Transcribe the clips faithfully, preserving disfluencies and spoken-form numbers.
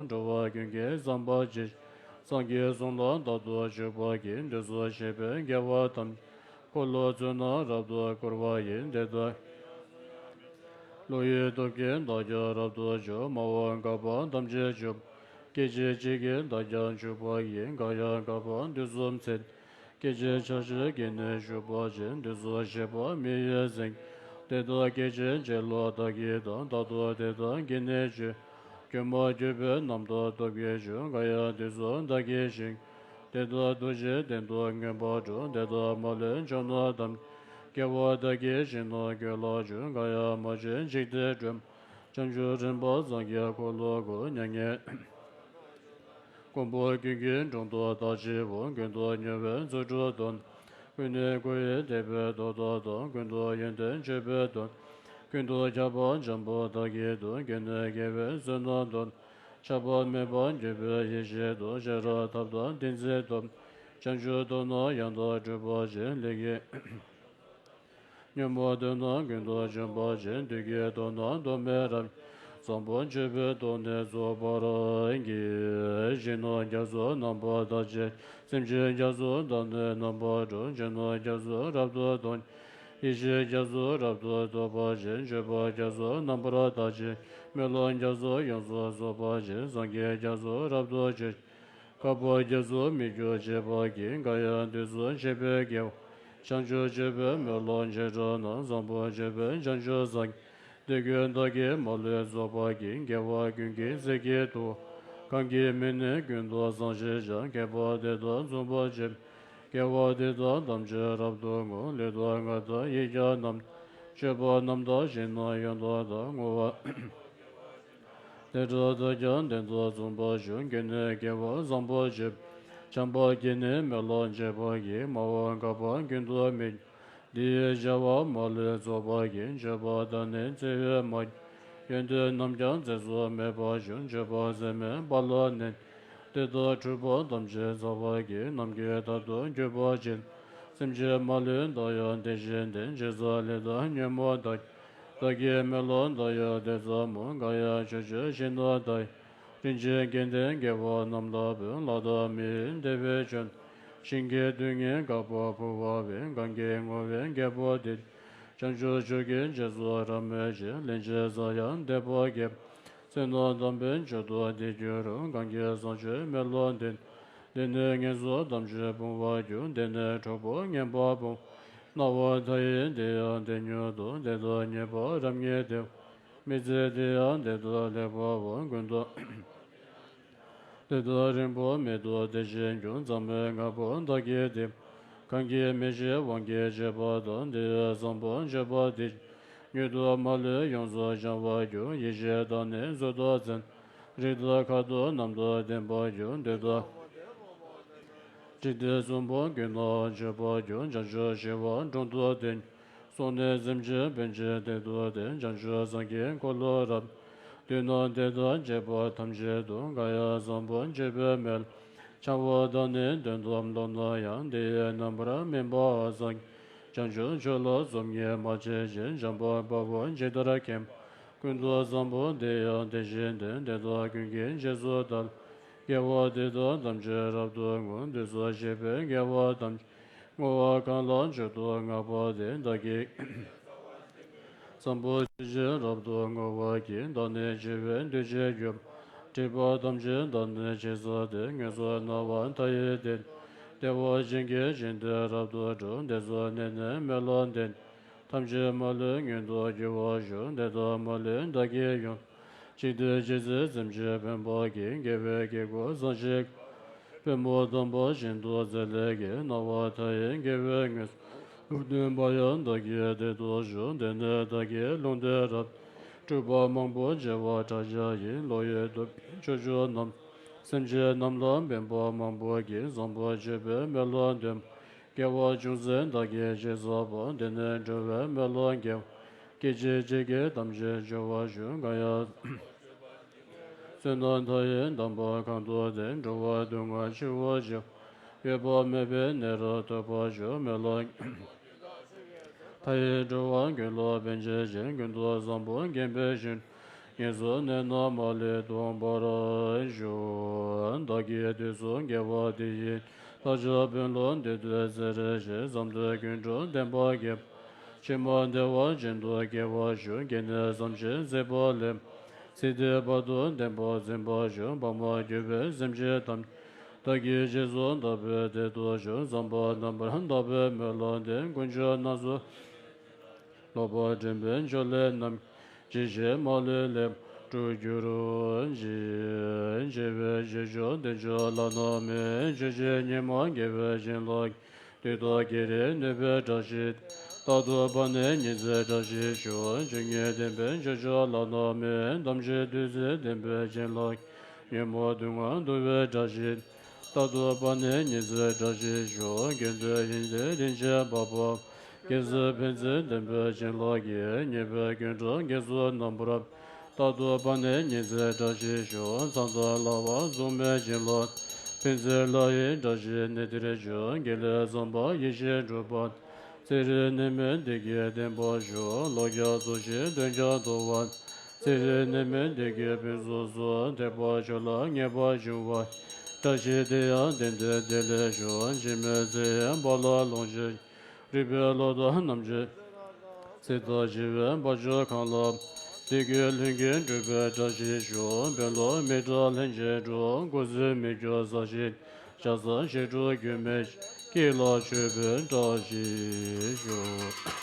འགྲོ་བ་ཀུན་གྱི་བསམ་པ་ཇི་བཞིན་སངས་རྒྱས་གསུང་ལ་རྟག་ཏུ་འཇུག་པ་ཡིས། འདི་ཚོགས་བཞེད་པའི་དགེ་བ་ཐམས་ཅད་འཁོར་ལོ་བཙུན་ནས་རབ་ཏུ་བསྐོར་བ་ཡི། དེ་དག་བློ་ཡི་སྟོབས་ཀྱིས་བདག་ཀྱང་རབ་ཏུ་འཇུག་སྨྲ་བ་འགགས་པ་ཐམས་ཅད་འཇོམས། སྐད་ཅིག་གཅིག་གིས་བདག་ཀྱང་འཇུག་པ་ཡི། འགག་ཡང་འགག་པ་དུས་གསུམ་ཚེ་སྐད་ཅིག་ཆར་ཞིག་གིས་ནི་ཞུགས་པ་ཅིག་འདི་ཚོགས་བཞེད་པ་མི་ཡི་གཟིངས། དེ་དག་སྐད་ཅིག་གཅིག་ལ་བདག་གིས་དང་། རྟག་ཏུ་དེ་དག་གིས་ནི་འཇུག་གྱུར་མ་གྱུར་པའི་རྣམ་རྟོག་སྟོབས་ཀྱིས་ཞུགས། འགག་ཡང་དེ་ཚོགས་བདག་གིས་བཞེངས། དེ་དག་འདུ་ཤེས་གཏན་དུ་ངན་པ་འགྲོ། དེ་དག་མ་ལུས་འཇོམས་ནི་ཐམས་ཅད་དགེ་བ་བདག་གིས་བཞེངས་ནས་རྒྱུད་ལ་འཇུག་འགག་ཡང་མ་བྱུང་འཇིག་རྟེན་སྒྲོན། བྱང་ཆུབ་རིམ་པ་སངས་རྒྱས་འཁོར་ལོ་བསྐོར། མྱ་ངན་མགོན་པོ་ཀུན་གྱི་དྲུང་དུ་བདག་མཆིའོ། ཀུན་ཏུ་མྱུར་བའི་རྫུ་འཕྲུལ་སྟོན། ཀུན་ནས་བསྐོར་ཡི་དད་པས་བསྟོད་པ་དང་། ཀུན་ཏུ་ཡོན་ཏན་སྤྱོད་པའི་དོན། ཀུན་ཏུ་ཁྱབ་པ་འཇམ་དཔལ་བདག་གིས་སྟོན། དགེ་ནས་དགེ་བའི་བསོད་ནམས་སྟོན། ཆགས་པ་མེད་པར་གྱུར་པའི་ཡེ་ཤེས་སྟོན། ཤེས་རབ་ཐབས་དང་ཏིང་འཛིན་སྟོན། བྱང་ཆུབ་ཐོབ་ནས་ཡང་དག་གྲོལ་བར་བྱེད། ལས་ཀྱི་ཉོན་མོངས་གདོན་རྣམས་ཀུན་ཏུ་འཇོམས་པར་བྱེད། བདུད་ཀྱི་གདོན་རྣམས་གདོད་མའི་རབ། བཟང་པོ་སྤྱོད་པའི་དོན་ནི་རྫོགས་པར་བགྱི། གཞན་ནི་རྒྱ་མཚོ་རྣམ་པར་དག་བྱེད། སེམས་ཅན་རྒྱ་མཚོ་དག་ནི་རྣམ་པར་གྲོལ། ཆོས་རྣམས་རྒྱ་མཚོ་རབ་ཏུ་སྟོན། ཡེ་ཤེས་རྒྱ་མཚོ་རབ་ཏུ་རྟོགས་པར་བྱེད། སྤྱོད་པ་རྒྱ་མཚོ་རྣམ་པར་དག་བྱེད། སྨོན་ལམ་རྒྱ་མཚོ་ཡོངས་སུ་རྫོགས་པར་བྱེད། སངས་རྒྱས་རྒྱ་མཚོ་རབ་ཏུ་སྤྱོད། བསྐལ་པ་རྒྱ་མཚོ་མི་སྐྱོ་བྱེད་པར་བགྱི། འགག་ཡང་དེ་ཚོགས་བཞེད་པའི་དགེ་བ། བྱང་ཆུབ་སྤྱོད་པའི་སྨོན་ལམ་བྱེ་བྲག་རྣམས། བཟང་པོ་སྤྱོད་པའི་བྱང་ཆུབ་སངས། དེ་ཀུན་བདག་གིས་མ་ལུས་རྫོགས་པར་བགྱི། དགེ་བ་ཀུན་གྱི་རྫས་ཀྱི་མཐུ། གང་གིས་མི་ནུས་ཀུན་ཏུ་བཟང་ཞེས་བྱ། དགེ་བ་འདི་དག་མཚུངས་པར་སྤྱད། དགེ་བ་འདི་དག་ཐམས་ཅད་རབ་ཏུ་བསྔོ། ལུས་དང་ངག་དང་ཡིད་ཀྱང་རྣམ། སྤྱོད་པ་རྣམ་དག་བཞི་ནི་ཡང་དག་དང་། བསྔོ་བ་དེ་དག་ཐམས་ཅད་དེ་དག་མཚུངས་པར་ཞུ། དགེ་ནས་དགེ་བ་བཟང་པོ་སྤྱད། བྱམས་པ་བརྒྱད་ནི་སྨོན་ལམ་བྱེད་པར་བགྱི། སྨྲ་བ་འགགས་པ་ཀུན་ཏུ་མི། འདི་ཡི་བྱ་བ་མ་ལུས་རྫོགས་པར་བགྱི། སྤྱོད་པ་དག་ནི་བརྩེ་བས་མ། ཡོན་ཏན་རྣམས་ཀྱང་ཚེ་སྲོག་མེད་པར་ཞུ། སྤྱོད་པ་ཟད་མེད་པ་ལ་གནས། དེ་དག་འཁྲུལ་པ་ཐམས་ཅད་སེལ་བར་བགྱི། ནམ་མཁའི་མཐའ་དང་གྱུར་པ་ཅན། སེམས་ཅན་མ་ལུས་བདག་ཡང་དེ་བཞིན་ཏེ། ཇི་ཙམ་ལས་དང་ཉོན་མོངས་དག་བདག་གི་སྨོན་ལམ་བདག་ཡང་དེ་ཙམ་མོ། འགག་ཡང་ཕྱོགས་བཅུའི་ཞིང་རྣམས་དག་རིན་ཆེན་དགེ་འདུན་དགེ་བ་རྣམས་ལ་ཕུལ། ལྷ་དང་མིའི་འདུས་པའི་ཆོས། ཞིང་གི་རྡུལ་སྙེད་དགག་པ་ཕུལ་བ་བས། གང་གིས་བསྔོ་བའི་དགེ་བ་འདི། བྱང་ཆུབ་མཆོག་གི་རྗེས་སུ་རབ་མོས་ཤིང་། སླན་ཆད་ས་ཡང་འདས་པ་བསྐལ། བསོད་ནམས་དམ་པའི་མཆོག་ཏུ་དེ་འགྱུར་རོ། གང་གིས་བཟང་སྤྱོད་སྨོན་ལམ་འདི། འདི་ནི་ངན་སོང་ཐམས་ཅད་སྤོང་བར་འགྱུར། འདི་ནི་གྲོགས་པོ་ངན་པ་སྤོང་། སྣང་བ་མཐའ་ཡས་འདི་ཡང་དེ་མྱུར་དུ། དེ་དག་ཉེས་པ་རབ་ངེས་ཏེ། མི་ཚེ་འདི་ཡང་དེ་དག་ལེགས་པའོ། ཀུན་ཏུ། དེ་དག་རིང་པོ་མེད་དོ་དེ་བཞིན་ཀྱང་། ཙམ་མོ་ངན་པོ་བདག་གིས་དེ། གང་གིས་མི་ཤེས་དབང་གིས་བྱས་པ་དག་འདི་ཡང་བཟང་པོ་སྤྱོད་པ་འདི། མྱུར་དུ་མ་ལུས་ཡོངས་སུ་བྱང་བར་འགྱུར། ཡེ་ཤེས་དང་ནི་གཟུགས་དང་མཚན། རིགས་དང་ཁ་དོག་རྣམས་དང་ལྡན་པར་འགྱུར། དེ་དག་འཇིག་རྟེན་གསུམ་པོ་ཀུན་ནས་བྱོན་པར་འགྱུར། བྱང་ཆུབ་ཞི་བ་དྲུང་དུ་བསྟེན། སོང་ནས་སེམས་ཅན་ཕན་ཕྱིར་བདེ་དུ་སྟེ། བྱང་ཆུབ་སངས་རྒྱས་འཁོར་ལོ་རབ། འདུས་ནས་དེ་དག་བྱེད་པ་ཐམས་ཅད་དུ། འགག་ཡང་བཟང་པོ་སྤྱོད་པའི་སྨོན། འཆང་བ་དང་ནི་དོན་དམ་བསླབ་ན་ཡང་། དེ་ཡི་རྣམ་པར་སྨིན་པ་སངས། བྱང་ཆུབ་མཆོག་ལ་བསམ་ངན་མ་བྱེད་ཅིང་། བྱམས་པ་དཔའ་བོས་ཇི་ལྟར་མཁྱེན། ཀུན་ཏུ་བཟང་པོ་དེ་ཡང་དེ་བཞིན་ཏེ། དེ་དག་ཀུན་གྱི་རྗེས་སུ་བདག། དགེ་བ་འདི་དག་ཐམས་ཅད་རབ་ཏུ་བསྔོ། འདི་ཚོགས་བཞེད་པའི་དགེ་བ་ཐམས་ཅད། བསྔོ་བ་གང་ལ་མཆོག་ཏུ་བསྔགས་པ་དེ། བདག་གིས་བཟང་པོ་ཇི་བཞིན་རབ་ཏུ་བསྔོ་བར་བགྱི། བདག་ནི་འཆི་བའི་འདུ་བྱེད་རྒྱུ། སྒྲིབ་པ་ཐམས་ཅད་བདག་ནི་ཕྱིར་བསལ་ཏེ། ངན་སོང་སྣང་བ་མཐའ་ཡས་འདས། བདེ་བ་ཅན་གྱི་ཞིང་དུ་རབ་ཏུ་འགྲོ། འདི་ཚོགས་ནི་ནི་སྨོན་ལམ་འདི། ཐམས་ཅད་མ་ལུས་མངོན་དུ་འགྱུར་བར་ཤོག་འདི་དག་མ་ལུས་བདག་གིས་ཡོངས། གཅིག་ཏུ་བྱས་ཚེ་སེམས་ཅན་ཕན་པར་བགྱི། དགེ་བའི་དཀྱིལ་འཁོར་བཟང་ཞིང་། པུས་མོ་དང་པོ་བཞིན་དུ་མཛད་ལེགས་ཀྱིས། སྣང་བ་མཐའ་ཡས་དགེ་བའི་ངོས། ལུང་སྟོན་པ་ཡང་བདག་གིས་དེ་ལྟར་ཞུ། འདི་ནི་བདག་གིས་ལུང་སྟོན་རབ། སྤྲུལ་པ་མང་པོ་བྱེ་བ་ཕྲག་བརྒྱ་ཡིས། བློ་ཡི་སྟོབས་ཀྱིས་ཕྱོགས་བཅུ་རྣམས། སེམས་ཅན་རྣམས་ལ་ཕན་པ་མང་པོ་བགྱི། བཟང་པོ་སྤྱོད་པའི་སྨོན་ལམ་འདོན། དགེ་བ་ཅུང་ཟད་བདག་གིས་ཅི་བསགས་པ། འདི་ནི་འགྲོ་བའི་སྨོན་ལམ་དགེ་བ། སྐད་ཅིག་གཅིག་གིས་ཐམས་ཅད་སྐྱོབ་པར་ཤོག་འགག་ཡང་བསོད་ནམས་མཐའ་ཡས་དམ་པ་གང་དུ་བསྟེན། འགྲོ་བ་སྡུག་བསྔལ་ཆེ་བ་ཞི། འོད་དཔག་མེད་པས་ནི་རབ་ཐོབ་པར་ཤོག་སྨོན་ལམ་མཐའ་ཡས་འགྲོ་བ་ཀུན་ལ་ཕན་བྱེད་ཅིང་། ཀུན་ཏུ་བཟང་པོ་དགེ་འཕེལ་ཞིང་། ངན་སོང་གནས་རྣམས་མ་ལུས་སྟོངས་པར་ཤོག། བདག་གིས་དུས་གསུམ་དགེ་བ་འདི་ཡིས། བདག་ཅག་དཔོན་སློབ་འདི་དུས་བརྩེར་ཞེས། བསམ་དོན་ཀུན་འགྲུབ་བདེན་པ་རྒྱས། ཕྱི་མ་བདེ་བ་ཅན་དུ་སྐྱེ་བར་ཤོག། བགེགས་ནད་བསམ་ཞིང་སྲིད་པ་ལས། ཚེ་འདི་བར་དུ་བདེན་པར་འཛིན་པར་ཤོག། བག་མ་གྱུར་པའི་སེམས་ཅན་ཐམས་ཅད། བདག་གིས་རྗེས་སུ་བདག་པོས་བདེ་དུ་ཤོག། བསམ་པ་རྣམ་པར་དག་པའི་སྨོན་ལམ་འདི། དཀོན་མཆོག་རྣམས་སུ། ལོག་པར་འདྲེན་པའི་ཕྱོགས་ལས་རྣམ། ཇི་ཞིག་མ་ལུས་ལེགས་པར་འགྲུབ་གྱུར་ཅིག། བྱེ་བའི་རྗེས་འཇུག་བདེ་མཆོག་བླ་ན་མེད། ཇི་ཞིག་ཉོན་མོངས་དགེ་བའི་བྱིན་རླབས་ཀྱིས། དུས་དང་བགེགས་རིགས་གནོད་པའི་དགྲ་བཞི། རྟག་ཏུ་བར་ནས་ཉེར་འཚེ་དགྲ་བཞི་ཞོག། ཇི་སྙེད་བདེན་པའི་ཆོས་མཆོག་བླ་ན་མེད། ཐམས་ཅད་བདུད་རྩིའི་བདེན་པའི་བྱིན་རླབས་ཀྱིས། ཉོན་མོངས་དུག་ལྔ་འདུལ་བའི་དགྲ་བཞི། རྟག་ཏུ་བར་ནས་ཉེར་འཚེ་དགྲ་བཞི་ཞོག། དགེ་འདུན་ཡོན་ཏན་རིན་ཆེན་འབར་བ། རྒྱལ་སྲས་ཕན་ཚུན་བདེན་པའི་བྱིན་རླབས་ཀྱིས། ཉེས་པའི་རྐྱེན་དགྲ་བགེགས་ཚོགས་རྣམ་པར། རྟག་ཏུ་བར་ནས་ཉེར་འཚེ་དགྲ་བཞི་ཞོག། མཚམས་དང་བསླབ་པ་སྲུང་མའི་བྱིན་རླབས། ཕན་ཚུན་བླ་ཡི་དགྲ་བཞི་གནས་དེར་ཞོག། དགེ་ལེགས་བསམ་པ་ཡེ་ཤེས་འགྲུབ་པ། ཚེ་རིང་ནད་མེད་བདེ་སྐྱིད་ལྡན་པར་ཤོག། ལོ་བརྒྱ་འཚོ་ཞིང་དོན་ཀྱང་འདུ་བ། ཚེ་རིང་ནད་མེད་བདེ་སྐྱིད་ཕུན་སུམ་ཚོགས། ཐེག་པ་ཆོས་ལ་ངེས་པར་འབྱུང་བ། བཀྲ་ཤིས་དེ་ཡང་ལྡན་ཏེ་བདེ་ལེགས་ཤོག། འཆི་མེད་ཚེ་ཡི་བར་ལ་ལོངས་སྤྱོད། རིག་པའི་བློ་དང་རྣམ་འབྱེད། ཚེ་དང་ཞི་བའི་བར་ཆད་གང་ལ། བདེ་སྐྱིད་ལྷུན་གྱིས་གྲུབ་པའི་བཀྲ་ཤིས་ཤོག། དཔོན་སློབ་མི་དྲག་ལྷན་ཅིག་འགྲོ། འགོ་འཛིན་མི་སྐྱོ་ས་ཞིང་། ཇ་ཚ་ཞིང་འབྲོག་རྒྱུ་མེད། སྐྱིད་ལ་ཆོས་པའི་བཀྲ་ཤིས་ཤོག།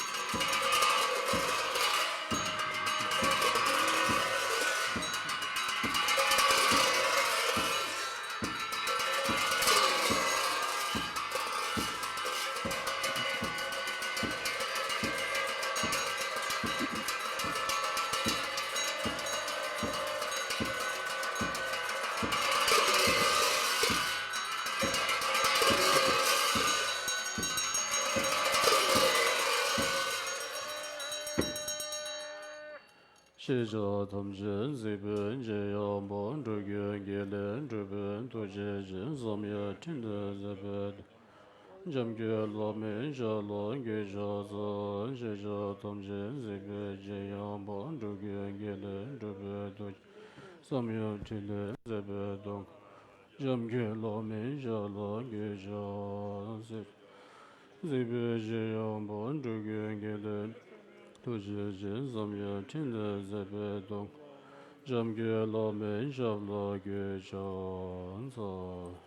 ཤེས་བྱ་ཐམས་ཅད་གཟིགས་པའི་རྗེ་ཡང་དཔལ་འགྲོ་ཀུན་དགེ་ལེགས་སྒྲུབ་པའི་ཐུགས་རྗེ་ཅན། བསམ་ཡས་འཕྲིན་ལས་མཛད་པའི། འཇམ་མགོན་བླ་མའི་ཞབས་ལ་གུས་ཕྱག་འཚལ། ཤེས་བྱ་ཐམས་ཅད་གཟིགས་པའི་རྗེ་ཡང་དཔལ་འགྲོ་ཀུན་དགེ་ལེགས་སྒྲུབ་པའི་ཐུགས། བསམ་ཡས་འཕྲིན་ལས་མཛད་པའི་དུས། འཇམ་མགོན་བླ་མའི་ཞབས་ལ་གུས་ཕྱག་འཚལ། གཟིགས་པའི་རྗེ་ཡང་དཔལ་འགྲོ་ཀུན་དགེ་ལེགས། ཐུགས་རྗེ་ཅན། བསམ་ཡས་འཕྲིན་ལས་མཛད་པའི་དུས། འཇམ་མགོན་བླ་མའི་ཞབས་ལ་གུས་ཕྱག་འཚལ།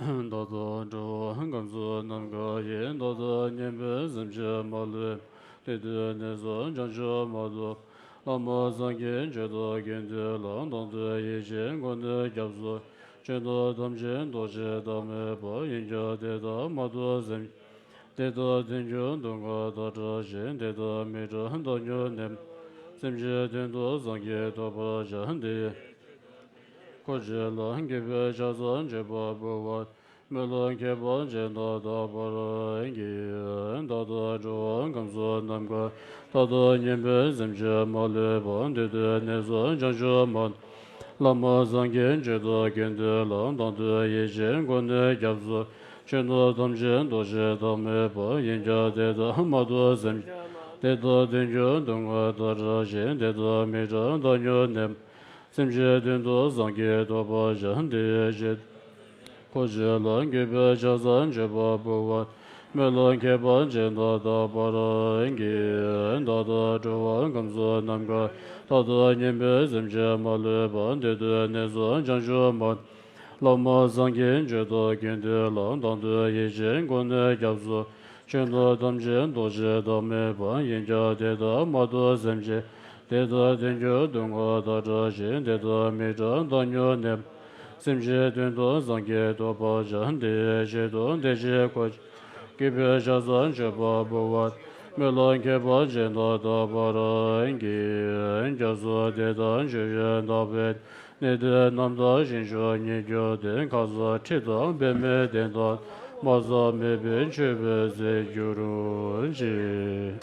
བདག་དང་འགྲོ་བ་ཀུན་བཟང་ནམ་མཁའ་ཡི། བདག་ལྟ་མཉམ་པའི་སེམས་ཅན་མ་ལུས་པ། དེ་དུས་གནས་སུ་བྱང་ཆུབ་མ་ཐོབ། བླ་མ་སངས་རྒྱས་ཆོས་དང་དགེ་འདུན་ལ། བདག་ཏུ་ཡིད་ཆེས་སྒོ་ནས་སྐྱབས་སུ་མཆི། ཆོས་དང་ཐམས་ཅད་རྡོ་རྗེ་ལྟར་མེད་པ། ཡིན་ཀྱང་དེ་ལྟར་མ་ཐོབ་སེམས་ཅན། དེ་དག་དོན་གྱི་སྡུག་བསྔལ་དག་བྲལ་ཞིང་། དེ་དག་མི་བྲལ་བདག་ཉིད་ནི། སེམས་ཅན་དོན་དུ་སངས་རྒྱས་ཐོབ་པར་བྱ། འདི་ཡི་འཁོར་བཅས་ལ་གུས་པས་ཕྱག་འཚལ་མཆོད་པར་འབུལ་བ། སྨོན་ལམ་ཁྱད་པར་ཅན་དང་དག་པར་བགྱི། བདག་དང་འགྲོ་བ་ཀུན་བཟང་ནམ་མཁའ་ཡི། བདག་ལྟ་མཉམ་པའི་སེམས་ཅན་མ་ལུས་པ། དེ་དུས་གནས་སུ་བྱང་ཆུབ་མ་ཐོབ། བླ་མ་སངས་རྒྱས་ཆོས་དང་དགེ་འདུན་ལ། བདག་ཏུ་ཡིད་ཆེས་སྒོ་ནས་སྐྱབས་སུ་མཆི། ཆོས་དང་ཐམས་ཅད་རྡོ་རྗེ་ལྟར་མེད་པ། ཡིན་ཀྱང་དེ་ལྟར་མ་ཐོབ་སེམས་ཅན། དེ་དག་དོན་གྱི་སྡུག་བསྔལ་དག་བྲལ་ཞིང་། དེ་དག་མི་བྲལ་བདག་ཉིད་ནི། སེམས་ཅན་དོན་དུ་སངས་རྒྱས་ཐོབ་པར་བྱ། འདི་ཡི་ཕྱིར་འཁོར་བཅས་ལ་གུས་པས་ཕྱག་འཚལ་མཆོད་པར་འབུལ་བ། སྨོན་ལམ་ཁྱད་པར་ཅན་དང་དག་པར་བགྱི། བདག་དང་འགྲོ་བ་ཀུན་བཟང་ནམ་མཁའ་ཡི། བདག་ལྟ་མཉམ་པའི་སེམས་ཅན་མ་ལུས་པ། དེ་དུས་གནས་སུ་བྱང་ཆུབ་མ་ཐོབ། བླ་མ་སངས་རྒྱས་ཆོས་དང་དགེ་འདུན་ལ། བདག་ཏུ་ཡིད་ཆེས་སྒོ་ནས་སྐྱབས་སུ། ཆོས་དང་ཐམས་ཅད་རྡོ་རྗེ་ལྟར་མེད་པ། ཡིན་ཀྱང་དེ་ལྟར་མ་ཐོབ་སེམས་ཅན། དེ་དག་དོན་གྱི་སྡུག་བསྔལ་དག་བྲལ་ཞིང་། དེ་དག་མི་བྲལ་བདག་ཉིད་ནི། སེམས་ཅན་དོན་དུ་སངས་རྒྱས་ཐོབ་པར་བྱ། འདི་ཡི་ཕྱིར་དུ་བདེ་གཤེགས་འཁོར་བཅས་ལ། གུས་པས་ཕྱག་འཚལ་མཆོད་པར་འབུལ་བ། སྨོན་ལམ་ཁྱད་པར་ཅན་དང་དག་པར་བགྱི། སྐྱབས་སུ་དེ་དག་མཆི་བས་བདག་པོའི་ནད་དེ་རྣམ་དག་ཞིང་མཆོག་ཉིད་གྱུར་ཏེ། ཁ་ཟས་མཁྲིས་དང་བད་མེད་སྟན་དང་། མ་ཟད་མེད་པའི་མཆོད་པའི་ཟས་གྱུར་ཅིག།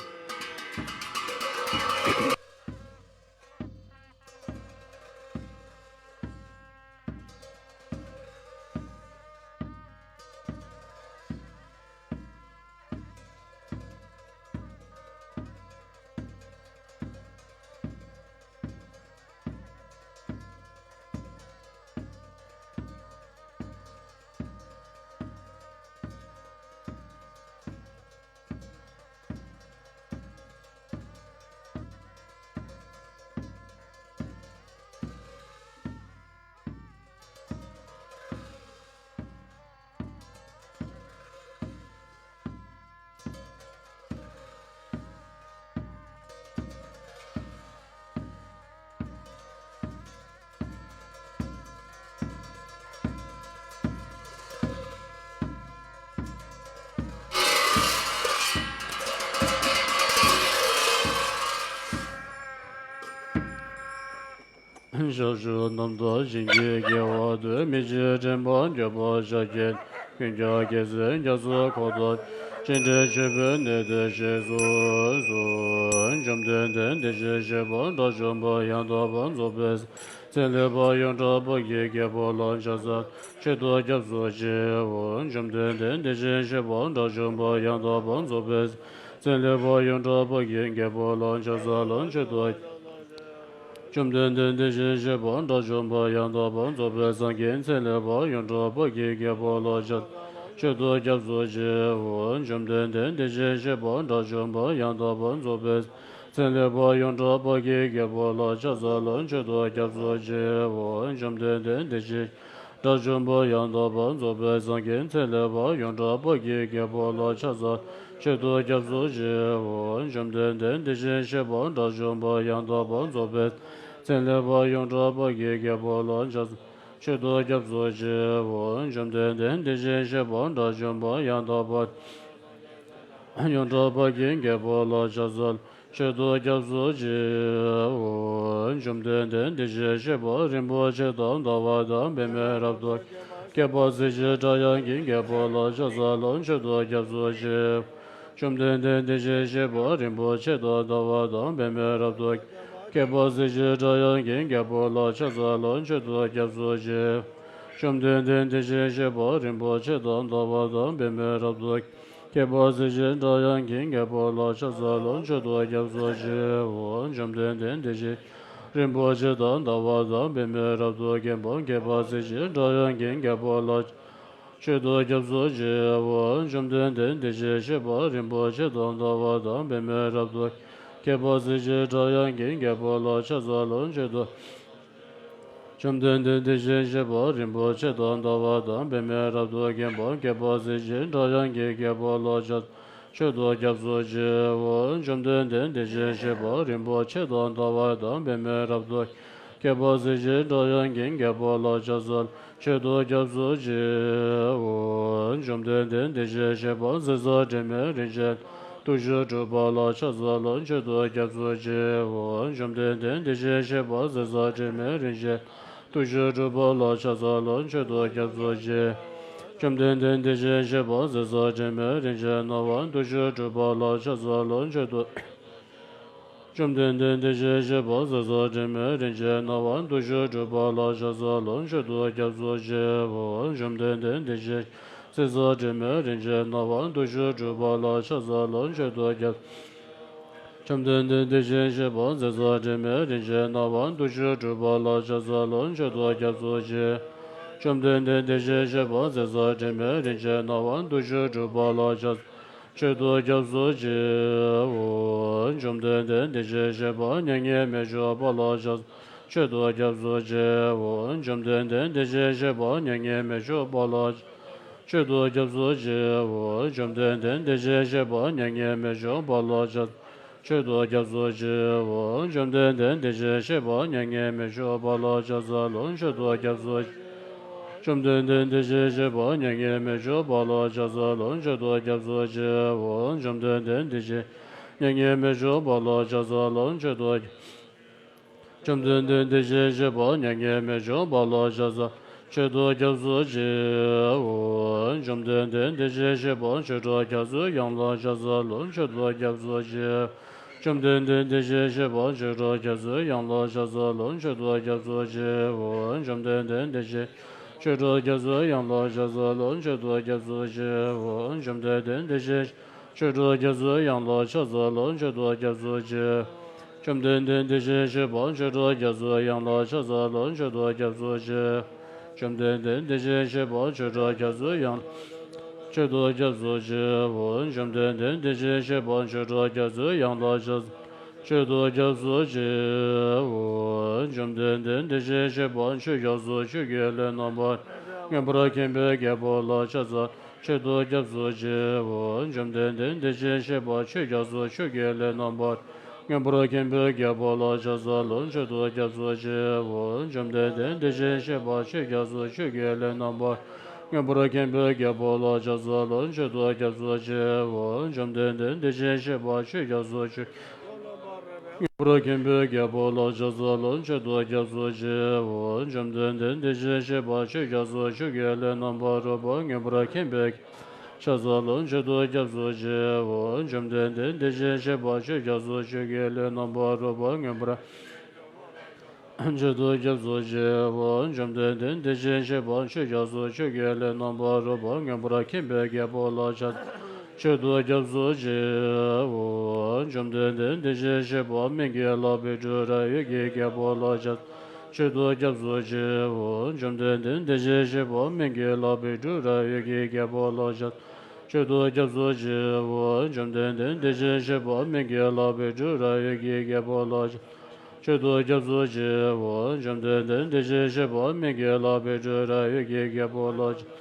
ཞབས་ཞུམ་རྣམ་དག་བྱིན་གྱིས་རྒྱལ་བ་དུས། མི་ཕྱེད་དྲན་པ་འགྱོད་པ་ཤ་རྒྱས། ཀུན་ཀྱང་རྒྱལ་སྲས་རྒྱ་མཚོའི་འཁོར་དང་། སྤྱན་འདྲེན་མཆོད་པའི་གནས་དེར་གཤེགས་སུ་གསོལ། བཅོམ་ལྡན་འདས་བདེ་གཤེགས་ཞེས་པ་དགྲ་བཅོམ་པ་ཡང་དག་པར་རྫོགས་པའི་སངས་རྒྱས། ལེགས་པར་ཡོངས་གྲགས་བར་གྱི་རྒྱལ་པོ་ལ་ཕྱག་འཚལ་ལོ། མཆོད་དོ་སྐྱབས་སུ་མཆིའོ། བཅོམ་ལྡན་འདས་བདེ་གཤེགས་ཞེས་པ་དགྲ་བཅོམ་པ་ཡང་དག་པར་རྫོགས་པའི་སངས་རྒྱས། ལེགས་པར་ཡོངས་གྲགས་བར་གྱི་རྒྱལ་པོ་ལ་ཕྱག་འཚལ་ལོ། མཆོད་དོ། བཅོམ་ལྡན་འདས་བདེ་གཤེགས་ཞེས་པ་དགྲ་བཅོམ་པ་ཡང་དག་པར་རྫོགས་པའི་སངས་རྒྱས། ལེགས་པར་ཡོངས་གྲགས་བར་གྱི་རྒྱལ་པོ་ལ་ཕྱག་འཚལ། མཆོད་དོ་སྐྱབས་སུ་མཆིའོ། བཅོམ་ལྡན་འདས་བདེ་གཤེགས་ཞེས་པ་དགྲ་བཅོམ་པ་ཡང་དག་པར་རྫོགས་པའི། ལེགས་པར་ཡོངས་གྲགས་བར་གྱི་རྒྱལ་པོ་ལ་ཕྱག་འཚལ་ལོ། མཆོད་དོ་སྐྱབས་སུ་མཆིའོ། བཅོམ་ལྡན་འདས་བདེ་གཤེགས། དགྲ་བཅོམ་པ་ཡང་དག་པར་རྫོགས་པའི་སངས་རྒྱས། ལེགས་པར་ཡོངས་གྲགས་བར་གྱི་རྒྱལ་པོ་ལ་ཕྱག་འཚལ། མཆོད་དོ་སྐྱབས་སུ་མཆིའོ། བཅོམ་ལྡན་འདས་བདེ་གཤེགས་ཞེས་པ་དགྲ་བཅོམ་པ་ཡང་དག་པར་རྫོགས་པའི། ལེགས་པར་ཡོངས་གྲགས་བར་གྱི་རྒྱལ་པོ་ལ་ཕྱག་འཚལ། མཆོད་དོ་སྐྱབས་སུ་མཆིའོ། བཅོམ་ལྡན་འདས་བདེ་གཤེགས་ཞེས་པ་དགྲ་བཅོམ་པ་ཡང་དག་པར། ཡོངས་གྲགས་བར་གྱི་རྒྱལ་པོ་ལ་ཕྱག་འཚལ། མཆོད་དོ་སྐྱབས་སུ་མཆིའོ། བཅོམ་ལྡན་འདས་བདེ་གཤེགས་ཞེས་པ་རིན་པོ་ཆེ་དང་ཟླ་བ་དང་པདྨས་རབ་ཏུ། ཁྱད་པར་གཟི་བརྗིད་སྒྲ་དབྱངས་ཀྱི་རྒྱལ་པོ་ལ་ཕྱག་འཚལ་ལོ། མཆོད་དོ་སྐྱབས་སུ་མཆིའོ། བཅོམ་ལྡན་འདས་བདེ་གཤེགས་ཞེས་པ་རིན་པོ་ཆེ་དང་ཟླ་བ་དང་པདྨས་རབ་ཏུ། ཁྱད་པར་གཟི་བརྗིད་སྒྲ་དབྱངས་ཀྱི་རྒྱལ་པོ་ལ་ཕྱག་འཚལ་ལོ། མཆོད་དོ་སྐྱབས་སུ་མཆིའོ། བཅོམ་ལྡན་འདས་བདེ་གཤེགས་ཞེས་པ་རིན་པོ་ཆེ་དང་ཟླ་བ་དང་པདྨས་རབ་ཏུ། ཁྱད་པར་གཟི་བརྗིད་སྒྲ་དབྱངས་ཀྱི་རྒྱལ་པོ་ལ་ཕྱག་འཚལ་ལོ། མཆོད་དོ་སྐྱབས་སུ་མཆིའོ། བཅོམ་ལྡན་འདས་བདེ་གཤེགས། རིན་པོ་ཆེ་དང་ཟླ་བ་དང་པདྨས་རབ་ཏུ་བརྒྱན་པ། ཁྱད་པར་གཟི་བརྗིད་སྒྲ་དབྱངས་ཀྱི་རྒྱལ་པོ་ལ། མཆོད་དོ་སྐྱབས་སུ་མཆིའོ། བཅོམ་ལྡན་འདས་བདེ་གཤེགས་ཞེས་པ་རིན་པོ་ཆེ་དང་ཟླ་བ་དང་པདྨས་རབ་ཏུ། ཁྱད་པར་གཟི་བརྗིད་སྒྲ་དབྱངས་ཀྱི་རྒྱལ་པོ་ལ་ཕྱག་འཚལ་ལོ། མཆོད་དོ། བཅོམ་ལྡན་འདས་དེ་བཞིན་གཤེགས་པ་རིན་པོ་ཆེ་དང་ཟླ་བ་དང་པདྨས་རབ་ཏུ་བརྒྱན་པ་རྒྱལ་པོ་གཟི་བརྗིད་སྒྲ་དབྱངས་ཀྱི་རྒྱལ་པོ་ལ་ཕྱག་འཚལ་ལོ། མཆོད་དོ་སྐྱབས་སུ་མཆིའོ། བཅོམ་ལྡན་འདས་དེ་བཞིན་གཤེགས་པ་རིན་པོ་ཆེ་དང་ཟླ་བ་དང་པདྨས་རབ་ཏུ་རྒྱལ་པོ་གཟི་བརྗིད་སྒྲ་དབྱངས་ཀྱི་རྒྱལ་པོ་ལ་ཕྱག་འཚལ་ལོ། མཆོད་དོ་སྐྱབས་སུ་མཆིའོ། བཅོམ་ལྡན་འདས་དེ་བཞིན་གཤེགས་པ་ཟས་དང་དྲི་མེད་རིན་ཆེན་བདུད་བཞི་སྒྲུབ་པ་ལ་ཕྱག་འཚལ་ལོ། མཆོད་དོ་སྐྱབས་སུ་མཆིའོ། བཅོམ་ལྡན་འདས་དེ་བཞིན་གཤེགས་པ་ཟས་དང་དྲི་མེད་རིན་ཆེན་བདུད་བཞི་སྒྲུབ་པ་ལ་ཕྱག་འཚལ་ལོ། མཆོད་དོ་སྐྱབས་སུ་མཆིའོ། བཅོམ་ལྡན་འདས་དེ་བཞིན་གཤེགས་པ་ཟས་དང་དྲི་མེད་རིན་ཆེན་སྣང་བ་བདུད་བཞི་སྒྲུབ་པ་ལ་ཕྱག་འཚལ་ལོ། མཆོད་དོ། བཅོམ་ལྡན་འདས་དེ་བཞིན་གཤེགས་པ་ཟས་དང་དྲི་མེད་རིན་ཆེན་སྣང་བ་བདུད་བཞི་སྒྲུབ་པ་ལ་ཕྱག་འཚལ་ལོ། མཆོད་དོ་སྐྱབས་སུ་མཆིའོ། བཅོམ་ལྡན་འདས་དེ་བཞིན་ཟས་དང་དྲི་མེད་རིན་ཆེན་སྣང་བ་བདུད་བཞི་སྒྲུབ་པ་ལ་ཕྱག་འཚལ་ལོ། མཆོད་དོ་སྐྱབས། བཅོམ་ལྡན་འདས་དེ་བཞིན་གཤེགས་པ་ཟས་དང་དྲི་མེད་རིན་ཆེན་སྣང་བ་བདུད་བཞི་སྒྲུབ་པ་ལ་ཕྱག་འཚལ་ལོ། མཆོད་དོ་སྐྱབས་སུ་མཆིའོ། བཅོམ་ལྡན་འདས་དེ་བཞིན་གཤེགས་པ་ཟས་དང་དྲི་མེད་རིན་ཆེན་སྣང་བ་བདུད་བཞི་སྒྲུབ་པ་ལ་ཕྱག་མཆོད་དོ་སྐྱབས་སུ་མཆིའོ། བཅོམ་ལྡན་འདས་དེ་བཞིན་གཤེགས་པ་མྱ་ངན་མི་འཇིགས་པ་ལ་ཕྱག་མཆོད་དོ་སྐྱབས་སུ་མཆིའོ། བཅོམ་ལྡན་འདས་དེ་བཞིན་གཤེགས་པ་མྱ་ངན་མི་འཇིགས་པ་ལ་མཆོད་དོ་སྐྱབས་སུ་མཆིའོ། བཅོམ་ལྡན་འདས་དེ་བཞིན་གཤེགས་པ་མྱ་ངན་མི་འཇིགས་པ་ལ་ཕྱག་མཆོད་དོ་སྐྱབས་སུ་མཆིའོ། བཅོམ་ལྡན་འདས་དེ་བཞིན་གཤེགས་པ་མྱ་ངན་མི་འཇིགས་པ་ལ་ཕྱག་འཚལ་ལོ། མཆོད་དོ་སྐྱབས་སུ་མཆིའོ། བཅོམ་ལྡན་འདས་དེ་བཞིན་གཤེགས་པ་མྱ་ངན་མི་འཇིགས་པ་ལ་ཕྱག་འཚལ་ལོ། མཆོད་དོ་སྐྱབས་སུ་མཆིའོ། བཅོམ་ལྡན་འདས་དེ་བཞིན་མྱ་ངན་མི་འཇིགས་པ་ལ་ཕྱག་འཚལ་ལོ། མཆོད་དོ། བཅོམ་ལྡན་འདས་དེ་བཞིན་གཤེགས་པ་མྱ་ངན་མི་འཇིགས་པ་ལ་ཕྱག་འཚལ། མཆོད་དོ་སྐྱབས་སུ་མཆིའོ། བཅོམ་ལྡན་འདས་དེ་བཞིན་གཤེགས་པ་ཆོས་སྒྲ་རྒྱ་མཚོའི་དབྱངས་ལ་ཕྱག་འཚལ་ལོ། མཆོད་དོ་སྐྱབས་སུ་མཆིའོ། བཅོམ་ལྡན་འདས་དེ་བཞིན་གཤེགས་པ་ཆོས་སྒྲ་རྒྱ་མཚོའི་དབྱངས་ལ་ཕྱག་འཚལ་ལོ། མཆོད་དོ་སྐྱབས་སུ་མཆིའོ། བཅོམ་ལྡན་འདས་དེ་བཞིན་ཆོས་སྒྲ་རྒྱ་མཚོའི་དབྱངས་ལ་ཕྱག་འཚལ་ལོ། མཆོད་དོ་སྐྱབས་སུ་མཆིའོ། བཅོམ་ལྡན་འདས་དེ་བཞིན་ཆོས་སྒྲ་རྒྱ་མཚོའི་དབྱངས་ལ་ཕྱག་འཚལ་ལོ། མཆོད་དོ་སྐྱབས་སུ་མཆིའོ། བཅོམ་ལྡན་འདས་དེ་བཞིན་གཤེགས་པ་ཆོས་སྒྲ་རྒྱ་མཚོའི་དབྱངས་ལ་ཕྱག་འཚལ་ལོ། མཆོད་དོ་སྐྱབས་སུ་མཆིའོ། བཅོམ་ལྡན་འདས་དེ་བཞིན་གཤེགས་པ་ཆོས་སྒྲ་རྒྱ་མཚོའི་དབྱངས། མཆོད་དོ་སྐྱབས་སུ་མཆིའོ། བཅོམ་ལྡན་འདས་དེ་བཞིན་གཤེགས་པ་ཆོས་སྒྲ་རྒྱ་མཚོའི་དབྱངས་ལ་ཕྱག། མཆོད་དོ་སྐྱབས་སུ་མཆིའོ། བཅོམ་ལྡན་འདས་དེ་བཞིན་གཤེགས་པ་ཆོས་རྒྱ་མཚོ་ཆོས་ཀྱི་གླིང་རྣམ་པར་མངོན་པར་མཁྱེན་པའི་རྒྱལ་པོ་ལ་ཕྱག་འཚལ། མཆོད་དོ་སྐྱབས་སུ་མཆིའོ། བཅོམ་ལྡན་འདས་དེ་བཞིན་གཤེགས་པ་ཆོས་རྒྱ་མཚོ་ཆོས་ཀྱི་གླིང་རྣམ་པར་མངོན་པར་མཁྱེན་པའི་རྒྱལ་པོ་ལ་ཕྱག་འཚལ་ལོ། མཆོད་དོ་སྐྱབས་སུ་མཆིའོ། བཅོམ་ལྡན་འདས་དེ་བཞིན་གཤེགས་པ་ཆོས་རྒྱ་མཚོ་ཆོས་ཀྱི་གླིང་རྣམ་པར་མངོན་པར་མཁྱེན་པའི་རྒྱལ་པོ་ལ་ཕྱག་འཚལ་ལོ། མཆོད་དོ་སྐྱབས་སུ་མཆིའོ། བཅོམ་ལྡན་འདས་དེ་བཞིན་གཤེགས་པ་ཆོས་རྒྱ་མཚོ་ཆོས། མངོན་པར་མཁྱེན་པའི་རྒྱལ་པོ་ལ་ཕྱག་འཚལ་ལོ། མཆོད་དོ་སྐྱབས་སུ་མཆིའོ། བཅོམ་ལྡན་འདས་དེ་བཞིན་གཤེགས་པ་ཆོས་རྒྱ་མཚོ་ཆོས་ཀྱི་གླིང་རྣམ་པར་རོལ་པ་མངོན་པར་མཁྱེན་པའི་ཕྱག་འཚལ་ལོ། མཆོད་དོ་སྐྱབས་སུ་མཆིའོ། བཅོམ་ལྡན་འདས་དེ་བཞིན་གཤེགས་པ་ཆོས་རྒྱ་མཚོ་ཆོས་ཀྱི་གླིང་རྣམ་པར་རོལ་པ་མངོན་པར། མཆོད་དོ་སྐྱབས་སུ་མཆིའོ། བཅོམ་ལྡན་འདས་དེ་བཞིན་གཤེགས་པ་ཆོས་རྒྱ་མཚོ་ཆོས་ཀྱི་གླིང་རྣམ་པར་རོལ་པ་མངོན་པར་མཁྱེན་པའི་རྒྱལ་པོ་ལ་ཕྱག། མཆོད་དོ་སྐྱབས་སུ་མཆིའོ། བཅོམ་ལྡན་འདས་དེ་བཞིན་གཤེགས་པ་སྨན་གྱི་བླ་མའི་སྤྲུལ་རབ་ཡིད་ཀྱི་རྒྱལ་པོ་ལ་ཕྱག། མཆོད་དོ་སྐྱབས་སུ་མཆིའོ། བཅོམ་ལྡན་འདས་དེ་བཞིན་གཤེགས་པ་སྨན་གྱི་བླ་མའི་སྤྲུལ་རབ་ཡིད་ཀྱི་རྒྱལ་པོ་ལ་ཕྱག། མཆོད་དོ་སྐྱབས་སུ་མཆིའོ། བཅོམ་ལྡན་འདས་དེ་བཞིན་གཤེགས་པ་སྨན་གྱི་བླ་མའི་སྤྲུལ་རབ་ཡིད་ཀྱི་རྒྱལ་པོ་ལ་ཕྱག། མཆོད་དོ་སྐྱབས་སུ་མཆིའོ། བཅོམ་ལྡན་འདས་དེ་བཞིན་གཤེགས་པ་སྨན་གྱི་བླ་མའི་སྤྲུལ་རབ་ཡིད་ཀྱི་རྒྱལ་པོ་ལ་ཕྱག།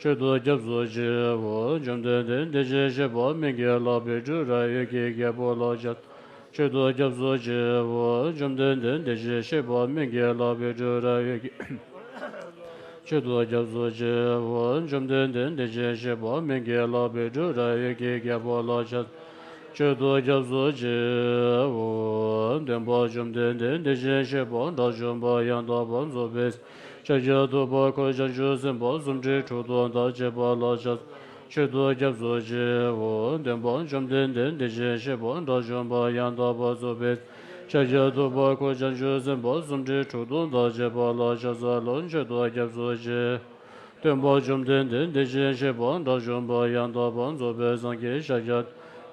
མཆོད་དོ་སྐྱབས་སུ་མཆིའོ། བཅོམ་ལྡན་འདས་དེ་བཞིན་གཤེགས་པ་སྨན་གྱི་བླ་མའི་སྤྲུལ་རབ་ཡིད་ཀྱི་རྒྱལ་པོ་ལ་ཕྱག། མཆོད་དོ་སྐྱབས་སུ་མཆིའོ། བཅོམ་ལྡན་འདས་དེ་བཞིན་གཤེགས་པ་སྨན་གྱི་བླ་མའི་སྤྲུལ་རབ་ཡིད་ཀྱི། མཆོད་དོ་སྐྱབས་སུ་མཆིའོ། བཅོམ་ལྡན་འདས་དེ་བཞིན་གཤེགས་པ་སྨན་གྱི་བླ་མའི་སྤྲུལ་རབ་ཡིད་ཀྱི་རྒྱལ་པོ་ལ་ཕྱག། མཆོད་དོ་སྐྱབས་སུ་མཆིའོ། སྟོན་པ་བཅོམ་ལྡན་འདས་དེ་བཞིན་གཤེགས་པ་དགྲ་བཅོམ་པ་ཡང་དག་པར་རྫོགས་པའི་ཤཱཀྱ་ཐུབ་པ་འཁོར་བཅས་བཅུ་གསུམ་པ་སུམ་ཁྲི་དྲུག་སྟོང་དང་བཅས་པ་ལ་ཕྱག། མཆོད་དོ་སྐྱབས་སུ་མཆིའོ། སྟོན་པ་བཅོམ་ལྡན་འདས་དེ་བཞིན་གཤེགས་པ་དགྲ་བཅོམ་པ་ཡང་དག་པར་རྫོགས་པའི་ཤཱཀྱ་ཐུབ་པ་འཁོར་བཅས་བཅུ་གསུམ་པ་སུམ་ཁྲི་དྲུག་སྟོང་དང་བཅས་པ་ལ་ཕྱག་འཚལ་ལོ། མཆོད་དོ་སྐྱབས་སུ་མཆིའོ། སྟོན་པ་བཅོམ་ལྡན་འདས་དེ་བཞིན་གཤེགས་པ་དགྲ་བཅོམ་པ་ཡང་དག་པར་རྫོགས་པའི་སངས་རྒྱས་ཤཱཀྱ་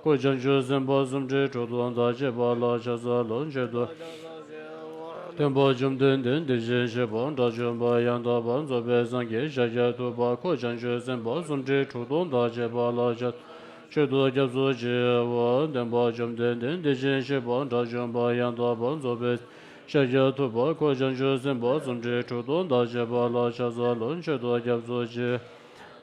འཁོར་བཅས་བཅུ་གསུམ་པ་སུམ་ཁྲི་དྲུག་སྟོང་དང་བཅས་པ་ལ་ཕྱག་འཚལ་ལོ། མཆོད་དོ། སྟོན་པ་བཅོམ་ལྡན་འདས་དེ་བཞིན་གཤེགས་པ་དགྲ་བཅོམ་པ་ཡང་དག་པར་རྫོགས་པའི་སངས་རྒྱས་ཤཱཀྱ་ཐུབ་པ་འཁོར་བཅས་བཅུ་གསུམ་པ་སུམ་ཁྲི་དྲུག་སྟོང་དང་བཅས་པ་ལ་ཕྱག། མཆོད་དོ་སྐྱབས་སུ་མཆིའོ། སྟོན་པ་བཅོམ་ལྡན་འདས་དེ་བཞིན་གཤེགས་པ་དགྲ་བཅོམ་པ་ཡང་དག་པར་རྫོགས་པའི་ ཤཱཀྱ་ཐུབ་པ་འཁོར་བྱང་ཆུབ་སེམས་དཔའ་སུམ་ཁྲི་དྲུག་སྟོང་དང་བཅས་པ་ལ་ཕྱག་འཚལ་ལོ། མཆོད་དོ་སྐྱབས་སུ་མཆི།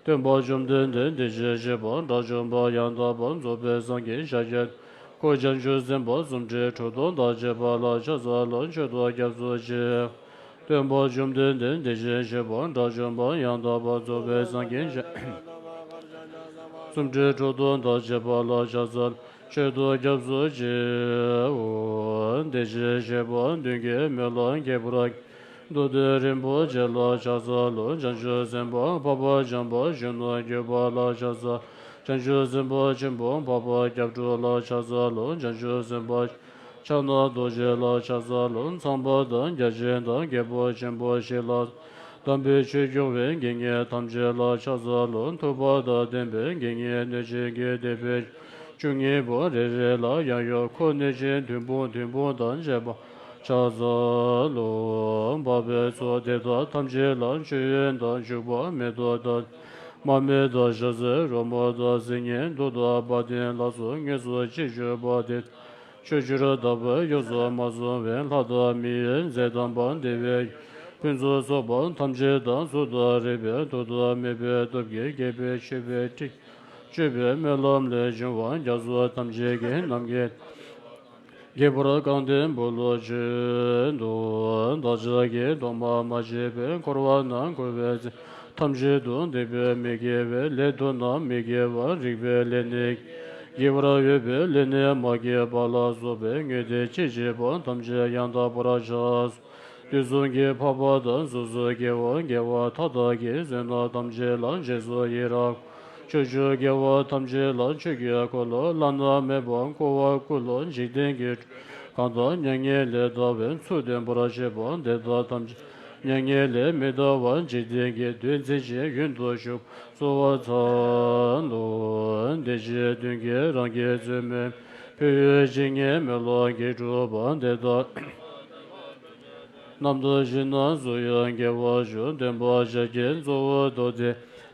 སྟོན་པ་བཅོམ་ལྡན་འདས་བདེ་ཆེན་ཞི་བ་དགྲ་བཅོམ་པ་ཡང་དག་པར་རྫོགས་པའི་སངས་རྒྱས་ཤཱཀྱ། འཁོར་བྱང་ཆུབ་སེམས་དཔའ་སུམ་ཁྲི་དྲུག་སྟོང་དང་བཅས་པ་ལ་ཕྱག་འཚལ་ལོ། མཆོད་དོ་སྐྱབས་སུ་མཆི། སྟོན་པ་བཅོམ་ལྡན་འདས་བདེ་ཆེན་ཞི་བ་དགྲ་བཅོམ་པ་ཡང་དག་པར་རྫོགས་པའི་སངས་རྒྱས་ཤཱཀྱ། སུམ་ཁྲི་དྲུག་སྟོང་དང་བཅས་པ་ལ་ཕྱག་འཚལ། མཆོད་དོ་སྐྱབས་སུ་མཆིའོ། བདེ་ཆེན་ཞི་བ་མདུན་བསྐྱེད་སྨོན་ལམ་རྒྱས་པར་བགྱི། མདོ་སྡེ་རིན་པོ་ཆེ་ལ་ཕྱག་འཚལ་ལོ། བྱང་ཆུབ་སེམས་དཔའ་འཕགས་པ་འཇམ་དཔལ་གཞོན་ནུར་གྱུར་པ་ལ་ཕྱག་འཚལ། བྱང་ཆུབ་སེམས་དཔའ་ཆེན་པོ་འཕགས་པ་སྐྱབས་དྲུག་ལ་ཕྱག་འཚལ་ལོ། བྱང་ཆུབ་སེམས་དཔའ་ཕྱག་ན་རྡོ་རྗེ་ལ་ཕྱག་འཚལ་ལོ། ཚངས་པ་དང་བརྒྱ་བྱིན་དང་རྒྱལ་པོ་ཆེན་པོ་བཞི་ལ། དམ་པའི་ཆོས་སྐྱོང་བའི་དགེ་བསྙེན་ཐམས་ཅད་ལ་ཕྱག་འཚལ་ལོ། ཐུབ་པ་དང་ལྡན་པའི་དགེ་བསྙེན་གནོད་སྦྱིན་གྱི་སྡེ་པ་བཅུ་གཉིས་པོ་རེ་རེ་ལ་ཡང་ཡང་འཁོར་གནོད་སྦྱིན་བདུན་འབུམ་བདུན་འབུམ་དང་བཅས་པ་ཕྱག་འཚལ་ལོ། འཕགས་པའི་ཚོགས་དེ་དག་ཐམས་ཅད་ལ་མཆོད་ཡོན་དང་བྱུག་པ་མེ་ཏོག་དང་མར་མེ་དང་ཞལ་ཟས་རོལ་མོ་དང་གཟིགས་བརྙན་གདུགས་དང་བ་དན་ལ་སོགས་དངོས་སུ་ཅི་བྱུང་བ་དེ་ཕྱོགས་བཅུར་བདག་པོས་ཡོངས་སུ་མ་བཟུང་བའི་ལྷ་དང་མིའི་རྫས་དམ་པ་འདུས་པའི་ཕུན་སུམ་ཚོགས་པ་ཐམས་ཅད་དང་གཟུགས་དང་རིག་པའི་མཐུ་དང་མོས་པའི་སྟོབས་ཀྱིས་རྒྱས་པའི་མཆོད་པའི་སྤྲིན་སྤྱོད་པའི་སྨོན་ལམ་ལས་བྱུང་བ་རྒྱ་མཚོ་ཐམས་ཅད་ཀྱིས་ནམ་མཁའི་རྒྱས་པར་གང་དེ་འབུལ་ལོ། མཆོད་དོ། བདག་ཅག་གི་གདོང་མ་མ་བྱས་པའི་འཁོར་བ་ན་འཁོར་བའི་ཚེ་ཐམས་ཅད་དུ་སྡིག་པའི་མི་དགེ་བའི་ལས་དུ་ན་མི་དགེ་བ་རིགས་པའི་ལས་ནི། དགེ་བར་འོས་པའི་ལས་ནི་མ་སྐྱེས་པ་ལ་སོགས་པའི་དངོས་དེ་ཅི་བྱེད་པ་ཐམས་ཅད་ཡང་དག་པར་བྱ། དུས་གསུམ་གྱི་འཕགས་པ་དང་གཟུགས་སུ་སྐྱེ་བོ་དགེ་བ་མཐའ་དག་གི་བསོད་ནམས་ཐམས་ཅད་ལ་རྗེས་སུ་ཡི་རང་། ཕྱོགས་བཅུའི་དགེ་བ་ཐམས་ཅད་ལ་ཆོས་ཀྱི་འཁོར་ལོ་བླ་ན་མེད་པ་བསྐོར་བར་བསྐུལ་ལོ། འཇིག་རྟེན་གྱི་གང་དག་མྱ་ངན་ལས་འདའ་བའི་ཚུལ་སྟོན་པར་བྱེད་པ་དེ་དག་ཐམས་ཅད་མྱ་ངན་ལས་མི་འདའ་བར་འཇིག་རྟེན་གྱི་དོན་མཛད་ཅིང་ཡུན་དུ་བཞུགས་པར་གསོལ་བ་འཚལ་ལོ། བདེ་ཆེན་མདུན་བསྐྱེད་རང་གི་བཙུན་མོས་ཕུལ་བའི་ཇི་སྙེད་སྨོན་ལམ་གྱིས་སྒྲུབ་པ་དེ་དག་རྣམས་ལ་ཞུས་ན་གཟུགས་ཡང་དགེ་བར་འགྱུར། སྟོན་པ་ཤཱཀྱའི་གཙོ་བོ་མདོ་སྡེ་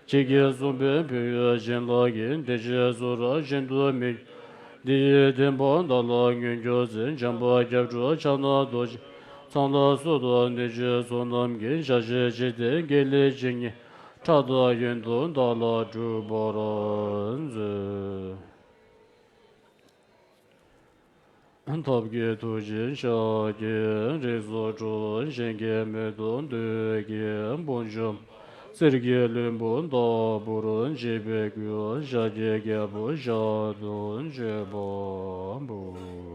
རྗེ་ཀུན་གསུངས་པའི་ཕུལ་བའི་བྱིན་རླབས་ཀྱིས། བདེ་ཆེན་གཟུགས་རབ་གཞན་དུ་མི་འགྱུར། འདི་ཡི་བསྟན་པ་བདག་ལ་མངོན་གྱུར་ཅིག། འཇམ་དཔལ་སྐྱབས་དྲུང་ཕྱག་ན་རྡོ་རྗེ་ཚངས་ལ་སོགས་དང་གནོད་སྦྱིན་ཚོགས་རྣམས་ཀྱིས། ཞལ་བཞེས་བགྱིས་ཏེ་དགེ་ལེགས་ཇི་སྙེད་ཕྲག་དང་ཡུན་དུ་བདག་ལ་སྒྲུབ་པར་མཛོད། ཐབས་མཁས་ཐུགས་རྗེ་ཕྱག་རྒྱའི་རིགས་སུ་འཁྲུངས། གཞན་གྱིས་མི་ཐུབ་འདོད་ཀྱི་དཔུང་འཇོམས། གསེར་གྱི་ལྷུན་པོ་ལྟ་བུར་བརྗིད་པའི་སྐུ། ཤཱཀྱའི་རྒྱལ་པོ་ཞལ་དུ་མཆོད་པ་འབུལ།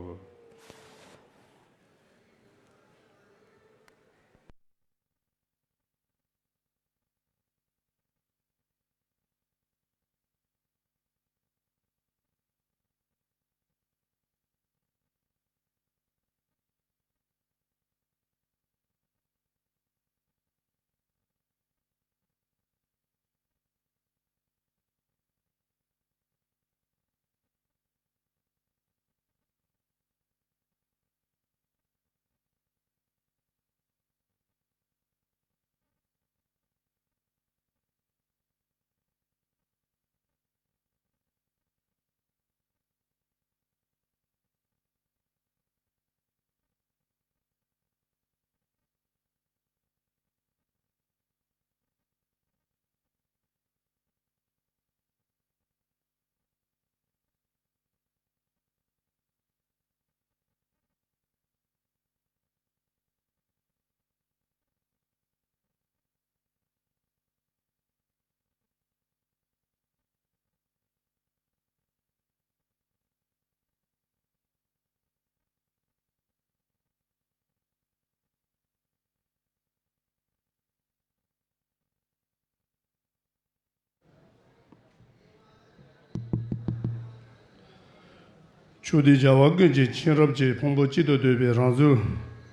ཕྱོགས་དུས་བྱ་བ་ཀུན་གྱི་མཁྱེན་རབ་ཀྱི་ཕུང་པོ་གཅིག་ཏུ་བསྡུས་པའི་རང་གཟུགས་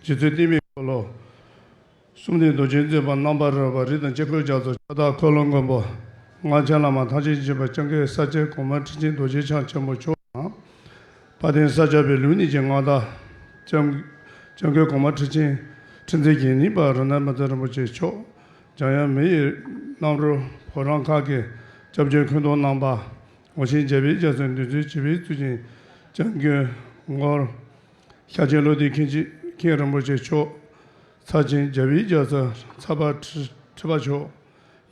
རྗེ་བཙུན་བསྟན་པའི་འཁོར་ལོ། གསུམ་ལྡན་རྡོ་རྗེ་འཛིན་པ་རྣམ་པར་རོལ་པ་རིགས་དང་དཀྱིལ་འཁོར་རྒྱ་མཚོ་ཁྱབ་བདག་འཁོར་ལོ་མགོན་པོ། སྔགས་འཆང་བླ་མ་ཐམས་ཅད་མཁྱེན་པ་སྐྱབས་མགོན་ས་སྐྱའི་གོང་མ་ཁྲི་ཆེན་རྡོ་རྗེ་འཆང་ཆེན་པོ་མཆོག་དང་། དཔལ་ལྡན་ས་སྐྱ་པའི་ལུགས་གཉིས་ཀྱི་མངའ་བདག་སྐྱབས་སྐྱབས་མགོན་གོང་མ་ཁྲི་ཆེན་ཁྲི་འཛིན་གྱི་ནུས་པ་རཏྣ་མ་ཙི་རིན་པོ་ཆེ་མཆོག། འཇམ་དབྱངས་མི་ཡི་རྣམ་རོལ་ཕོ་བྲང་ཁག་གི་སྐྱབས་བཅོལ་ཁུངས་གཏོགས་རྣམ་པ། ངོ་ཤེས་རྒྱལ་པོའི་རྒྱ་མཚོའི་འདུལ་འཛིན་བྱེད་པའི་གཙུག་རྒྱན་སྐྱབས་མགོན་ངོར། ཤཱཀྱའི་བློ་ལྡན་མཁན་ཆེན་ མཁན་རིན་པོ་ཆེ་མཆོག་ཚར་ཆེན་རྒྱལ་བའི་རྒྱལ་མཚན་ཚར་པ་ཁྲི་ཁྲི་པ་མཆོག་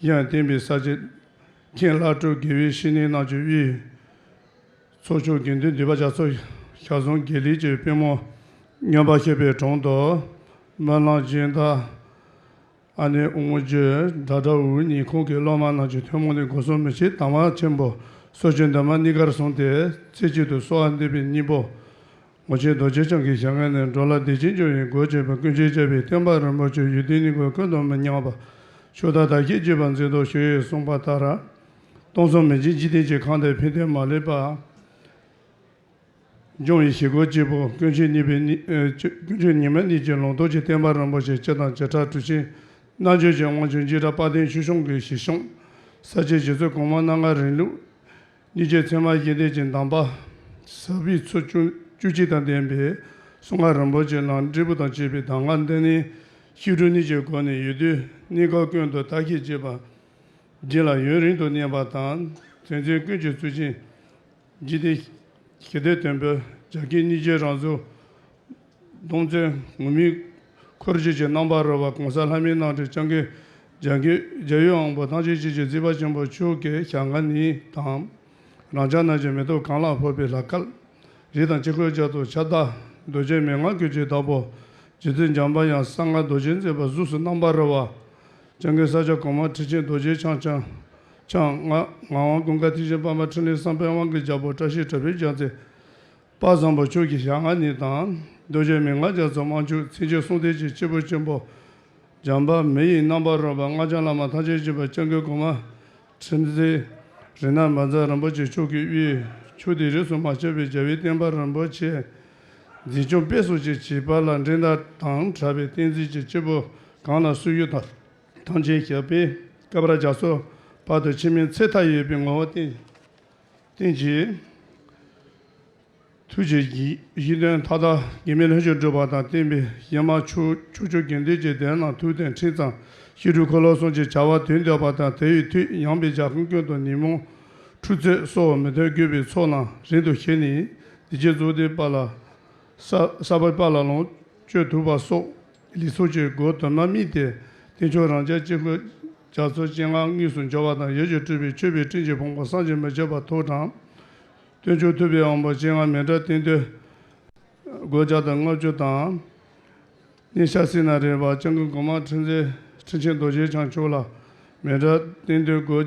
གཡང་བསྟན་པའི་ས་ཆེན་མཁན་བླ་སྤྲུལ་དགེ་བའི་བཤེས་གཉེན་རྣམས་ཀྱི་དབུས། ཚོགས་མཆོག་དགེ་འདུན་འདུས་པ་རྒྱ་མཚོ་ཞལ་གསུམ་དགེ་ལེགས་ཀྱི་པུས་མོ་མངོན་པར་བཞད་པའི་དྲུང་དུ། སྨོན་ལམ་སྦྱིན་བདག་ཨ་ནེ་དབུ་མོ་བརྒྱུད་དྲ་གྲོགས་འུ་གཉིས་ཁོང་གི་སློབ་མ་རྣམས་ཀྱི་ཐུན་མོང་ནས་སྒོ་གསུམ་མི་ཕྱེད་དམ་པ་ཆེན་པོ་སོ་སྐྱེ་འདུན་མ་གཉིས་ཀར་བཟུང་སྟེ་ཚེ་གཅིག་ཏུ་གསོལ་བ་འདེབས་པའི་སྙིང་པོ། ངོར་ཆེན་རྡོ་རྗེ་འཆང་གི་ཞལ་སྔ་ནས་འགྲོ་ལ་བདེ་སྐྱིད་འབྱུང་བའི་སྒོ་འབྱེད་པ་ཀུན་མཁྱེན་རྒྱལ་བའི་བསྟན་པ་རིན་པོ་ཆེ་ཡོན་ཏན་སྙིང་པོ་ཀུན་ཏུ་མི་ཉམས་པ་ཕྱོགས་མཐའ་དར་རྒྱས་རྒྱས་པར་མཛད་དོ་ཞེས་གསུངས་པ་ལྟར། སྟོང་གསུམ་མི་མཇེད་འཇིག་རྟེན་གྱི་ཁམས་འདིར་ཕན་བདེ་མ་ལུས་པ་འབྱུང་བའི་བཞེད་དགོངས་གཅིག་པུ་ཀུན་མཁྱེན་ཉི་མའི་ཉི་ཨེ་ཀུན་མཁྱེན་ཉི་མའི་གཉིས་ཀྱི་ལུང་རྟོགས་ཀྱི་བསྟན་པ་རིན་པོ་ཆེ་སྤྱི་དང་བྱེ་བྲག་གྲུབ་ཆེན་རྣལ་འབྱོར་གྱི་དབང་ཕྱུག་འཇིགས་བྲལ་དཔལ་ལྡན་ཆོས་སྐྱོང་གི་ཞལ་གསུམ། ས་སྐྱའི་རྗེ་བཙུན་གོང་མ་རྣམ་ལྔའི་རིང་ལུགས། སྙིང་རྗེ་ཚད་མ་བཞི་ལྡན་གྱི་གདམས་པ། ཟབ་པའི་ཚུལ་བཅུ་བཅུ་གཅིག་དང་ལྡན་པའི་གསུང་ངག་རིན་པོ་ཆེ་རྣམས་འབྲས་བུ་དང་བཅས་པའི་གདམས་ངག་འདི་ནི་བཤད་སྒྲུབ་གཉིས་ཀྱི་སྒོ་ནས་ཡུལ་དུས་གནས་སྐབས་ཀུན་ཏུ་དར་ཞིང་རྒྱས་པ། རྒྱུད་ལ་ཡུན་རིང་དུ་གནས་པ་དང་དོན་ཚན་ཀུན་གྱི་ཚུལ་ཆེན། འཇིག་རྟེན་ཞི་བདེའི་དོན་པོ་རྒྱ་སྐད་སྙིང་རྗེ་རང་གཟུགས། སྡོམ་བརྩོན་ངུར་སྨྲིག་འཁོར་བཅས་ཀྱི་རྣམ་པར་རོལ་པ་གོང་ས་ལྷ་མིའི་རྣམ་འདྲེན་སྐྱབས་མགོན་རྒྱལ་མགོན་རྒྱལ་བའི་དབང་པོ་ཐམས་ཅད་མཁྱེན་ཅིང་གཟིགས་པ་ཆེན་པོ་མཆོག་གི་ཞལ་སྔ་ནས་དང་། རང་ཅག་རྣམས་ཀྱི་མེ་ཏོག་གང་ལ་ཕོག་པའི་ལྷ་སྐལ། རིགས་དང་དཀྱིལ་འཁོར་རྒྱ་མཚོ་ཁྱབ་བདག་རྡོ་རྗེ་མན་ངག་གི་ཆོས་བདག་པོ། རྗེ་བཙུན་འཇམ་དཔལ་དབྱངས་གསང་སྔགས་རྡོ་རྗེ་མཛེས་པ་གཟུགས་སུ་རྣམ་པར་རོལ་པ། སྐྱབས་མགོན་ས་སྐྱ་གོང་མ་ཁྲི་ཆེན་རྡོ་རྗེ་འཆང་། འཆང་། ངག་ངག་དབང་ཀུན་དགའ་ཐེག་ཆེན་པདྨ་འཕྲིན་ལས་བསམ་འཕེལ་དབང་གི་རྒྱལ་པོ་བཀྲ་ཤིས་གྲགས་པའི་རྒྱལ་མཚན། དཔལ་བཟང་པོ་མཆོག་གི་ཞལ་སྔ་ནས་དང་། རྡོ་རྗེ་མན་ངག་རྒྱ་མཚོ་དབང་ཕྱུག་མཚན་བརྗོད་གསུང་ལྡན་གྱི་སྐྱེས་བུ་ཆེན་པོ། འཇམ་དཔལ་མི་ཡི་རྣམ་པར་རོལ་པ་སྔགས་རྒྱལ་བླ་མ་ཐམས་ཅད་མཁྱེན་པ་སྐྱབས་མགོན་གོང་མ་ཁྲི་འཛིན་རིགས་སྣ་མ་འཛག་རིན་པོ་ཆེ་མཆོག་གི་དབུས་ཕྱོགས་དུས་རིས་སུ་མ་ཆད་པའི་རྒྱལ་བའི་བསྟན་པ་རིན་པོ་ཆེ་འཛིན་སྐྱོང་སྤེལ་གསུམ་གྱི་བྱེད་པ་ལ་འགྲན་ཟླ་དང་བྲལ་བའི་བསྟན་འཛིན་གྱི་སྐྱེས་བུ་གང་ལ་སུ་ཡོད་དང་། ཐམས་ཅད་ཞབས་པད་བསྐལ་པ་རྒྱ་མཚོ་བར་དུ་འཆི་མེད་ཚེ་མཐའ་ཡས་པའི་ངོ་བོ་བསྟན་བསྟན་གྱི། ཐུགས་ཀྱི་བཞེད་དོན་མཐའ་དག་གེགས་མེད་ལྷུན་གྱིས་གྲུབ་པ་དང་བསྟན་པའི་གཞི་མ་ཕྱོགས་ཕྱོགས་བཅུ་དགེ་འདུན་གྱི་སྡེ་རྣམས་ཐུགས་དང་མཁྲིས་ཙམ་བཤད་སྒྲུབ་འཁོར་ལོ་གསུམ་གྱི་བྱ་བ་དོན་བསྡུས་པ་དང་དེ་ཡི་མཐུས་ཡངས་པའི་རྒྱལ་ཁམས་ཀུན་ཏུ་ཉོན་མོངས་འཁྲུག་རྩོད་སོགས་མི་མཐུན་དགོས་པའི་ཚོགས་རྣམས་རིང་དུ་ཞི་ནས་བདེ་སྐྱིད་རྫོགས་ལྡན་པ་ལ། ས་ས་བབ་པ་ལ་ལོངས་སྤྱོད་ཐུབ་པ་སོགས་ལེགས་ཚོགས་ཀྱི་སྒོ་དུ་མར་སྨིན་ཏེ་རྟེན་མཆོག་རང་རྒྱལ་དཀྱིལ་འཁོར་རྒྱ་མཚོའི་སྤྱན་སྔར་དངོས་སུ་འབྱོར་བ་དང་ཡིད་ཀྱིས་སྤྲུལ་པའི་མཆོད་པའི་སྤྲིན་གྱི་ཕུང་པོ་བསམ་གྱིས་མི་ཁྱབ་པ་ཐོབ་དང་། རྟེན་མཆོག་ཐུབ་པའི་དབང་པོ་སྤྱན་སྔར་མཎྜལ་རྟེན་འདོན་སྒོར་བརྒྱ་དང་ལྔ་བཅུ་དང་། གནས་ཤག་སིན་ན་རེ་བ་སྐྱབས་མགོན་གོང་མ་ཁྲི་འཛིན་ཁྲི་ཆེན་རྡོ་རྗེ་འཆང་མཆོག་ལ་མཎྜལ་རྟེན་འདོན་སྒོར་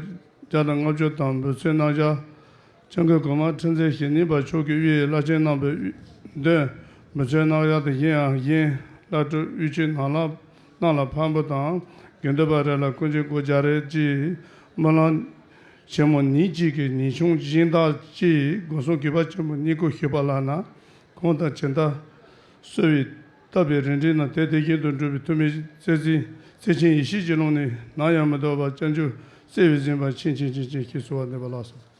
བརྒྱ་དང་ལྔ་བཅུ་དང་འབུལ་ཚོད་རྣམ་གཞག་སྐྱབས་མགོན་གོང་མ་ཁྲི་འཛིན་ཞལ་ནུས་པ་མཆོག་གི་དབུས་བླ་ཆེན་རྣམ་པའི་དབུས་འདོན་འབུལ་ཚོད་རྣམ་གཞག་དང་གཞན་ཡང་གཞན་བླ་སྤྲུལ་དབུས་ཆོས་ནང་ལ་རྣམས་ལ་ཕན་པོ་དང་དགེ་འདུན་པ་རེ་ལ་སྐུ་འགྱེད་སྒོར་བརྒྱ་རེ་གཅིག་སྨོན་ལམ་ཆེན་མོ་ཉིན་གཅིག་གི་ཉིན་ཆུང་སྦྱིན་བདག་གཅིག་སྒོ་གསུམ་གུས་པ་ཆེན་པོས་བསྙེན་བཀུར་ཞུས་པ་ལགས་ན། གང་དང་ཇི་ལྟར་གསོལ་བའི་བཏབ་པའི་རིམ་གྲོ་རྣམས་དེ་དེ་བཞིན་དུ་འགྲུབ་པའི་ཐུགས་སྨོན་བརྩེ་ཚིག་བརྩེ་ཆེན་ཡེ་ཤེས་ཀྱི་ཀློང་ནས་ནམ་ཡང་མི་ལྡོག་པར་བྱང་ཆུབ་བརྩེ་བས་ཟིན་པར་མཁྱེན་ཅིང་མཁྱེན་ཅིང་ཞེས་གསོལ་བ་འདེབས་པ་ལགས་སོ།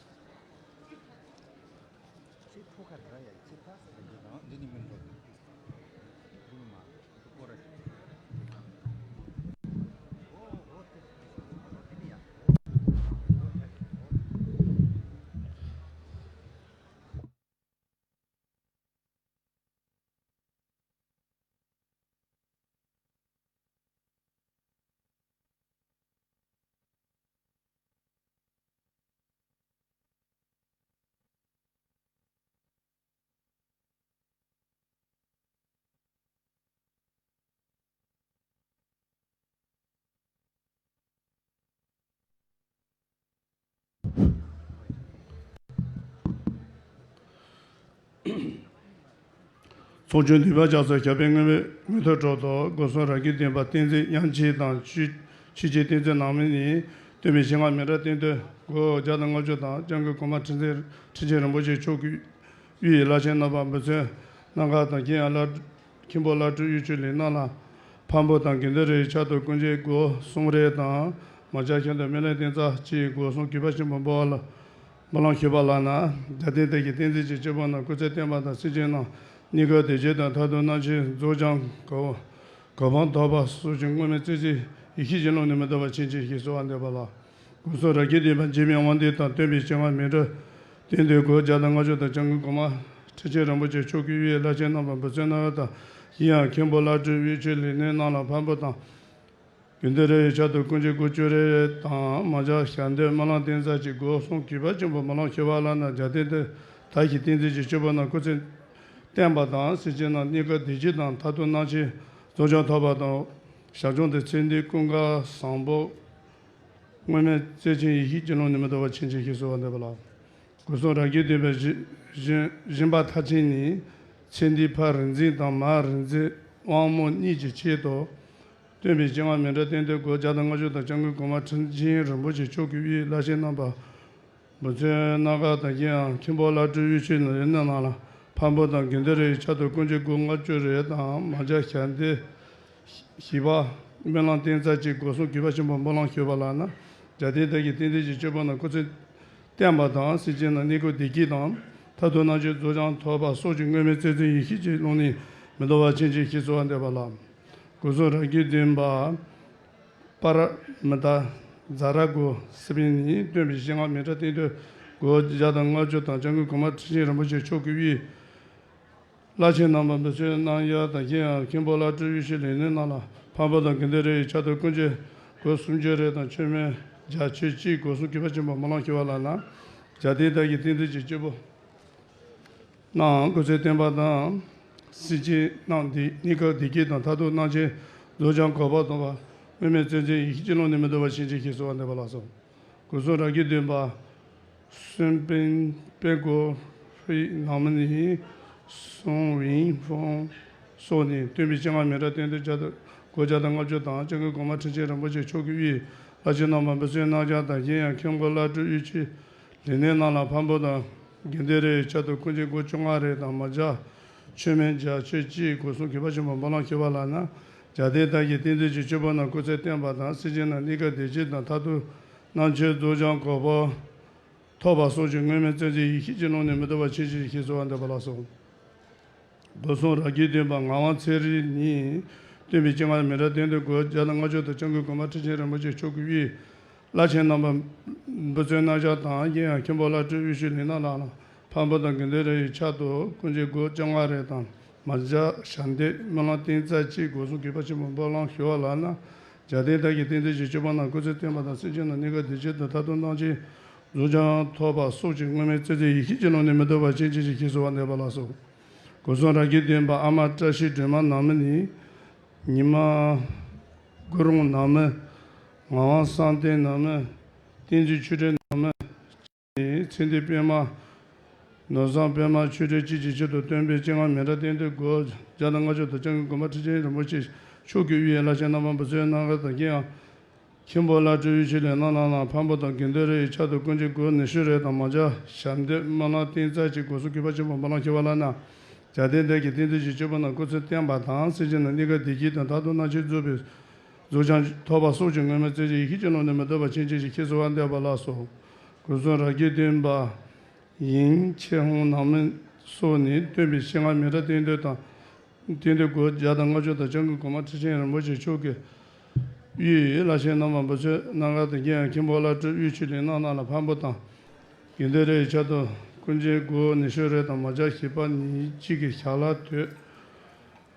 ཚོགས་མཆོད་འདུས་པ་རྒྱ་མཚོ་ཞབས་པད་མངོན་པའི་མངོན་མཐོའི་གྲོགས་སུ་སྒོ་གསུམ་རབ་དགའི་བདེན་པ་བསྟན་འཛིན་དབྱངས་ཅན་དང་ཆོས་ཆོས་ཀྱི་བསྟན་འཛིན་ནང་མི་ནི་སྟོན་པའི་ཞལ་སྔ་མཎྜལ་རྟེན་འདོན་སྒོར་བརྒྱ་དང་ལྔ་བཅུ་དང་སྐྱབས་མགོན་གོང་མ་ཁྲི་འཛིན་ཁྲི་ཆེན་རིན་པོ་ཆེ་མཆོག་གི་དབུས་བླ་ཆེན་རྣམ་པ་འབུལ་ཚོད་རྣམ་དཀར་དང་རྒན་ཡང་བླ་མཁན་པོ་བླ་སྤྲུལ་དབུས་ཆོས་ལས་རྣམས་ལ་ཕམ་པོ་དང་དགེ་འདུན་རེའི་ཆེད་དུ་སྐུ་འགྱེད་སྒོར་གསུམ་རེ་དང་མ་ཆ་ཁྱོན་དུ་སྨོན་ལམ་རྟེན་རྩ་གཅིག་སྒོར་གསུམ་གུས་པ་ཆེན་པོས་འབུལ་བ་ལ་སྨོན་ལམ་ཞུས་པ་ལགས་ན། རྒྱལ་བསྟན་དེ་ཡི་བསྟན་འཛིན་གྱི་སྐྱེས་བུ་རྣམས་སྐུ་ཚེ་བརྟན་པ་དང་སེམས་ཅན་རྣམས་གནས་སྐབས་བདེ་སྐྱིད་དང་མཐར་ཐུག་རྣམ་མཁྱེན་རྫོགས་བྱང་གོ་གོ་འཕང་ཐོབ་པ་སོགས་ཀྱི་སྔོན་མའི་བརྩེ་གཟིགས་ཡེ་ཤེས་ཀྱི་ཀློང་ནས་མི་ལྡོག་པར་མཁྱེན་ཅིང་ཞེས་གསོལ་བ་འདེབས་པ་ལགས། སྒོ་གསུམ་རབ་དགའི་བདེན་པ་འཇིགས་མེད་དབང་ལྡན་དང་སྟོན་པའི་ཞལ་སྔ་མཎྜལ་རྟེན་འདོན་སྒོར་བརྒྱ་དང་ལྔ་བཅུ་དང་སྐྱབས་མགོན་གོང་མ་ ཁྲི་ཆེན་རིན་པོ་ཆེ་མཆོག་གི་དབུས་བླ་ཆེན་རྣམ་པ་འབུལ་ཚོགས་གནང་ཡོད་དང་། གཞན་ཡང་མཁན་པོ་བླ་སྤྲུལ་དབུས་ཆོས་ལས་སྣེ་རྣམས་ལ་ཕམ་པོ་དང་། དགེ་འདུན་རེ་ཡི་ཕྱག་ཏུ་སྐུ་མཆེད་སྒོར་བཅུ་རེ་དང་མང་ཇ་ཞལ་འདེབས་སྨོན་ལམ་རྟེན་རྫས་ཀྱི་སྒོ་གསུམ་གུས་པ་ཆེན་པོས་སྨོན་ལམ་ཞུ་བ་ལགས་ན། རྒྱལ་བསྟན་དེ་དག་གི་རྟེན་འབྲེལ་གྱི་སྤྱོད་པ་རྣམས་སྐུ་ཚེ་བརྟན་པ་དང་། སེམས་ཅན་རྣམས་གནས་སྐབས་བདེ་སྐྱིད་དང་། མཐར་ཐུག་སྣང་ཆེན་རྫོགས་བྱང་ཐོབ་པ་དང་། ཞབས་བྱུང་དུ་ཚེ་འདིའི་ཀུན་དགའ་བཟང་པོ་སྔོན་མེད་བརྩེ་ཆེན་ཡེ་ཤེས་ཀྱི་ཀློང་ནས་མི་ལྡོག་པར་བྱིན་ཅིག་ཞེས་གསོལ་བ་འདེབས་པ་ལགས། སྒོ་གསུམ་རབ་ཀྱིས་བསྟན་པའི་སྦྱིན་སྦྱིན་སྦྱིན་པ་མཐར་ཕྱིན་ནི། ཚེ་འདིའི་ཕ་རིག་འཛིན་དང་མ་རིག་འཛིན་དབང་མོ་གཉིས་ཀྱི་ཆེད་དུ། སྟོན་པའི་སྤྱན་སྔར་མཎྜལ་རྟེན་འབྲེལ་སྒོར་བརྒྱ་དང་ལྔ་བཅུ་དང་། སྐྱབས་མགོན་གོང་མ་ཁྲི་ཆེན་རིན་པོ་ཆེ་མཆོག་གི་དབུས་བླ་ཆེན་རྣམ་པ་འབུལ་ཚོགས་གནང་ག་དང་། གཞན་ཡང་མཁན་པོ་བླ་སྤྲུལ་དབུས་ཆོས་ལས་སྣེ་རྣམས་ལ་ཕམ་པོ་དང་། དགེ་འདུན་རེ་ཡི་ཕྱག་ཏུ་སྐུ་མཆེད་སྒོར་ལྔ་བཅུ་རེ་དང་མང་ཇ་ཞལ་འདེབས་ཞིས་པ་སྨོན་ལམ་རྟེན་རྫས་ཀྱི་སྒོ་གསུམ་གུས་པ་ཆེན་པོས་སྨོན་ལམ་ཞུ་བ་ལགས་ན། རྒྱལ་བསྟན་དག་གི་རྟེན་འབྲེལ་གྱི་སྤྱོད་པ་རྣམས་སྐུ་ཚེ་བརྟན་པ་དང་། སེམས་ཅན་རྣམས་གནས་སྐབས་བདེ་སྐྱིད་དང་། མཐར་ཐུག་སྣང་ཆེན་རྫོགས་བྱང་ཐོབ་པ་སོགས་ཀྱི་སྔོན་མེད་བརྩེ་ཆེན་ཡེ་ཤེས་ཀྱི་ཀློང་ནས་མི་ལྡོག་པར་བྱིན་ཅིག་ཞེས་གསོལ་བ་འདེབས་པ་ལགས། སྒོ་གསུམ་རབ་ཀྱིས་བསྟན་པ། པ་ར་མི་ཏཱ་ཛ་ར་གོ་སི་པན་ནས་སྟོན་པའི་སྤྱན་སྔར་མཎྜལ་རྟེན་འབྲེལ་སྒོར་བརྒྱ་དང་ལྔ་བཅུ་དང་། སྐྱབས་མགོན་གོང་མ་ཁྲི་ཆེན་རིན་པོ་ཆེ་མཆོག་གི་དབུས་བླ་ཆེན་རྣམ་པ་འབུལ་ཚོགས་གནང་ཡ་དང་། གཞན་ཡང་མཁན་པོ་བླ་སྤྲུལ་དབུས་ཆོས་ལས་སྣེ་རྣམས་ལ་ཕམ་པོ་དང་། དགེ་འདུན་རེ་ཡི་ཕྱག་ཏུ་སྐུ་མཆེད་སྒོར་སུམ་ཅུ་རེ་དང་། མཆོད་མེ་བརྒྱ་མཆོད་ཅིག་སྒོ་གསུམ་གུས་པ་ཆེན་པོས་སྨོན་ལམ་ཞུ་བ་ལགས་ན། རྒྱལ་བསྟན་དག་གི་རྟེན་འབྲེལ་གྱི་སྤྱོད་པ་རྣམས་སྐུ་ཚེ་བརྟན་པ་དང་། སེམས་ཅན་རྣམས་བདེ་གནས་སྐབས་བདེ་སྐྱིད་དང་། མཐར་ཐུག་སྣང་ཆེན་རྫོགས་བྱང་གོ་འཕང་ཐོབ་པ་སྔོན་མེད་བརྩེ་ཆེན་ཡེ་ཤེས་ཀྱི་ཀློང་ནས་མི་ལྡོག་པར་བྱིན་ཅིག་ཞེས་གསོལ་བ་འདེབས་པ་ལགས་སོ། སྒོ་གསུམ་རབ་ཀྱིས་བསྟན་པ། སུན་པིན་པེ་གོ་ཧྥི་ནང་མི་ནི་སུང་ཝིན་ཧྥོང་སོགས་ནས་སྟོན་པའི་སྤྱན་སྔར་མཎྜལ་རྟེན་འབྲེལ་བརྒྱ་དང་སྒོར་བརྒྱ་དང་ལྔ་བཅུ་དང་། སྐྱབས་མགོན་གོང་མ་ཁྲི་ཆེན་རིན་པོ་ཆེ་མཆོག་གི་དབུས་བླ་ཆེན་རྣམ་པ་འབུལ་ཚོགས་གནང་ཡ་དང་། གཞན་ཡང་མཁན་པོ་བླ་སྤྲུལ་དབུས་ཆོས་ལས་སྣེ་རྣམས་ལ་ཕམ་པོ་དང་། དགེ་འདུན་རེ་ཡི་ཕྱག་ཏུ་སྐུ་མཆེད་སྒོར་བཅོ་ལྔ་རེ་དང་མང་ཇ་མཆོད་མེ་བརྒྱ་མཆོད་ཅིག་སྒོ་གསུམ་གུས་པ་ཆེན་པོས་སྨོན་ལམ་ཞུ་བ་ལགས་ན། རྒྱལ་བསྟན་དག་གི་རྟེན་འབྲེལ་གྱི་སྤྱོད་པ་རྣམས་སྐུ་ཚེ་བརྟན་པ་དང་། སེམས་ཅན་རྣམས་གནས་སྐབས་བདེ་སྐྱིད་དང་། མཐར་ཐུག་སྣང་ཆེན་རྫོགས་བྱང་གོ་འཕང་ཐོབ་པ་སོགས་ཀྱི་སྔོན་མེད་བརྩེ་ཆེན་ཡེ་ཤེས་ཀྱི་ཀློང་ནས་མི་ལྡོག་པར་བྱིན་ཅིག་ཞེས་གསོལ་བ་འདེབས་པ་ལགས་སོ། སྒོ་གསུམ་རབ་ཀྱིས་བསྟན་པ་ངག་དབང་ཚེ་རིང་ནས་སྟོན་པའི་སྤྱན་སྔར་མཎྜལ་རྟེན་འབྲེལ་སྒོར་བརྒྱ་དང་ལྔ་བཅུ་དང་། སྐྱབས་མགོན་གོང་མ་ཁྲི་ཆེན་རིན་པོ་ཆེ་མཆོག་གི་དབུས་བླ་ཆེན་རྣམ་པ་འབུལ་ཚོགས་གནང་ཡ་དང་། གཞན་ཡང་མཁན་པོ་བླ་སྤྲུལ་དབུས་ཆོས་ལས་སྣེ་རྣམས་ལ་ཕམ་པོ་དང་། དགེ་འདུན་རེ་ཡི་ཕྱག་ཏུ་སྐུ་མཆེད་སྒོར་བཅོ་ལྔ་རེ་དང་མང་ཇ་ཞལ་འདེབས་སྨོན་ལམ་རྟེན་རྫས་ཅིག་སྒོ་གསུམ་གུས་པ་ཆེན་པོས་སྨོན་ལམ་ཞུ་བ་ལགས་ན། རྒྱལ་བསྟན་དག་གི་རྟེན་འབྲེལ་གྱི་སྤྱོད་པ་རྣམས་སྐུ་ཚེ་བརྟན་པ་དང་། སེམས་ཅན་རྣམས་གནས་སྐབས་བདེ་སྐྱིད་དང་། མཐར་ཐུག་སྣང་ཆེན་རྫོགས་བྱང་ཐོབ་པ་སོགས་ཀྱི་སྔོན་མེད་བརྩེ་ཆེན་ཡེ་ཤེས་ཀྱི་ཀློང་ནས་མི་ལྡོག་པར་བྱིན་ཅིག་ཞེས་གསོལ་བ་འདེབས་པ་ལགས་སོ། སྒོ་གསུམ་རབ་ཀྱིས་བསྟན་པ་ཨ་མ་བཀྲ་ཤིས་སྒྲོལ་མ་ནང་མི་ནས་ཉི་མ་དགུ་རོང་ནང་མི། ངག་དབང་བསམ་གཏན་ནང་མི། བསྟན་འཛིན་ཆོས་སྒྲོན་ནང་མི། ནས་ཚེ་འདས་པད་མ། ནོར་བཟང་པད་མ་ཆོས་སྒྲོན་བཅས་ཀྱི་ཆེད་དུ་སྟོན་པའི་སྤྱན་སྔར་མཎྜལ་རྟེན་འབྲེལ་སྒོར་བརྒྱ་དང་ལྔ་བཅུ་དང་། སྐྱབས་མགོན་གོང་མ་ཁྲི་ཆེན་རིན་པོ་ཆེ་མཆོག་གི་དབུས་བླ་ཆེན་རྣམ་པ་འབུལ་ཚོགས་གནང་ཡ་དང་། གཞན་ཡང་མཁན་པོ་བླ་སྤྲུལ་དབུས་ཆོས་ལས་སྣེ་རྣམས་ལ་ཕམ་པོ་དང་། དགེ་འདུན་རེ་ཡི་ཕྱག་ཏུ་སྐུ་མཆེད་སྒོར་ཉི་ཤུ་རེ་དང་མང་ཇ་ཞལ་འདེབས་སྨོན་ལམ་རྟེན་རྫས་ཀྱི་སྒོ་གསུམ་གུས་པ་ཆེན་པོས་སྨོན་ལམ་ཞུ་བ་ལགས་ན། རྒྱལ་བསྟན་དག་གི་རྟེན་འབྲེལ་གྱི་སྤྱོད་པ་རྣམས་སྐུ་ཚེ་བརྟན་པ་དང་། སེམས་ཅན་རྣམས་གནས་སྐབས་བདེ་སྐྱིད་དང་། མཐར་ཐུག་སྣང་ཆེན་རྫོགས་པའི་རྫོགས་བྱང་ཐོབ་པ་སོགས་ཀྱི་སྔོན་མེད་བརྩེ་ཆེན་ཡེ་ཤེས་ཀྱི་ཀློང་ནས་མི་ལྡོག་པར་བྱིན་ཅིག་ཞེས་གསོལ་བ་འདེབས་པ་ལགས་སོ། སྒོ་གསུམ་རབ་ཀྱིས་བསྟན་པ། ཡིན་ཆེ་ཧོང་ནང་མི་སོགས་ནས་སྟོན་པའི་སྤྱན་སྔར་མཎྜལ་རྟེན་འབྲེལ་དང་། རྟེན་འབྲེལ་སྒོར་བརྒྱ་དང་ལྔ་བཅུ་དང་། སྐྱབས་མགོན་གོང་མ་ཁྲི་ཆེན་རིན་པོ་ཆེ་མཆོག་གི་དབུས་བླ་ཆེན་རྣམ་པ་འབུལ་ཚོགས་གནང་ཡ་དང་། གཞན་ཡང་མཁན་པོ་བླ་སྤྲུལ་དབུས་ཆོས་ལས་སྣེ་རྣམས་ལ་ཕམ་པོ་དང་། དགེ་འདུན་རེ་ཡི་ཕྱག་ཏུ་སྐུ་མཆེད་སྒོར་ཉི་ཤུ་རེ་དང་མང་ཇ་ཞིས་པ་ཉིས་གཅིག་གི་ཞལ་ལག་དོད།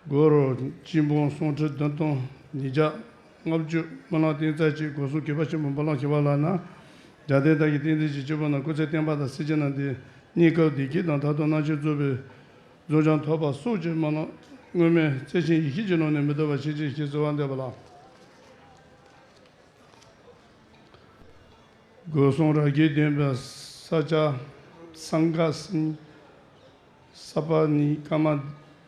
སྒོར་སྤྱི་འབུམ་སུམ་ཁྲི་བདུན་སྟོང་ཉིས་བརྒྱ་ལྔ་བཅུ་སྨོན་ལམ་རྟེན་རྫས་ཀྱི་སྒོ་གསུམ་གུས་པ་ཆེན་པོས་སྨོན་ལམ་ཞུ་བ་ལགས་ན། རྒྱལ་བསྟན་དག་གི་རྟེན་འབྲེལ་གྱི་སྤྱོད་པ་རྣམས་སྐུ་ཚེ་བརྟན་པ་དང་། སེམས་ཅན་རྣམས་དེ་གནས་སྐབས་བདེ་སྐྱིད་དང་། མཐར་ཐུག་སྣང་ཆེན་རྫོགས་པའི་རྫོགས་བྱང་ཐོབ་པ་སོགས་ཀྱི་སྨོན་ལམ་སྔོན་མེད་བརྩེ་ཆེན་ཡེ་ཤེས་ཀྱི་ཀློང་ནས་མི་ལྡོག་པར་བྱིན་ཅིག་ཞེས་གསོལ་བ་འདེབས་པ་ལགས། སྒོ་གསུམ་རབ་ཀྱིས་བསྟན་པའི་ས་སྐྱ་སངྒ་སིང་ས་པ་ནི་ཀ་མ་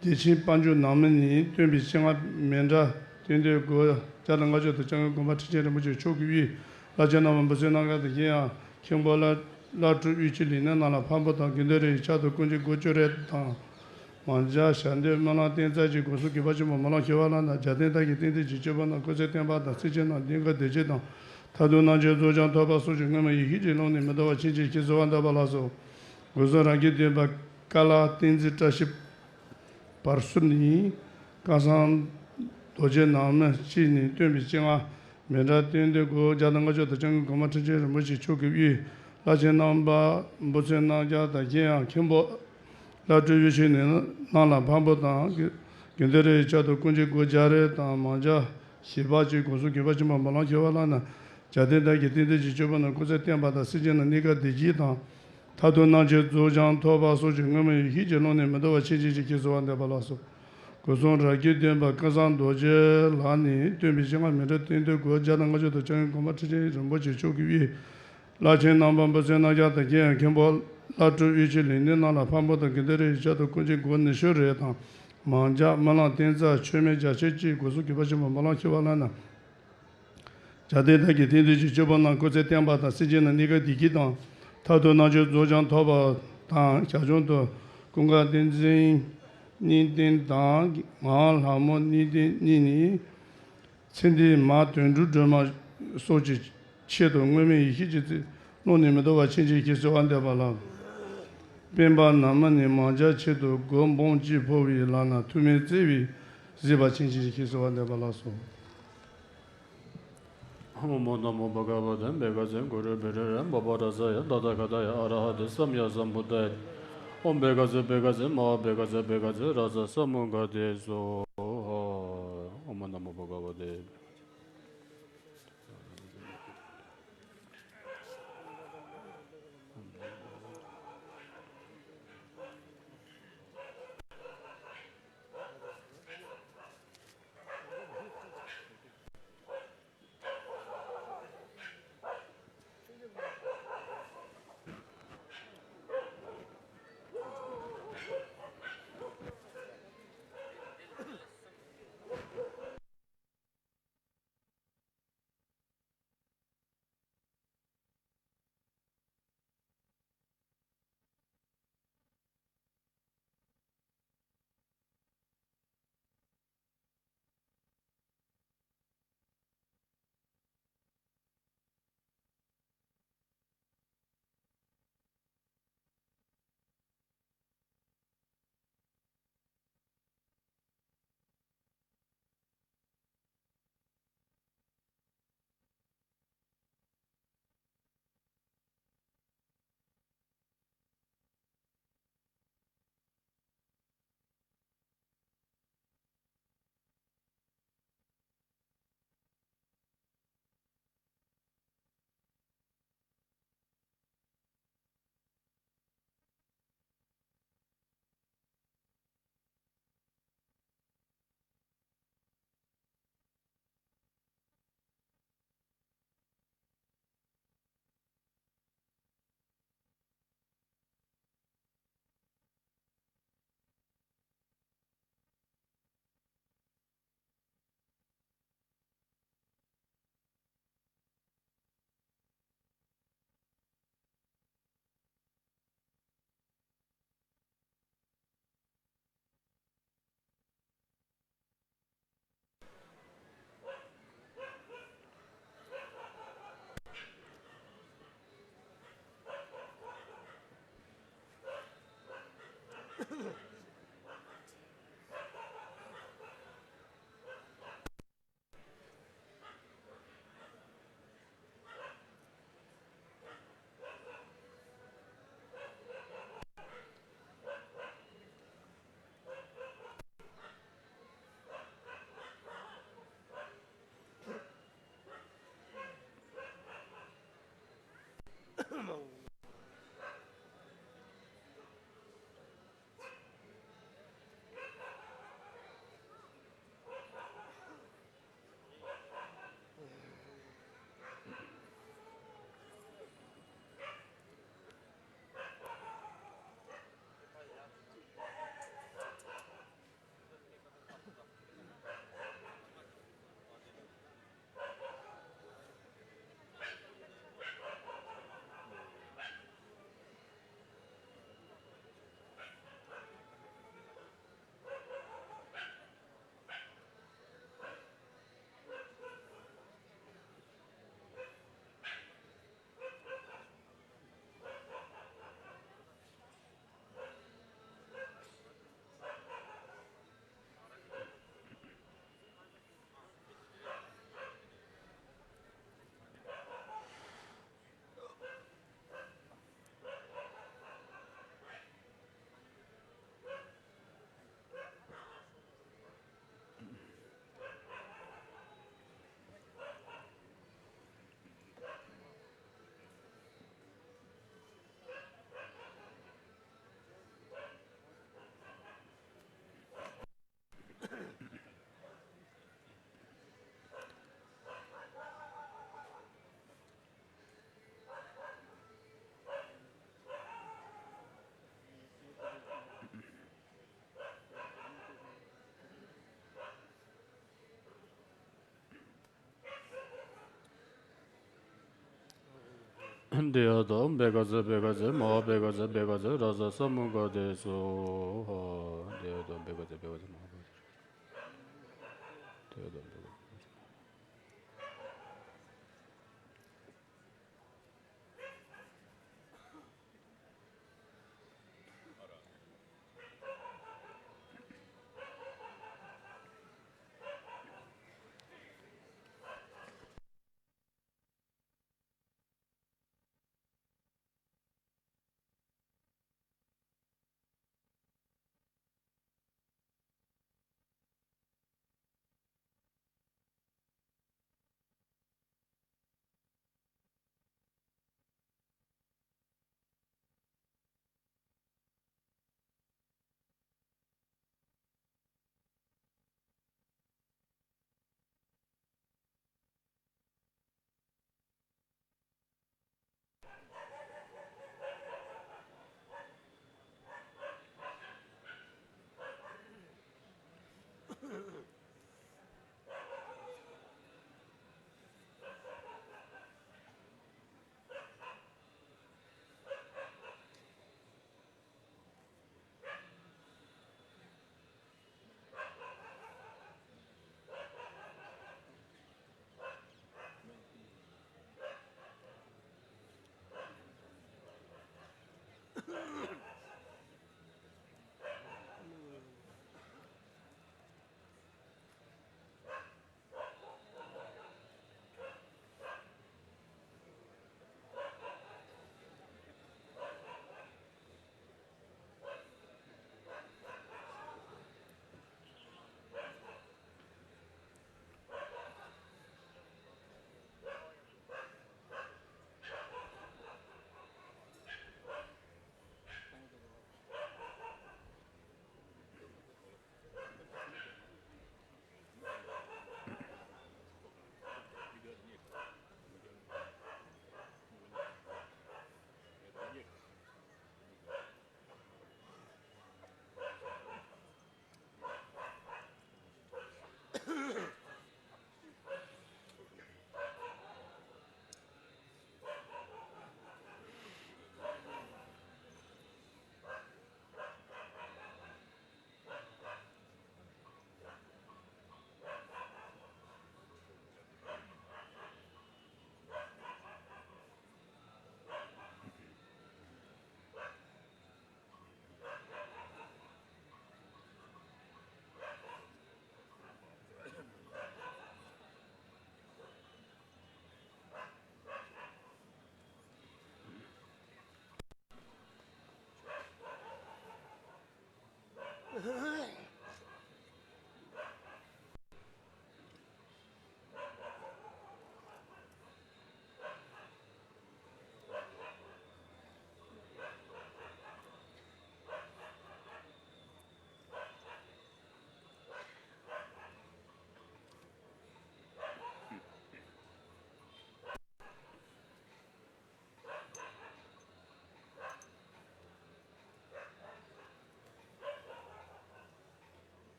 བདེ་ཆེན་དཔལ་འབྱོར་ནང་མི་ནས་སྟོན་པའི་སྤྱན་སྔར་མཎྜལ་རྟེན་འབྲེལ་སྒོར་བརྒྱ་དང་ལྔ་བཅུ་དང་། སྐྱབས་མགོན་གོང་མ་ཁྲི་ཆེན་རིན་པོ་ཆེ་མཆོག་གི་དབུས་བླ་ཆེན་རྣམ་པ་འབུལ་ཚོགས་གནང་ཡ་དང་། གཞན་ཡང་མཁན་པོ་བླ་བླ་སྤྲུལ་དབུས་ཆོས་ལས་སྣེ་རྣམས་ལ་ཕམ་པོ་དང་། དགེ་འདུན་རེ་ཡི་ཕྱག་ཏུ་སྐུ་མཆེད་སྒོར་བཅུ་རེ་དང་། མང་ཇ་ཞལ་འདེབས་སྨོན་ལམ་རྟེན་རྫས་ཀྱི་སྒོ་གསུམ་གུས་པ་ཆེན་པོས་སྨོན་ལམ་ཞུ་བ་ལགས་ན། རྒྱལ་བསྟན་དག་གི་རྟེན་འབྲེལ་གྱི་སྤྱོད་པ་རྣམས་སྐུ་ཚེ་བརྟན་པ་དང་། སེམས་ཅན་རྣམས་གནས་སྐབས་བདེ་སྐྱིད་དང་། མཐར་ཐུག་སྣང་ཆེན་རྫོགས་བྱང་ཐོབ་པ་སོགས་ཀྱི་སྔོན་མེད་ཡེ་ཤེས་ཀྱི་ཀློང་ནས་མི་ལྡོག་པར་བྱིན་ཅིག་ཞེས་གསོལ་བ་འདེབས་པ་ལགས་སོ། སྒོ་གསུམ་རབ་ཀྱིས་བསྟན་པ་ཀ་ལ་བསྟན་འཛིན་བཀྲ་ཤིས་བར་གསུམ་ནི་ཀ་སང་རྡོ་རྗེ་ནང་མི་གཅིག་ནས་སྟོན་པའི་སྤྱན་སྔར་མཎྜལ་རྟེན་འབྲེལ་སྒོར་བརྒྱ་དང་ལྔ་བཅུ་དང་། སྐྱབས་མགོན་གོང་མ་ཁྲི་ཆེན་རིན་པོ་ཆེ་མཆོག་གི་དབུས་བླ་ཆེན་རྣམ་པ་འབུལ་ཚོགས་གནང་ཡ་དང་། གཞན་ཡང་མཁན་པོ་ ལྷ་སྤྲུལ་ཡེ་ཤེས་ནི་གནམ་ལ་ཕམ་པོ་དང་། དགེ་འདུན་རིའི་ཆར་དུ་སྐུ་མཆེད་སྒོར་བརྒྱ་རེ་དང་མང་ཇ་བཞི་པ་གཅིག་སྒོ་གསུམ་གུས་པ་ཆེན་པོས་སྨོན་ལམ་ཁྱེར་བ་ལགས་ན། རྒྱལ་བསྟན་བདག་གི་རྟེན་འབྲེལ་གྱི་སྤྱོད་པ་རྣམས་སྐུ་ཚེ་བརྟན་པ་དང་། སེམས་ཅན་རྣམས་གནས་སྐབས་བདེ་སྐྱིད་དང་། མཐར་ཐུག་རྣམ་མཁྱེན་རྫོགས་བྱང་ཐོབ་པ་སོགས་ཀྱི་སྔོན་བྱོན་ཡེ་ཤེས་ཀྱི་ཀློང་ནས་མི་ལྡོག་པ་ཆེན་ཆེན་ཞིག་ཁྱེད་གསོལ་བ་འདེབས་པ་ལགས་སོ། སྐུ་གསུང་རབ་ཀྱི་བསྟན་པ་ཀུན་བཟང་རྡོ་རྗེ་ལགས་ནས་བཏོན་པའི་སྤྱན་སྔ་མི་འབྲལ་རྟེན་འབྲེལ་སྒོར་བརྒྱ་དང་ལྔ་བཅུ་དང་། སྐྱབས་ཡུམ་གོང་མ་ཁྲི་ཆེན་རིན་པོ་ཆེ་མཆོག་གི་དབུས། བླ་ཆེན་རྣམ་པ་འབུལ་ཚན་རྣམ་རྒྱལ་དང་། མཁན་ཡང་མཁན་པོ་བླ་སྤྲུལ་དབུས་ཆེན་ལས་སྣེ་རྣམས་ལ་ཕམ་པོ་དང་། དགེ་འདུན་རིའི་ཆར་དུ་སྐུ་མཆེད་སྒོར་ཉི་ཤུ་རེ་དང་། མང་ཇ་སྨོན་ལམ་རྟེན་རྫས་མཆོད་མེ་རྒྱ་ཆེར་གཅིག་སྒོ་གསུམ་གུས་པ་ཆེན་པོས་སྨོན་ལམ་ཁྱེར་བ་ལགས་ན། རྒྱལ་བསྟན་བདག་གི་རྟེན་འབྲེལ་གྱི་སྤྱོད་པ་རྣམས་སྐུ་ཚེ་བརྟན་པ་དང་། སེམས་ཅན་རྣམས་གནས་སྐབས་བདེ་སྐྱིད་དང་། མཐར་ཐུག་རྣམ་མཁྱེན་རྫོགས་བྱང་ཐོབ་པ་དང་། ཞར་བྱུང་དུ་ཀུན་དགའ་བསྟན་འཛིན་གཉིས་ལྡན་དང་། ངག་དབང་ལྷ་མོ་གཉིས་ལྡན་གཉིས་ནི། ཚེ་འདིའི་མ་དོན་གྲུབ་སྒྲོལ་མ་སོགས་ཀྱི་ཆེད་དུ་སྔོན་བྱོན་ཡེ་ཤེས་ཀྱི་ཀློང་ནས་མི་ལྡོག་པ་ཆེན་ཆེན་ཞིག་གསོལ་བ་འདེབས་པ་ལགས། སྤེན་པ་ན་མ་ནས་མང་ཇ་ཆེད་དུ་སྒོར་འབུམ་གཅིག་ཕུལ་བའི་ལག་ན་ཐུགས་སྨོན་བརྩེ་བས་གཟིགས་པ་ཆེན་ཆེན་ཞིག་གསོལ་བ་འདེབས་པ་ལགས་སོ། ཨོཾ་ཨཱཿདྷཱ་རམ་བྷ་ག་བ་ཏེ་བྷ་ག་ཛེ་གུ་རུ་བེ་རུ་རེ་བྷ་བ་ར་ཛ་ཡ་ཏ་ཐཱ་ག་ཏ་ཡ་ཨ་ར་ཧ་ཏེ་སམ་ཡ་སམ་བུདྡྷ་ཡ། ཨོཾ་བྷ་ག་ཛེ་བྷ་ག་ཛེ་མ་ཧཱ་བྷ་ག་ཛེ་བྷ་ག་ཛེ་ར་ཛ་ས་མུདྒ་ཏེ་སྭཱ་ཧཱ། ཨོཾ་ཨཱཿདྷཱ་རམ་བྷ་ག་བ་ཏེ། འདི་ཡོད་དོ་བེ་ག་ཙེ་བེ་ག་ཙེ་མ་བེ་ག་ཙེ་བེ་ག་ཙེ་ར་ཙ་ས་མུ་ག་དེ་སོ། འདི་ཡོད་དོ་བེ་ག་ཙེ་བེ་ག་ཙེ་མ་བེ་ག་ཙེ། འདི་ཡོད་དོ་བེ་ག་ཙེ།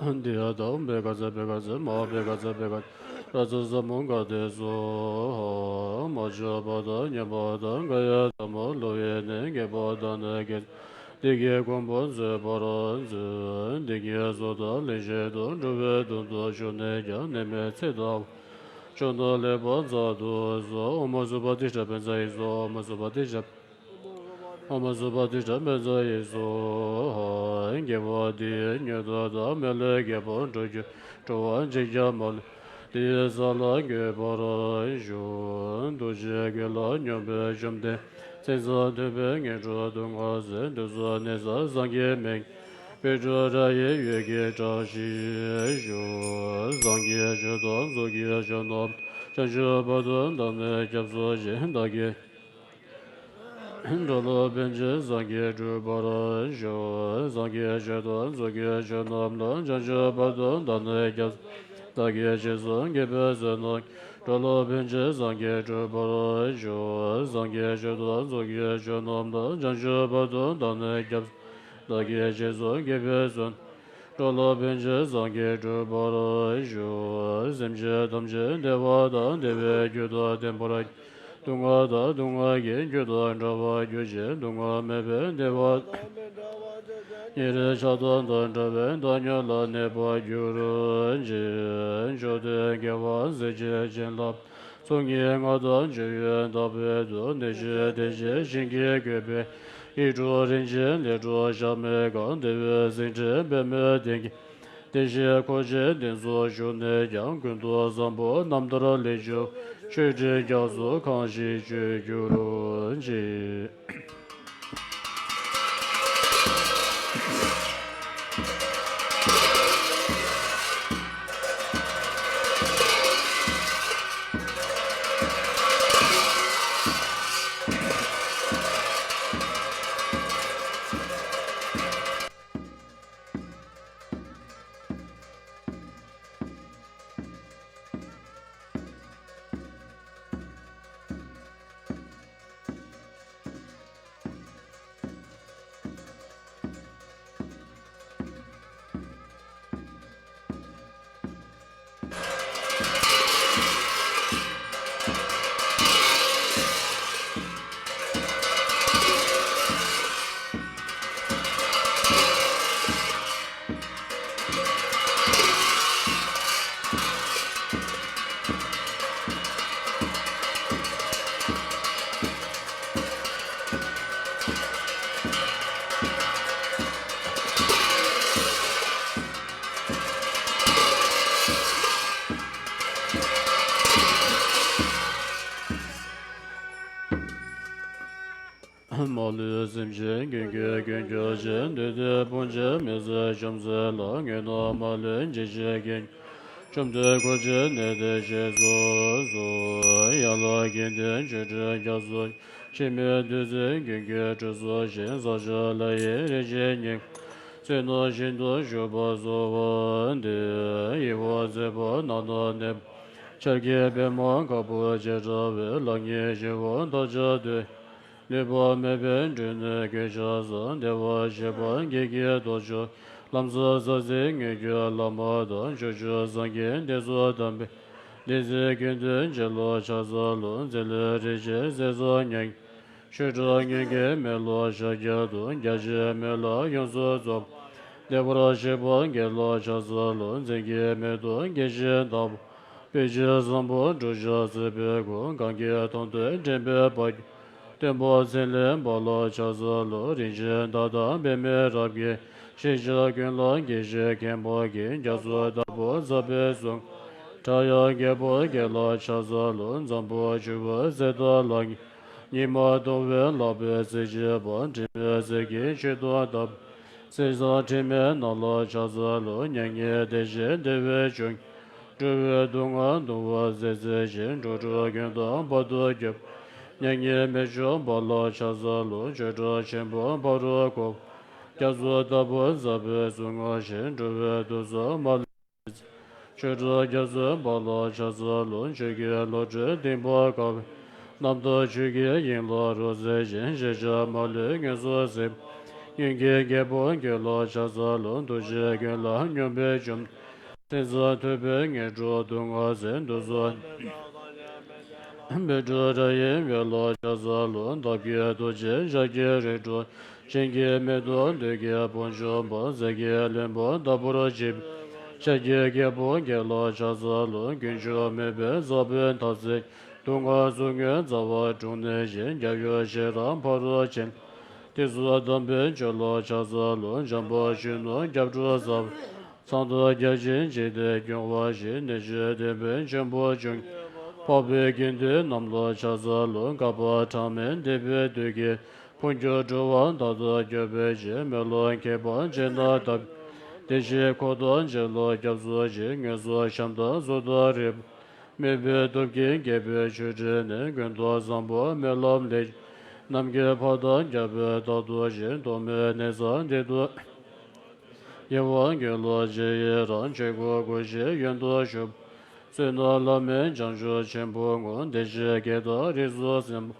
འདི་ཡང་དང་པོའི་བཀའ་སྩལ་པའི་བཀའ་སྩལ་མ་འོངས་པའི་བཀའ་སྩལ་པའི་བཀའ་སྩལ་རབ་གསལ་ཟབ་མོ་ག་དེ་སོགས། མ་བཅོས་པ་དང་ཉམས་པ་དང་། འགལ་ཡང་དག་པར་བསླུ་བའི་ནད། རྒས་པ་དང་ནད་ཀྱི། བདེ་སྐྱིད་གོང་བུ་འཛོལ་བར་མཛོད། འདི་ཉིད་གཟུགས་དང་ལྷན་ཅིག་ཏུ། འགྲོ་བའི་དོན་དུ་ཞུགས་ནས་ཀྱང་། ནད་མེད་ཚེ་དང་བཅས་པ། ཕྱོགས་རྣམས་ལེགས་པར་འཛད་དུ་གསོལ། ཨོཾ་སུ་པ་ཏི་ཏྲ་བཛྲ་ཨི་སྭཱ་ཧཱ། ཨོཾ་སུ་པ་ཏི་ཏྲ། ཨོཾ་སུ་པ་ཏི་ཏྲ་བཛྲ་ཨི་སྭཱ་ཧཱ། དགེ་བ་འདི་ཡིས་ཉོན་མོངས་དང་མ་ལུས་རྒས་པར་འགྲོ་འགྱུར། འགྲོ་བ་འཇིག་ཀྱང་མ་ལུས་དེ་ཡི་ས་ལ་འགོད་པར་ཤོག། ཐུགས་རྗེའི་མགོན་ལ་སྙོམས་པའི་བཅོམ་ལྡན། མཚན་བཟང་ཐོས་པའི་ངན་འགྲོ་སྡུག་བསྔལ་སེལ། འདོད་གསུམ་གནས་གསུམ་སངས་རྒྱས་མིང་། པཎ་ཌཱུརྱ་ཡི་འོད་ཀྱིས་གྲངས་ཤིག་ཤོག། སངས་རྒྱས་ཆོས་དང་ཚོགས་ཀྱི་མཆོག་རྣམས། བྱང་ཆུབ་བར་དུ་བདག་ནི་སྐྱབས་སུ་མཆི། བདག་གིས་འགྲོ་ལ་ཕན་ཕྱིར་སངས་རྒྱས་འགྲུབ་པར་ཤོག། སངས་རྒྱས་ཆོས་དང་ཚོགས་ཀྱི་མཆོག་རྣམས་ལ། བྱང་ཆུབ་བར་དུ་བདག་ནི་སྐྱབས། བདག་གིས་རྗེས་སུ་བགྱིས་པའི་བསོད་ནམས། འགྲོ་ལ་ཕན་ཕྱིར་སངས་རྒྱས་འགྲུབ་པར་ཤོག། སངས་རྒྱས་ཆོས་དང་ཚོགས་ཀྱི་མཆོག་རྣམས་ལ། བྱང་ཆུབ་བར་དུ་བདག་ནི་སྐྱབས། བདག་གིས་རྗེས་སུ་བགྱིས་པའི་བསོད་ནམས། འགྲོ་ལ་ཕན་ཕྱིར་སངས་རྒྱས་འགྲུབ་པར་ཤོག། སེམས་ཅན་ཐམས་ཅད་བདེ་བ་དང་། བདེ་བའི་རྒྱུ་དང་ལྡན་པར། སྡུག་བསྔལ་དང་སྡུག་བསྔལ་གྱི་རྒྱུ་དང་བྲལ་བར་གྱུར་ཅིག། སྡུག་བསྔལ་མེད་པའི་བདེ་བ་དང་། ཉེ་རིང་ཆགས་སྡང་དང་བྲལ་བའི་བདག་ཉིད་ལ་གནས་པར་གྱུར་ཅིག། མཆོག་ཐུན་དགེ་བ་གཟི་བརྗིད་བྱིན་རླབས། ཚོགས་གཉིས་མངའ་ཐང་སྤྱོད་ཡུལ་དག་པའི་མཐུ། ནད་གཞི་དེ་བཞིན་ཞིང་གིས་གོས་པའི། ཡིད་འཕྲོག་རིན་ཆེན་ལས་འཕྲོག་ཞག་མེད་གང་། བདེ་བའི་སེང་ཁྲི་པདྨོའི་སྟེང་གི། བདེ་གཤེགས་འཁོར་བཅས་འདི་ཚོགས་བཞུགས་ནས་ཀྱང་། ཀུན་ཏུ་བཟང་པོ་རྣམ་ཐར་ལེགས་བྱུང་། ཆོས་འབྲེལ་རྒྱ་མཚོ་གང་ཞིག་སྤྱོད་གྱུར་ཅིག། མ་ལུས་སེམས་ཅན་ཀུན་གྱི་མགོན་སྐྱོབ་ཅིང་། འདོད་དོན་ཕོངས་པའི་མི་བཟོད་བཅོམ་སེམས་ལ། ངན་སྣང་མ་ལུས་འཇིགས་བྱེད་ཀུན། བཅོམ་ལྡན་འཁོར་བཅས་ནད་དེ་གཤེགས་སུ་གསོལ། ཡན་ལག་གི་ནད་ཆོས་འབྲེལ་རྒྱ་མཚོ། འཆི་མེད་བདུད་རྩི་ཀུན་གྱིས་བཀྲུ་གསོ་ཞིང་། བཟང་སྤྱོད་ལྷ་ཡི་རིན་ཆེན་སྙིང་པོ། བསོད་ནམས་ཤིན་ཏུ་ཞུགས་པ་གསོལ་བ་འདེབས། ཡིད་འོང་མཛེས་པ་ནང་ན་གནས་པ། ཆར་གྱི་པདྨ་དཀར་པོ་ཅན་འདྲ་བའི། ལྷང་ངེ་ཞི་བ་མཐའ་ཡས་དུས། ལུས་པ་མེད་པའི་སྒྲོན་ནས་གུས་ཕྱག་འཚལ། བདེ་བར་གཤེགས་པ་དགེ་བའི་ཐོག་མཆོག་ལམ་གསུམ་ཟང་ཟིང་མངོན་གྱུར་བླ་མ་དང་། ཕྱོགས་བཅུའི་སངས་རྒྱས་བསྟན་སྲུང་དམ་པའི། བདེན་ཚིག་ཀུན་འདུས་རྗེ་ལ་ཕྱག་འཚལ་ལོ། མཛད་ལས་རིན་ཆེན་ཟས་གཙང་མྱ་ངན། ཆོས་གྲགས་མངོན་དགའི་མེ་ལོང་ཕྱག་རྒྱ་དང་། རྒྱ་ཆེའི་མོས་ལ་ཡོངས་སུ་རྫོགས། བདེ་བར་གཤེགས་པ་དགེ་ལ་ཕྱག་འཚལ་ལོ། མཚན་གྱི་མེ་ཏོག་རྒྱན་བཞིན་དག་པ། དཔལ་གྱི་བཟང་པོ་བཀྲུ་ཞིང་བརྩེགས་པའི་སྐུ། གང་གི་དོན་དུ་འདྲེན་པའི་བར་གྱུར། སྟོན་པ་ཚེ་ལས་འབར་ལ་ཕྱག་འཚལ་ལོ། རིན་ཆེན་མདའ་དང་པདྨའི་རབ་ཀྱིས། ཞིང་གཤེགས་ཀུན་ལ་དགྱེས་ཤིང་ཁེངས་པ་ཡི། རྒྱ་མཚོའི་བདག་པོ་ཛཔ྄་གསུང་། ཕྲ་ཡང་རྒྱས་པར་བརྒྱན་ལ་ཕྱག་འཚལ་ལོ། འཛམ་བུ་ཆུ་བོའི་ཟེར་ལྟར་ལྷང་ངེ། ཉི་མ་གདུང་བས་བརླག་པའི་རྩེ་གཅིག་པ། དྲི་མེད་ཟས་ཀྱི་མཆོད་དོན་དམ། གསེར་ཟངས་དྲི་མེད་རྣམས་ལ་ཕྱག་འཚལ་ལོ། མྱ་ངན་འདས་ཞི་བདེ་བའི་མཆོག་འགྲོ་བའི་སྡུག་བསྔལ་གདུང་བ་ཟད་མཛད་ཅིང་། འགྲོ་དྲུག་ཀུན་དང་བར་དུ་གཅོད། མྱ་ངན་མི་བྱུང་བ་ལ་ཕྱག་འཚལ་ལོ། ཆོས་གྲགས་ཆེན་པོ་ཕ་རོལ་འཁོར། རྒྱ་མཚོའི་བདག་པོ་ཛཔ྄་གསུང་ངག་བཞིན། འགྲོ་བའི་དུག་གསུམ་མ་ལུས་ཟད། ཆོས་གྲགས་རྒྱ་མཚོའི་འབར་ལ་ཕྱག་འཚལ་ལོ། ཆོས་ཀྱི་བློ་གྲོས་གཏིང་དཔག་དཀའ་བའི། རྣམ་རྟོག་ཆོས་ཀྱི་དབྱིངས་ལ་རོལ་མཛད་ཅིང་། ཞེན་ཆགས་མ་ལུས་ངན་སོང་སེལ། སྙིང་གའི་རྒྱལ་པོ་ཁྱོད་ལ་ཕྱག་འཚལ་ལོ། ཐུགས་རྗེ་མགོན་ལ་སྙོམས་པར་ཞུགས། སེམས་ཙམ་ཐུབ་པས་ངན་འགྲོ་སྡུག་བསྔལ་སེལ། དུག་གསུམ་བཻ་ཌཱུརྱ་ཡི་དབུ་ལ་ཕྱག་འཚལ་ལོ། འདབ་ཀྱི་རྡོ་རྗེ་ཞལ་གྱི་རི་ཁྲོད། སྤྱན་གྱི་མེ་ཏོག་བདུད་ཀྱི་དཔུང་འཇོམས་པ། ཟས་ཀྱི་བློན་པོ་བདག་པོར་བྱེད། ཤཱཀྱ་གི་རྒྱལ་པོ་ཁྱེད་ལ་ཕྱག་འཚལ་ལོ། རྒྱུན་ཞུགས་མོས་པས་ཟབ་པའི་ཐབས་བརྩེ། སྡུག་བསྔལ་ཚོགས་རྣམས་ཟ་བར་འགྲོ་ནས་ཀྱང་། རྒྱལ་བའི་ཞལ་རས་ཕ་རོལ་ཕྱིན། དུས་གསུམ་དམ་པའི་ཆོས་ལ་ཕྱག་འཚལ་ལོ། འཇམ་དཔལ་གཞོན་ནུ་སྐྱབས་འགྲོ་ཟབ། གསང་བདག་བརྒྱ་བྱིན་འཇིག་རྟེན་སྐྱོང་བ་ཡི། གནས་བཅུ་བདེ་བའི་ཆེན་པོ་འབྱུང་། འཕགས་པའི་དགེ་འདུན་རྣམས་ལ་ཕྱག་འཚལ་ལོ། བསྐལ་པ་གྲངས་མེད་འདས་པའི་དུས་ཀྱི། ཕུང་ཁྱོད་འགྲོ་བ་དག་དང་སྐྱོབ་པའི་ཕྱིར། སྨོན་ལམ་ཁྱད་པར་ཅན་དང་ལྡན་པའི། བདེ་གཤེགས་འཁོར་དང་བཅས་ལ་སྐྱབས་སུ་མཆི། ངན་སོང་ཤམ་དང་ཟོར་དང་རིལ་བུ། མོས་པའི་སྟོབས་ཀྱིས་རྒྱས་པའི་ཆོས་འབྲེལ་ནས། ཀུན་ཏུ་བཟང་པོ་སྨོན་ལམ་ལས། ནམ་མཁའི་འཕགས་བདག་རྒྱལ་པོས་བདག་ཏུ་བཞེས། ཐོག་མེད་གནས་སུ་བདེ་སྟོབས། ཡེ་ཤེས་ཀྱི་ལྷ་རྗེ་ཡི་རང་། ཆོས་སྐུ་སྐུ་བཞིའི་ཡོན་དུ་ཞུགས། བསོད་ནམས་བླ་མེད་བྱང་ཆུབ་ཆེན་པོའི་ངོར། བདེ་གཤེགས་དགེ་དང་རིགས་སུ་གསན་པ།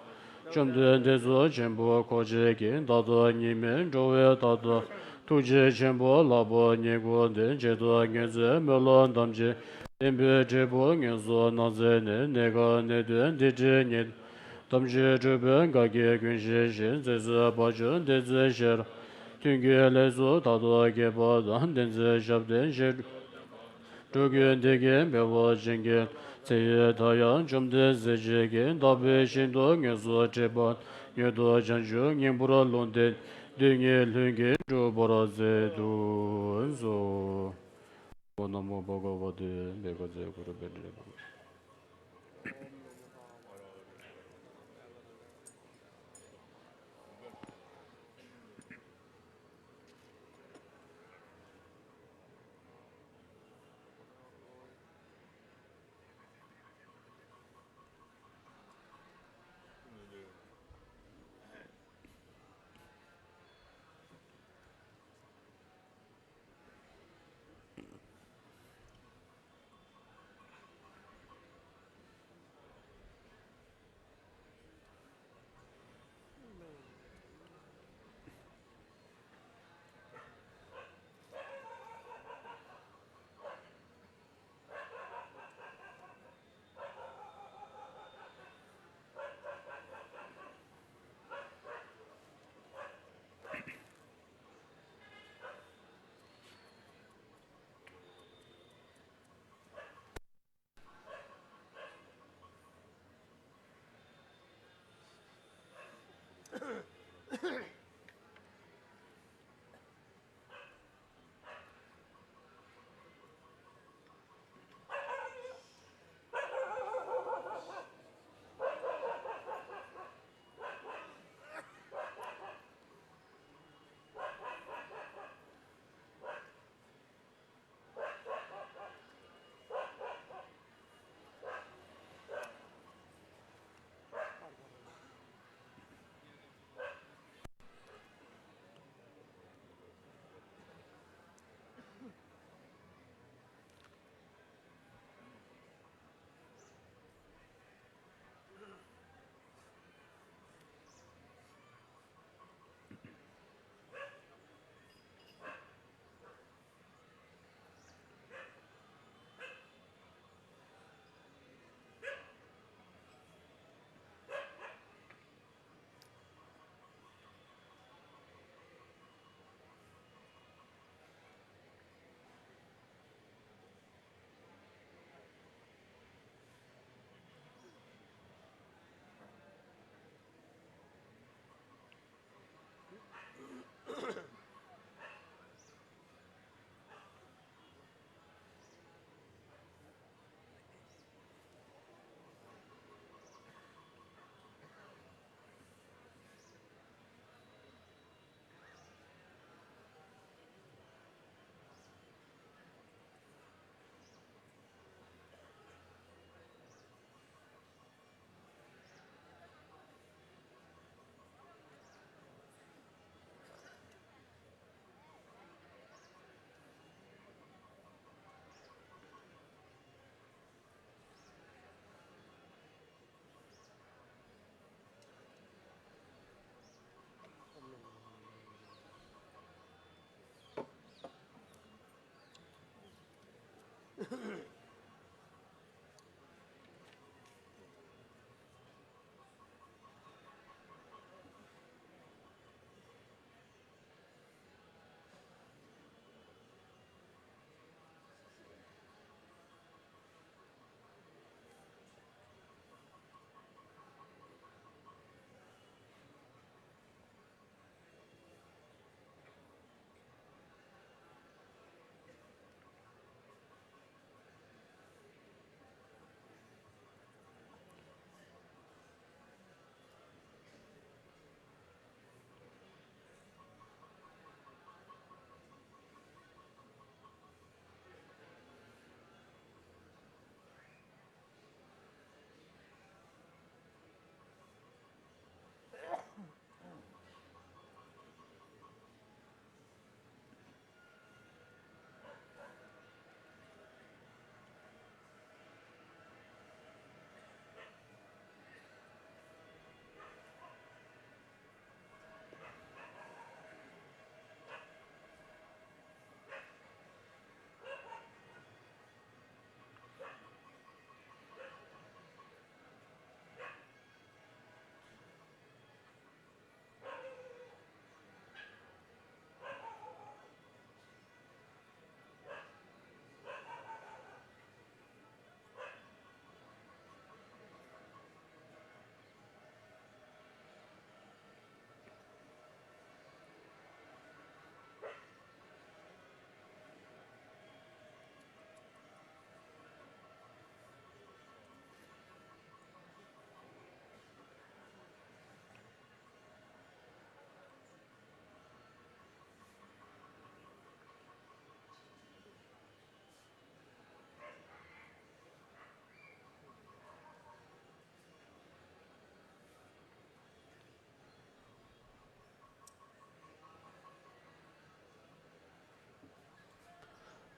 བཅོམ་ལྡན་འདས་གཙོ་ཆེན་པོ་འཁོར་བཅས་ཀྱི། བདག་དང་གཉིས་མེད་འགྲོ་བའི་མཐའ་དག། ཐུགས་རྗེ་ཆེན་པོ་ལྷག་པར་བརྙེས་དགོངས་ཏེ། རྗེ་བདག་མངོན་མཛད་སྨོན་ལམ་ཐམས་ཅད། བདེན་པའི་འབྲས་བུ་མངོན་སུམ་གནང་མཛད་ནས། གནས་སྐབས་གནད་དོན་འདི་འདྲའི་ཉིད། ཐམས་ཅད་གྲུབ་པའི་དགའ་སྐྱིད་ཀུན་བཞེས་ཤིང་། བརྩེ་སེམས་དཔལ་འབྱོར་བདེ་མཛོད་ཤེས་རབ། མཐུན་རྐྱེན་ལེགས་སོ་མཐའ་དག་རྒྱས་པ་དང་། བསྟན་འཛིན་ཞབས་བརྟན་ཞེས། འགྲོ་ཀུན་བདེ་སྐྱིད་འཕེལ་བ་ཅན་གྱི། ཚེ་ཡི་མཐའ་ཡང་བཅོམ་ལྡན་གཟི་བརྗིད་ཀྱིས། དག་པའི་ཞིང་དུ་མངོན་སུམ་ཁྲིད་པ། མྱུར་དུ་བྱང་ཆུབ་སྙིང་པོར་ལོངས་སྤྱོད། དུས་གཉིས་ལྷུན་གྱིས་གྲུབ་པར་མཛད་དུ་གསོལ། ན་མོ་བྷ་ག་ཝ་ཏེ། བྷ་ག་ཛེ་གུ་རུ་བྷེ་ཏྲེ་བྷ་ག་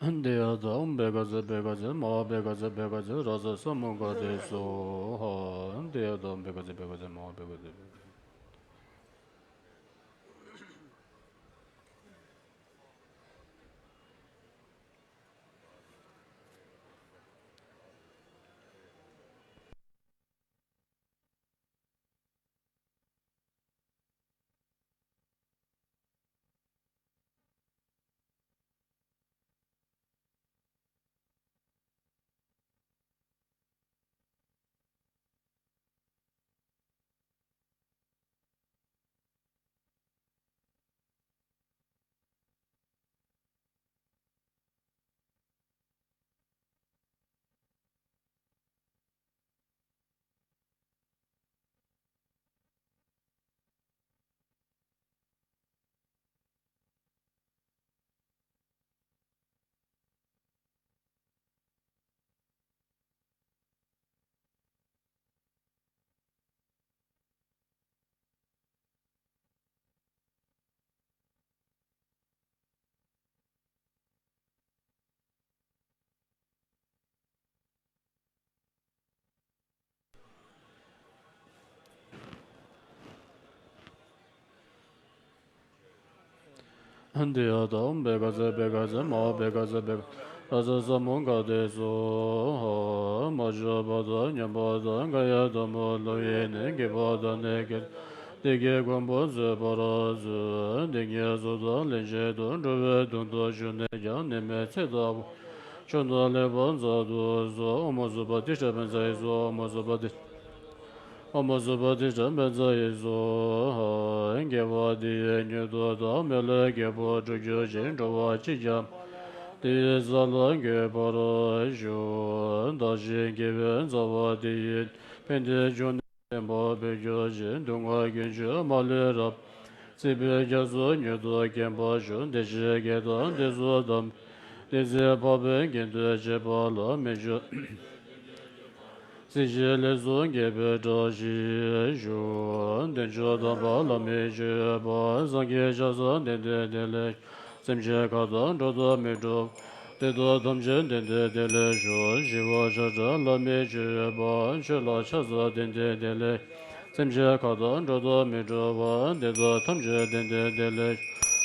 འདི་ཡང་དང་བེ་ག་ཙི་བེ་ག་ཙི་མ་བེ་ག་ཙི་བེ་ག་ཙི་ར་ཙ་ས་མུ་ག་དེ་སོ་ཧ། འདི་ཡང་དང་བེ་ག་ཙི་བེ་ག་ཙི་མ་བེ་ག་ཙི་བེ་ག་ཙི། འདི་ཡང་དང་བེ་ག་ཙི་བེ་ག་ཙི་མ་བེ་ག་ཙི་བེ་ག་ར་ཙ་ས་མུ་ག་དེ་སོ་ཧ། མ་བྱས་པ་དང་ཉམས་པ་དང་འགགས་ཡང་དང་པོ་སློབ་ཡིན་ནི། དགེ་བ་དང་ནི་དགེ་སློང་དེ་དགེ་མགོན་པོ་མཛད་པར་མཛོད། འདི་ཉིད་གཟུགས་དང་ལྷན་ཅིག་ཏུ་འགྲོ་བའི་དོན་དུ་བྱུང་ནས་ཀྱང་ནད་མེད་ཚེ་དང་བོ་མཆོག་ཏུ་ལེགས་པར་མཛད་དུ་གསོལ། ཨོཾ་སུ་པ་ཏི་ཥ་བཛྲ་ཡེ་སྭཱ་ཧཱ། ཨོཾ་སུ་པ་ཏི་ཨོཾ་སུ་པ་ཏི་ཥ་བཛྲ་ཡེ་སྭཱ་ཧཱ། དགེ་བ་འདི་ཡིས་མྱུར་དུ་བདག་མི་ལ་རྒྱལ་པོར་འགྲུབ་གྱུར་ཅིག་འགྲོ་བ་གཅིག་ཀྱང་དེའི་ས་ལ་འགོད་པར་ཤོག་བདག་གཞན་དགེ་བའི་རྩ་བ་འདི་ཡིས་ཕན་བདེའི་འབྱུང་གནས་བརྟན་པར་འཕེལ་གྱུར་ཅིག་སྡུག་བསྔལ་ཀུན་གྱི་མ་ལུས་རབ་སྲིད་པའི་རྒྱ་མཚོ་མྱུར་དུ་སྐེམ་པར་ཤོག་བདེ་གཤེགས་བསྐྱེད་དང་བདེ་གསུམ་དམ་པའི་བསྟན་འཛིན་འཕགས་པའི་དགེ་འདུན་བཅས་པ་ལ་མི་འཇིགས། སྲིད་ཞིའི་ལས་སུ་འགྱེད་པའི་བཀྲ་ཤིས་ཤོག་བདེ་མཆོག་དམ་པ་བླ་མེད་སྤྱོད་པ། སངས་རྒྱས་ཕྱག་འཚལ་བདེན་བདེན་བདེ་ལེགས། སེམས་ཅན་ཁ་དོག་འགྲོ་དོན་མི་འགྲུབ། བདེ་སྟོབས་ཐམས་ཅད་བདེན་བདེན་བདེ་ལེགས་ཤོག་ཞི་བ་ཤ་ཁྲག་བླ་མེད་སྤྱོད་པ། ཆོས་ལ་ཕྱག་འཚལ་བདེན་བདེན་བདེ་ལེགས། སེམས་ཅན་ཁ་དོག་འགྲོ་དོན་མི་འགྲུབ་པ། བདེ་སྟོབས་ཐམས་ཅད་བདེན་བདེན་བདེ་ལེགས།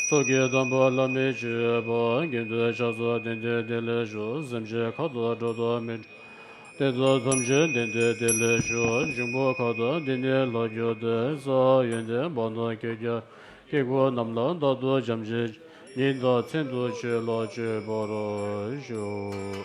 ཚོགས་ཀྱི་དམ་པ་བླ་མེད་སྤྱོད་པ། དགེ་འདུན་ཕྱག་འཚལ་བདེན་བདེན་བདེ་ལེགས་ཤོག་སེམས་ཅན་ཁ་དོག་འགྲོ་དོན་མི་འགྲུབ། བདེ་སྟོབས་ཐམས་ཅད་བདེན་བདེན་བདེ་ལེགས་ཤོག་འབྱུང་པོ་ཁ་དོག་འདི་ནས་ལྷག་གྱུར་ཏེ། ས་ཡོན་ཏན་པ་དང་ཁྱེད་ཀྱི་སྐྱེ་དགུ་རྣམས་ལ་བདག་ཏུ་བྱམས་ཆེན་ཉིད་དང་མཚན་དུ་སྤྱོད་ལ་སྤྱོད་པར་ཤོག་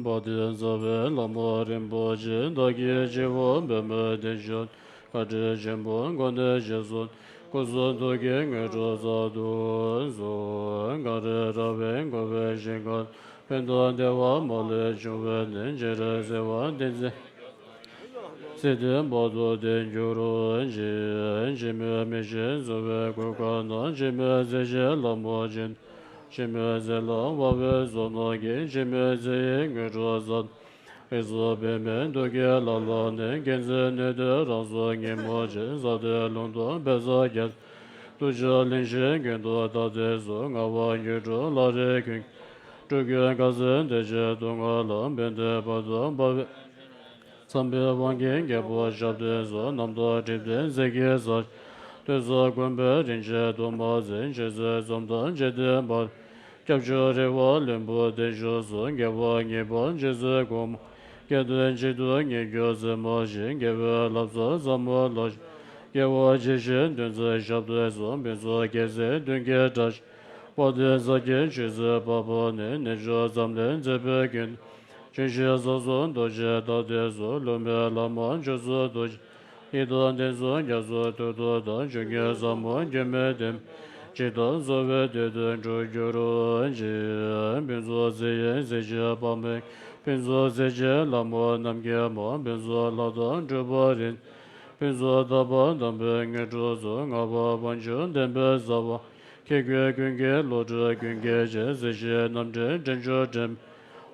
དཔལ་ལྡན་རྩ་བའི་བླ་མ་རིན་པོ་ཆེ། བདག་གི་སྤྱི་བོར་པདྨོ་ཏི་ཤྭ། བཀའ་དྲིན་ཆེན་པོ་མགོན་ནས་ཞལ་གསུངས། སྐུ་གསུང་ཐུགས་ཀྱི་དངོས་གྲུབ་སྩལ་དུ་གསོལ། གངས་རི་ར་བས་བསྐོར་བའི་ཞིང་ཁམས། ཕན་དང་བདེ་བ་མ་ལུས་འབྱུང་བའི་གནས། སྤྱན་རས་གཟིགས་དབང་ཏིང་འཛིན། སྲིད་མཐའི་བར་དུ་བརྟན་གྱུར་ཅིག་འཇིགས་མེད་མི་ཞིག་འཛིན་པའི་གོ་སྐབས་གནང་། འཇིགས་མེད་མཛད་ཆེན་ལྷ་མོ་ཆེ། འཇིགས་མེད་མཛད་ལ་དབང་བའི་ཚོགས་རྣམས་ཀྱིས། འཇིགས་མེད་མཛད་ཡིན་དངོས་གྲུབ་སྩལ། རིགས་སུ་འཕེལ་མའི་མདོ་རྒྱུད་ལ་ལྷག་ནས། མཁྱེན་བརྩེ་ནུས་ལྡན་རང་གཟུགས་ཉིན་མོར་བྱེད། ཟབ་དོན་ལུང་དང་དཔེ་རྩལ་རྒྱ་ཆེ། གདུལ་བྱ་གླིང་བཞིའི་མགོན་དུ་བདག་བསྟོད་གསོལ། ངག་དབང་དངོས་གྲུབ་བླ་རེ་ཀུན། སྤྲུལ་སྐུའི་དཀར་གསལ་བདེ་ཆེན་སྡུག་བསྔལ་ལ། བོད་འདིར་བར་དུ་འབར་བའི། ཚངས་པའི་དབང་གིས་རྒྱལ་པོ་ཞབས་བརྟན་སོགས། རྣམ་རྟོག་སྒྲིབ་སྟེ་ཟིལ་གྱིས་ཟ། གདོན་གསུམ་འཁོན་པས་རིན་ཆེན་གདུང་མ་འཛིན། འཆད་རྩོད་འཛོམས་དང་འཇིག་རྟེན་པར། སྐྱབས་བཅོལ་རེ་བ་བླུན་པོ་བརྟན་བཞུགས་སོ། དགེ་བ་ཉེས་པ་རྗེ་བཙུན་གོང་མ། སྐལ་ལྡན་གཅིག་ཏུ་ཉིད་གྱུར་ཟེར་མ་ཞིག་དགེ་བའི་བསླབ་བྱ་ཟབ་མོ་ལ། སྐྱེ་བ་ཇི་བཞིན་འདུལ་མཛད་ཞབས་བརྟན་སོགས། ཕུན་ཚོགས་རྒྱལ་མཚན་མདུན་གྱི་བཀྲ་ཤིས། དཔལ་ལྡན་རྩ་བརྒྱད་མཆོད་རྫས་འཕགས་པ་ནི། རྣལ་འབྱོར་འཛམ་གླིང་མཛེས་པའི་ཀུན། ལྗོན་ཤིང་ས་གསུམ་རྡོ་རྗེ་བདག་བསྟོད་སོགས། བསླུ་མེད་བླ་མ་མཆོག་གསུམ་རྡོ་རྗེ། ཡི་དམ་དོན་གསུམ་རྒྱ་མཚོ་ཐུར་དུ་དང་། འབྱུང་གནས་ཟབ་མོ་འགྱུར་མེད་བསྟན། ཇི་ལྟར་གསོལ་བའི་དོན་དུ་འགྲུབ་གྱུར་ཅིག་ཕུན་ཚོགས་ཚེ་ཡི་གཟི་བརྗིད་དཔག་མེད། ཕུན་ཚོགས་ཚེ་ཆེན་ལྷ་མོ་རྣམ་རྒྱལ་མ། ཕུན་ཚོགས་ལྷ་དང་འགྲུབ་པ་རིན། ཕུན་ཚོགས་ཐར་པ་དམ་པའི་དངོས་གྲུབ་སྩོལ། ལྔ་པ་དབང་ཕྱུག་བདེན་པའི་ཟབ་པ། ཁྱེད་མགོན་ཀུན་གྱི་བློ་གྲོས་ཀུན་གྱི་རྗེ། གཟི་བརྗིད་རྣམ་འདྲེན་འདྲེན་མཆོག་འདྲེན།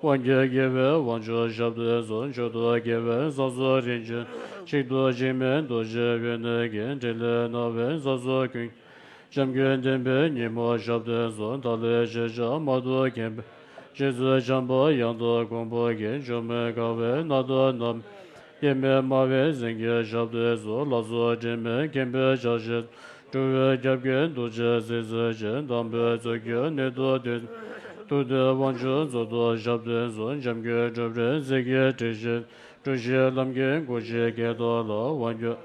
དབང་གྱུར་རྒྱལ་བའི་དབང་ཕྱུག་ཞབས་བརྟན་སོགས། མཆོག་ཐུན་དགེ་བའི་བསགས་གསུམ་རིན་ཆེན། གཅིག་ཏུ་འཇིག་མིན་རྡོ་རྗེ་འོད་ནི་གིས། ཕྲིན་ལས་སྣང་བའི་ས་སོགས་ཀུན། འཇམ་མགོན་བསྟན་པའི་ཉི་མ་ཞབས་བརྟན་སོགས། བདག་ལས་ཞེས་བྱ་མ་ཐོབ་མཁྱེན་པའི། རྗེ་བཙུན་བྱམས་པ་ཡང་དག་མགོན་པོ་གིས། འཇོམས་མི་དཀའ་བའི་མནར་གདུང་རྣམས། དབྱེར་མེད་སྨྲ་བའི་སེང་གེ་ཞབས་བརྟན་སོགས། ལྷ་ཚོགས་དྲི་མེད་མཁྱེན་པའི་ཕྱག་རྗེས། འགྲོ་བའི་སྐྱབས་མགོན་རྡོ་རྗེ་སྲས་རྩེ་ཆེན། དམ་པའི་མཛོད་ཀྱི་སྣོད་དུ་ཐིམ། ཐུགས་འདུས་དབང་ཕྱུག་མཛོད་དུ་ཞབས་བརྟན་སོགས། འཇམ་མགོན་གྲུབ་རིན་གཟི་བརྗིད་དྲི་ཞིམ། འབྲུ་བཞིའི་ལམ་གྱི་སྒོ་འབྱེད་སྐད་དོད་ལ། དབང་སྒྱུར་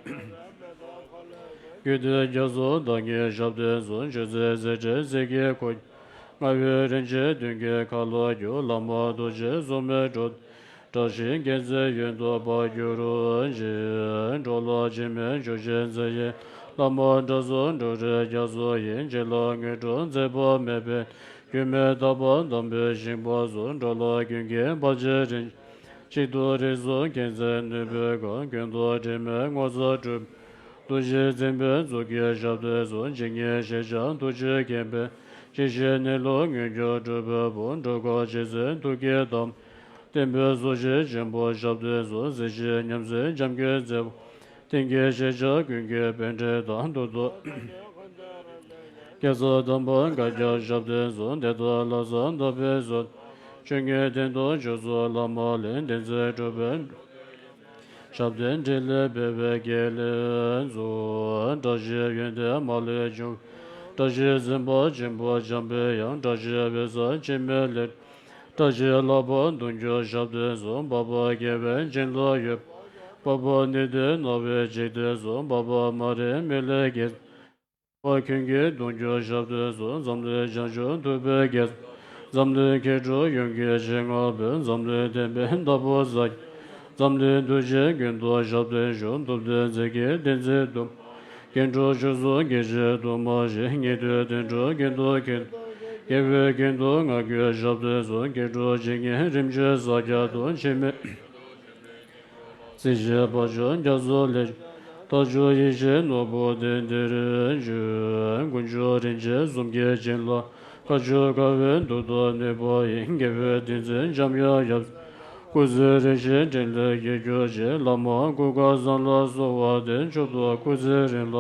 རྒྱུད་སྡེ་རྒྱ་མཚོ་བདག་ཉིད་ཞབས་བརྟན་སོགས། མཆོད་རྫས་རྫས་མགྲིན་གཟི་བརྗིད་ཁོད། ལྔ་པའི་རིན་ཆེན་བདུན་གྱིས་ཁ་ལོ་བསྒྱུར། བླ་མ་རྡོ་རྗེ་གཟུགས་མེད་འགྲོ། བཀྲ་ཤིས་རྒྱལ་མཚན་ཡུན་དུ་དཔག་གྱུར་ཅིག་འགྲོ་ལ་འཇིགས་མེད་འཇུག་ཅིང་མཛེས། ཡེ་ལྷ་མོ་འདྲ་གསུམ་འགྲོ་རིན་རྒྱ་མཚོ་ཡི། བྱིན་རླབས་དངོས་གྲུབ་འཛད་པ་མེད་པའི། རྒྱུད་སྨིན་དག་པ་དམ་པའི་ཞིང་པ་སོགས། འགྲོ་ལ་ཀུན་གྱི་དཔལ་གྱི་རིན། གཅིག་ཏུ་རིགས་གསུམ་མཁྱེན་བརྩེ་ནུས་པའི་སྒོ། ཀུན་ཏུ་དྲི་མེད་ངོ་མཚར་གྲུབ། རྡོ་རྗེ་འཛིན་པའི་མཛུབ་ཀྱི་ཞབས་བརྟན་སོགས། ཇི་སྙེད་ཞེས་བྱ་ཐུགས་རྗེ་མཁྱེན་པའི། ཇི་བཞིན་གནས་ལུགས་མངོན་གྱུར་གྲུབ་པའི་བུ། འགྲོ་ཀུན་རྗེ་བཙུན་ཐུགས་ཀྱི་དམ། བརྟན་པའི་གཟུགས་ཅན་ཆེན་པོ་ཞབས་བརྟན་སོགས། གཟི་བརྗིད་ཉམས་སེང་འཇམ་མགོན་མཛད་པ། བསྟན་རྒྱས་ཞེས་བྱ་ཀུན་གྱི་པཎྜི་ཏ། མདོར་བསྡུ། རྒྱལ་ཚབ་དམ་པ་བཀའ་ཁྱབ་ཞབས་བརྟན་སོགས། དེ་དག་ལྷ་ས་འདབ་པའི་ཟོལ། ཆོས་ཉིད་སྟེང་དུ་བྱོན་སོགས་བླ་མ་ལས། བདེན་ཚིག་གྲུབ་པའི་ཞབས་བརྟན་ཕྲིན་ལས་འཕེལ་བའི་དགེ་ལེགས་སྩོལ། བཀྲ་ཤིས་ཡོན་ཏན་མ་ལུས་འབྱུང་། བཀྲ་ཤིས་འཛིན་པ་ཆེན་པོ་འཇམ་པའི་དབྱངས། བཀྲ་ཤིས་འོད་ཟེར་འཆི་མེད་ལས། བཀྲ་ཤིས་ལྷག་པར་གདུང་གྱུར་ཞབས་བརྟན་སོགས། འཕགས་པ་དགེ་བའི་བྱིན་རླབས་འོད། འཕགས་པ་ནི་ཏེ་སྣང་བའི་འཇིག་རྟེན་སོགས། འཕགས་པ་མ་རིག་མི་ལས་རྒྱལ། འཕགས་པ་ཀུན་གྱི་གདུང་གྱུར་ཞབས་བརྟན་སོགས། འཛམ་གླིང་བྱང་ཆུབ་ཐུབ་པའི་རྒྱལ། འཛམ་གླིང་མཁས་གྲུབ་ཡོངས་ཀྱི་སྤྱན་སྔར་བོད། འཛམ་གླིང་བསྟན་པའི་བདག་པོ་ས། འཛམ་གླིང་གདུལ་བྱའི་མགོན་དུ་ཞབས་བརྟན་ཞུ། ཐུབ་བསྟན་མཛད་ཀྱི་བསྟན་འཛིན་དུ། མཁས་གྲུབ་བཅུ་གསུམ་དགེ་བཤེས་དུ་མ་ཞིག་ཉན་ཐོས་དོན་གྲུབ་རྒྱན་དུ་མཁས། རྒྱལ་བའི་རྒྱན་དུ་བསྔགས་ཀྱི་ཞབས་བརྟན་སོགས། མཁས་གྲུབ་ཇི་སྙེད་རིམ་བྱོན་ས་སྐྱ་དུ། འཆི་མེད་རྩེ་ཆེན་དཔལ་འབྱོར་རྒྱ་མཚོ་ལས། མཐའ་མཇུག་ཡེ་ཤེས་ནོར་བུ་གདན་འདིར་བྱོན། དཀོན་མཆོག་རིན་ཆེན་གསུམ་གྱི་བྱིན་རླབས། བཀའ་བརྒྱུད་དཀའ་བའི་མདུན་དུ་གནས་པ་ཡི། རྒྱལ་བའི་བསྟན་འཛིན་འཇམ་དབྱངས་ཡབ། སྐུ་ཚེ་རིང་ཞིང་འཕྲིན་ལས་རྒྱས་གྱུར་ཅིག་བླ་མ་གུར་དཀར་བཟང་ལ་གསོལ་བ་འདེབས། མཆོག་ཐུན་སྐུ་ཚེ་རིང་ལ།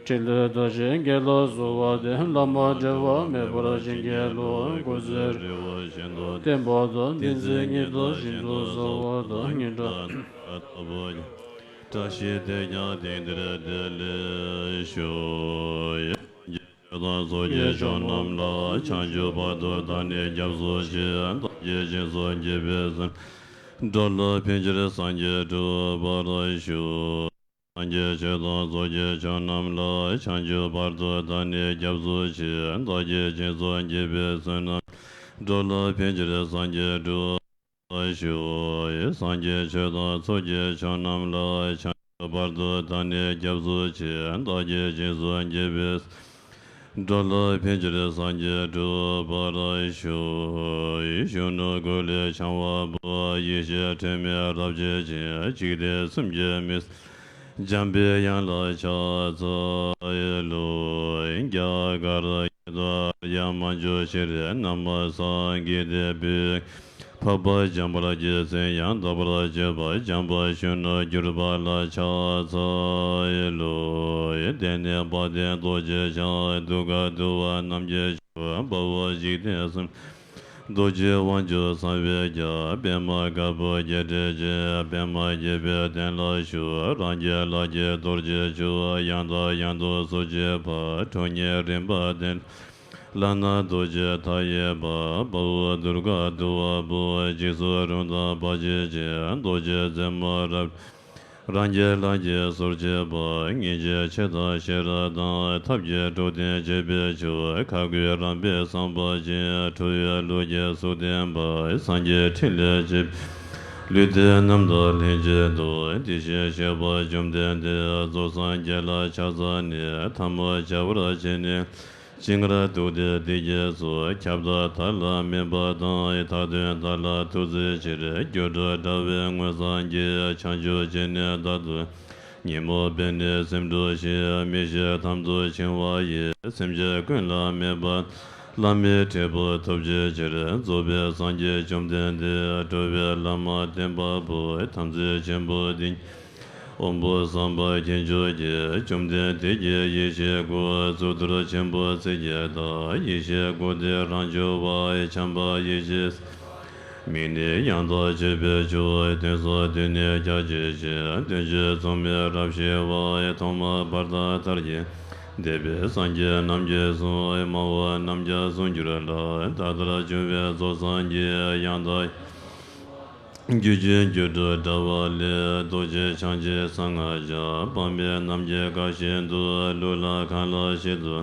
འཕྲིན་ལས་དར་ཞིང་རྒྱས་ལ་གསོལ་བ་འདེབས། བླ་མ་བྲལ་བ་མེད་པར་བྱིན་གྱིས་རློབས། སྐུ་ཚེ་རིང་བ་བཞིན་དུ་བརྟན་པ་དང་། བསྟན་འཛིན་ཉི་ཟླ་བཞིན་དུ་གསལ་བ་དང་། ཉི་ཟླ་ལྟ་བུ་བཀྲ་ཤིས་དེས་ཀྱང་དེང་འདིར་བདེ་ལེགས་ཤོག་ཆོས་དང་ཚོགས་ཀྱི་མཆོག་རྣམས་ལ། བྱང་ཆུབ་བར་དུ་བདག་ནི་སྐྱབས་སུ་མཆི། བདག་གིས་སྦྱིན་སོགས་བགྱིས་པའི་བསོད་ནམས། འགྲོ་ལ་ཕན་ཕྱིར་སངས་རྒྱས་འགྲུབ་པར་ཤོག་སངས་རྒྱས་ཆོས་དང་ཚོགས་ཀྱི་མཆོག་རྣམས་ལ། བྱང་ཆུབ་བར་དུ་བདག་ནི་སྐྱབས་སུ་མཆི། བདག་གིས་སྦྱིན་སོགས་བགྱིས་པའི་བསོད་ནམས། འགྲོ་ལ་ཕན་ཕྱིར་སངས་རྒྱས་འགྲུབ། ཤོག་སངས་རྒྱས་ཆོས་དང་ཚོགས་ཀྱི་མཆོག་རྣམས་ལ། བྱང་ཆུབ་བར་དུ་བདག་ནི་སྐྱབས་སུ་མཆི། བདག་གིས་སྦྱིན་སོགས་བགྱིས་པའི། འགྲོ་ལ་ཕན་ཕྱིར་སངས་རྒྱས་འགྲུབ་པར་ཤོག་གཞོན་ནུ་གོ་ལའི་འཆང་བ་པོ། ཡེ་ཤེས་དྲི་མེད་རབ་འབྱེད་ཅིང་། འཇིག་རྟེན་སེམས་ཅན་མི་བསད། འཇམ་པའི་དབྱངས་ལ་ཕྱག་འཚལ་ལོ། རྒྱ་གར་ཉིད་དུ་ཡ་མ་འཇུ་ཤྲཱི་ན་མ་སངྒི་ཏེ་བྷི། འཕགས་པ་འཇམ་དཔལ་གྱི་མཚན་ཡང་དག་པར་བརྗོད་པ། འཇམ་དཔལ་གཞོན་ནུར་གྱུར་པ་ལ་ཕྱག་འཚལ་ལོ། དེ་ནས་དཔལ་ལྡན་རྡོ་རྗེ་འཆང་། གདུལ་དཀའ་འདུལ་བ་རྣམས་ཀྱི་མཆོག་དཔའ་བོ་འཇིག་རྟེན་གསུམ། རྡོ་རྗེ་དབང་ཕྱུག་གསང་བའི་རྒྱལ། པདྨ་དཀར་པོ་རྒྱས་འདྲའི་སྤྱན། པདྨ་རྒྱས་པའི་གདན་ལ་བཞུགས། རང་རྒྱལ་ལྷ་ཀྱི་རྡོ་རྗེ་འཆང་། ཡང་དང་ཡང་དུ་སུ་མཆིས་པ། ཁྲོ་གཉེར་རིམ་པ་བསྟེན། ལག་ན་རྡོ་རྗེ་མཐའ་ཡས་པ། དཔའ་བོ་གདུལ་དཀའ་འདུལ་བ་པོ། འཇིགས་སུ་རུང་དང་བར་ཆད་ཆེ། རྡོ་རྗེ་རྩེ་མོ་རབ། རང་རྒྱལ་ལྷ་ཀྱི་ཟུར་བཅད་པ། སྙིང་རྗེ་ཆེ་དང་ཤེས་རབ་དང་། ཐབས་ཀྱི་གྲོགས་དང་བཅས་པའི་མཆོག་ཁ་དགུའི་རང་དཔལ་བསམ་པ་ཅན། ཁྲོ་བོའི་གླུ་གི་གཟུགས་ལྡན་པ། སངས་རྒྱས་ཕྲིན་ལས་ཆེ། ལུས་བདེ་རྣམ་དག་ལྷན་ཅིག་ཏུ། དེ་བཞིན་གཤེགས་པ་བཅོམ་ལྡན་འདས་རྫོགས་སངས་རྒྱས་ལ་ཕྱག་འཚལ་ནས། ཐལ་མོ་སྦྱར་བར་བྱས་ནས་ཅི་དགར་འདུག་སྟེ། དེ་སྐད་དུ་ཁྱབ་བདག་བདག་ལ་སྨན་པ་དང་། མཐའ་དོན་བདག་ལ་ཐུགས་བརྩེའི་ཕྱིར། སྒྱུ་འཕྲུལ་དྲ་བའི་མངོན་སངས་རྒྱས། བྱང་ཆུབ་སྤྱད་ནས་བདག་ཏུ་ཉོན་མོངས་པས་ནི་སེམས་འདུལ་ཞིང་། མི་ཤེས་ཐམ་དུ་འཆིང་བ་ཡི། སེམས་ཅན་ཀུན་ལ་སྨན་པ་བླ་མའི་འབྲས་བུ་ཐོབ་བྱའི་ཕྱིར། རྫོགས་པའི་སངས་རྒྱས་བཅོམ་ལྡན་འདས། འགྲོ་བའི་ལམ་བསྟན་པ་པོ། དམ་ཚིག་ཆེན་པོ་འདི་དབང་པོ་བསམ་པ་མཁྱེན་མཆོག་གིས། བཅོམ་ལྡན་འདས་ཀྱིས་ཡེ་ཤེས་སྐུ་གཙུག་ཏོར་ཆེན་པོ་ཚིགས་བརྒྱད་དང་། ཡེ་ཤེས་སྐུ་སྟེ་རང་བྱུང་བ། བྱམས་པ་ཡེ་ཤེས། མིག་ནི་ཡང་དག་ཕྱེ་བའི་ཆུ། དོན་སོ་བདུན་ནི་རྒྱ་ཆེ་ཞིང་། དོན་བྱེད་མཚུངས་མེད་རབ་ཞི་བ། ཐོག་མ་བར་དང་མཐར་གྱིས་འདས་པའི་སངས་རྒྱས་རྣམས་ཀྱིས་གསུངས། སྨྲ་བ་རྣམས་ཀྱང་གསུང་གྱུར་ལ། ད་ལྟར་བྱུང་བའི་རྫོགས་སངས་རྒྱས་ཡང་དག་རྒྱུད་ཀྱི་སྒྱུ་འཕྲུལ་དྲ་བ་ལས། རྡོ་རྗེ་འཆང་ཆེན་གསང་སྔགས་འཆང་། དཔག་མེད་རྣམས་ཀྱིས་བཀའ་བཞིན་དུ། གླུ་ལ་གང་ལ་ཞིག་ཏུ་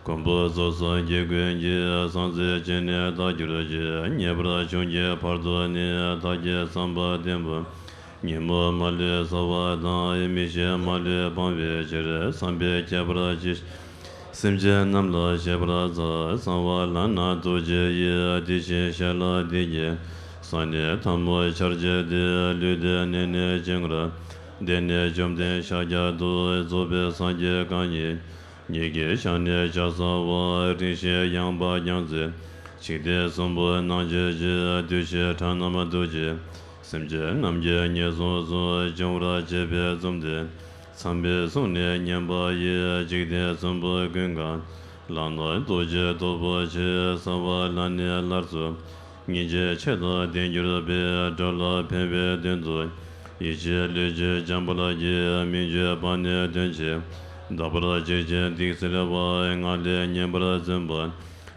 མགོན་པོ་རྫོགས་སངས་རྒྱས་ཀུན་གྱི། གསང་ཚིག་ཅན་ནི་བདག་གྱུར་ཅིང་། ངེས་པར་འབྱུང་གི་བར་དུ་ནི། བདག་གི་བསམ་པ་བརྟན་པོ་ཉོན་མོངས་མ་ལུས་སེལ་བ་དང་། མི་ཤེས་མ་ལུས་སྤང་བའི་ཕྱིར། བསམ་པའི་ཁྱད་པར་ཅི། སེམས་ཅན་རྣམས་ལ་བཤད་པར་མཛད། གསང་བ་ལག་ན་རྡོ་རྗེ་ཡིས། དེ་བཞིན་གཤེགས་ལ་དེ་སྐད་གསུངས་ནས། ཐལ་མོ་སྦྱར་བྱས་ཏེ། ལུས་བདེ་གནས་ནི་ཅི་དགར་འདུག་སྟེ། བཅོམ་ལྡན་ཤཱཀྱ་ཐུབ། རྫོགས་པའི་སངས་རྒྱས་གང་ཉིད་ཉིད་ཀྱི་ཞལ་ནས་ཕྱག་འཚལ་བ། རིང་ཞིང་ཡངས་པ་རྒྱ་མཚོའི། འཇིག་རྟེན་གསུམ་པོ་སྣང་བྱེད་ཅིང་། བདུད་བཞིའི་ཁྲག་རྣམས་རྡོ་རྗེ། སེམས་ཅན་རྣམས་ཀྱི་ངན་སོང་གསུམ། སྦྱོང་བར་བྱེད་པའི་ཙམ་དུ། མཚམས་མེད་གསུམ་ནས་ཉམས་པ་ཡི། འཇིག་རྟེན་གསུམ་པོ་ཀུན་དགའ། ལག་ན་རྡོ་རྗེ་སྟོབས་པོ་ཆེ། གསང་བ་ལ་ནི་སླར་གསོ། སྙིང་རྗེ་ཆེ་དང་ལྡན་གྱུར་པས། འགྲོ་ལ་ཕན་པའི་དོན་དུ། ཡིད་ཆེས་བློས་བྱས་འཇམ་དཔལ་གྱི། མི་འགྱུར་བར་ནི་དོན་ཆེན། དག་པར་གཅེས་ཤིང་སྡིག་སེལ་བ། ངག་ལས་ངན་པར་འཛེམ་པ།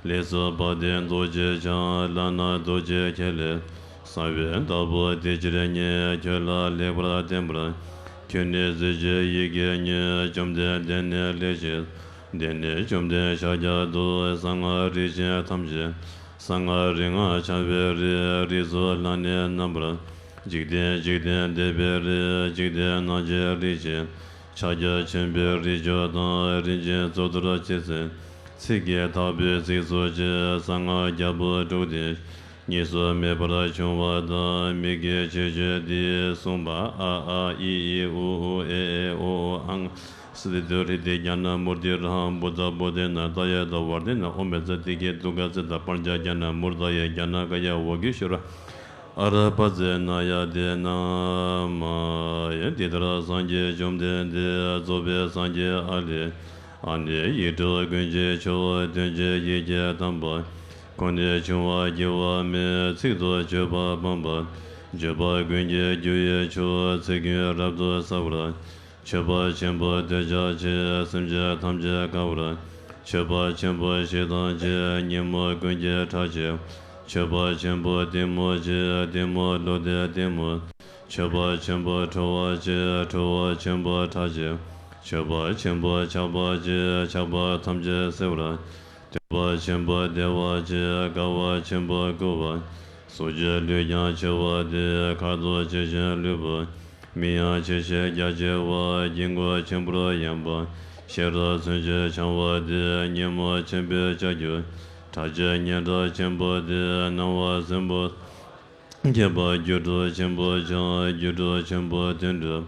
ལས་སུ་བབ་སྟེ་རྡོ་རྗེ་འཆང་། ལག་ན་རྡོ་རྗེ་ཁྱེར་ལས། གསང་བའི་བདག་པོ་དེ་ཕྱིར་ཉེ། ཁྱོད་ལ་ལེགས་པར་བསྟན་པར། ཁྱོད་ནི་གཟི་བརྗིད་ཡིད་ཀྱིས་ཉོན། བཅོམ་ལྡན་འདས་ནི་ལེགས་ཤིང་། འདི་ནི་བཅོམ་ལྡན་ཤཱཀྱ་ཐུབ། གསང་སྔགས་རིགས་ཆེན་ཐམས་ཅད། གསང་སྔགས་རིག་སྔགས་འཆང་བའི་རིགས། རིགས་སུ་བླ་ནས་རྣམ་པར། འཇིག་རྟེན་འཇིག་རྟེན་འདས་པའི་རིགས། འཇིག་རྟེན་སྣང་བྱེད་རིགས་ཆེན། ཕྱག་རྒྱ་ཆེན་པོའི་རིགས་བཅུ་དང་། རིན་ཆེན་གཙུག་ཏོར་ཆེ་ཚེ། ཚིག་གིས་བཏགས་པའི་ཚིགས་སུ་ཆེ། གསང་སྔགས་རྒྱལ་པོ་དྲུག་སྟེ། གཉིས་སུ་མེད་པར་བྱུང་བ་དང་། མི་དགེ་ཆོས་སྤྱོད་འདི་གསུངས་པ། ཨ་ཨ་ཨི་ཨི་ཨུ་ཨུ་ཨེ་ཨེ་ཨོ་ཨོ་ཨང་། སི་ཏི་ཏུ་ཧྲི་ཏི་གྱ་ན་མུར་ཏི་ར་ཧང་བུདྡྷ་བོ་དྷེ་ན་ད་ཡ་ད་ཝར་ཏི་ན་ཨོ་མེ་ཙ་ཏི་ཀེ་ཏུ་ཀ་ཙི་ད་པཉྩ་གྱ་ན་མུར་ད་ཡེ་གྱ་ན་ཀ་ཡ་ཝ་གི་ཤྭ་ར། ཨ་ར་པ་ཙེ་ན་ཡ་དེ་ན་མ་ཡ། འདི་ལྟར་སངས་རྒྱས་བཅོམ་ལྡན་འདས། རྫོགས་པའི་སངས་རྒྱས་ཨ་ལས། ཨ་ནི་ཡིག་དྲུག་ཀུན་གྱི་མཆོག་དོན་བྱེད་ཡི་གེ་དམ་པ། ཁོང་ནས་བྱུང་བ་སྐྱེ་བ་མེད། ཚིག་ཏུ་བརྗོད་པ་སྤངས་པ། བརྗོད་པ་ཀུན་གྱི་རྒྱུ་ཡི་མཆོག་ཚིག་ཀུན་རབ་ཏུ་གསལ་བར། མཆོད་པ་ཆེན་པོ་འདོད་ཆགས་ཆེ། སེམས་ཅན་ཐམས་ཅད་དགའ་བར། མཆོད་པ་ཆེན་པོ་ཞེ་སྡང་ཆེ། ཉོན་མོངས་ཀུན་གྱི་ཁྲག་ཆེ། མཆོད་པ་ཆེན་པོ་གཏི་མུག་ཆེ། གཏི་མུག་བློ་འདས་གཏི་མུག། མཆོད་པ་ཆེན་པོ་ཁྲོ་བ་ཆེ། ཁྲོ་བ་ཆེན་པོ་ཁྲག་ཆེ། མཆོད་པ་ཆེན་པོ་ཆགས་པ་ཆེ། ཆགས་པ་ཐམས་ཅད་སེལ་བར། མཆོད་པ་ཆེན་པོ་བདེ་བ་ཆེ། དགའ་བ་ཆེན་པོ་མགུ་བ། སོ་སྐྱེ་ལུས་ཀྱང་ཆེ་བ་སྟེ། ཁ་དོག་ཆེ་ཞིང་ལུས་པོ། མིག་ཡང་ཆེ་ཞིང་རྒྱ་ཆེ་བ། དཀྱིལ་འཁོར་ཆེན་པོར་གཡེང་བ། ཤེས་རབ་མཚོན་ཆས་འཆང་བ་སྟེ། ཉོན་མོངས་ཆེན་པོས་ལྕགས་ཀྱུ། ཁྲག་ཆེན་སྙན་གྲགས་ཆེན་པོ་སྟེ། སྣང་བ་སྲིན་པོ། མཁྱེན་པ་སྒྱུ་འཕྲུལ་ཆེན་པོ་འཆང་། སྒྱུ་འཕྲུལ་ཆེན་པོ་དོན་གྲུབ།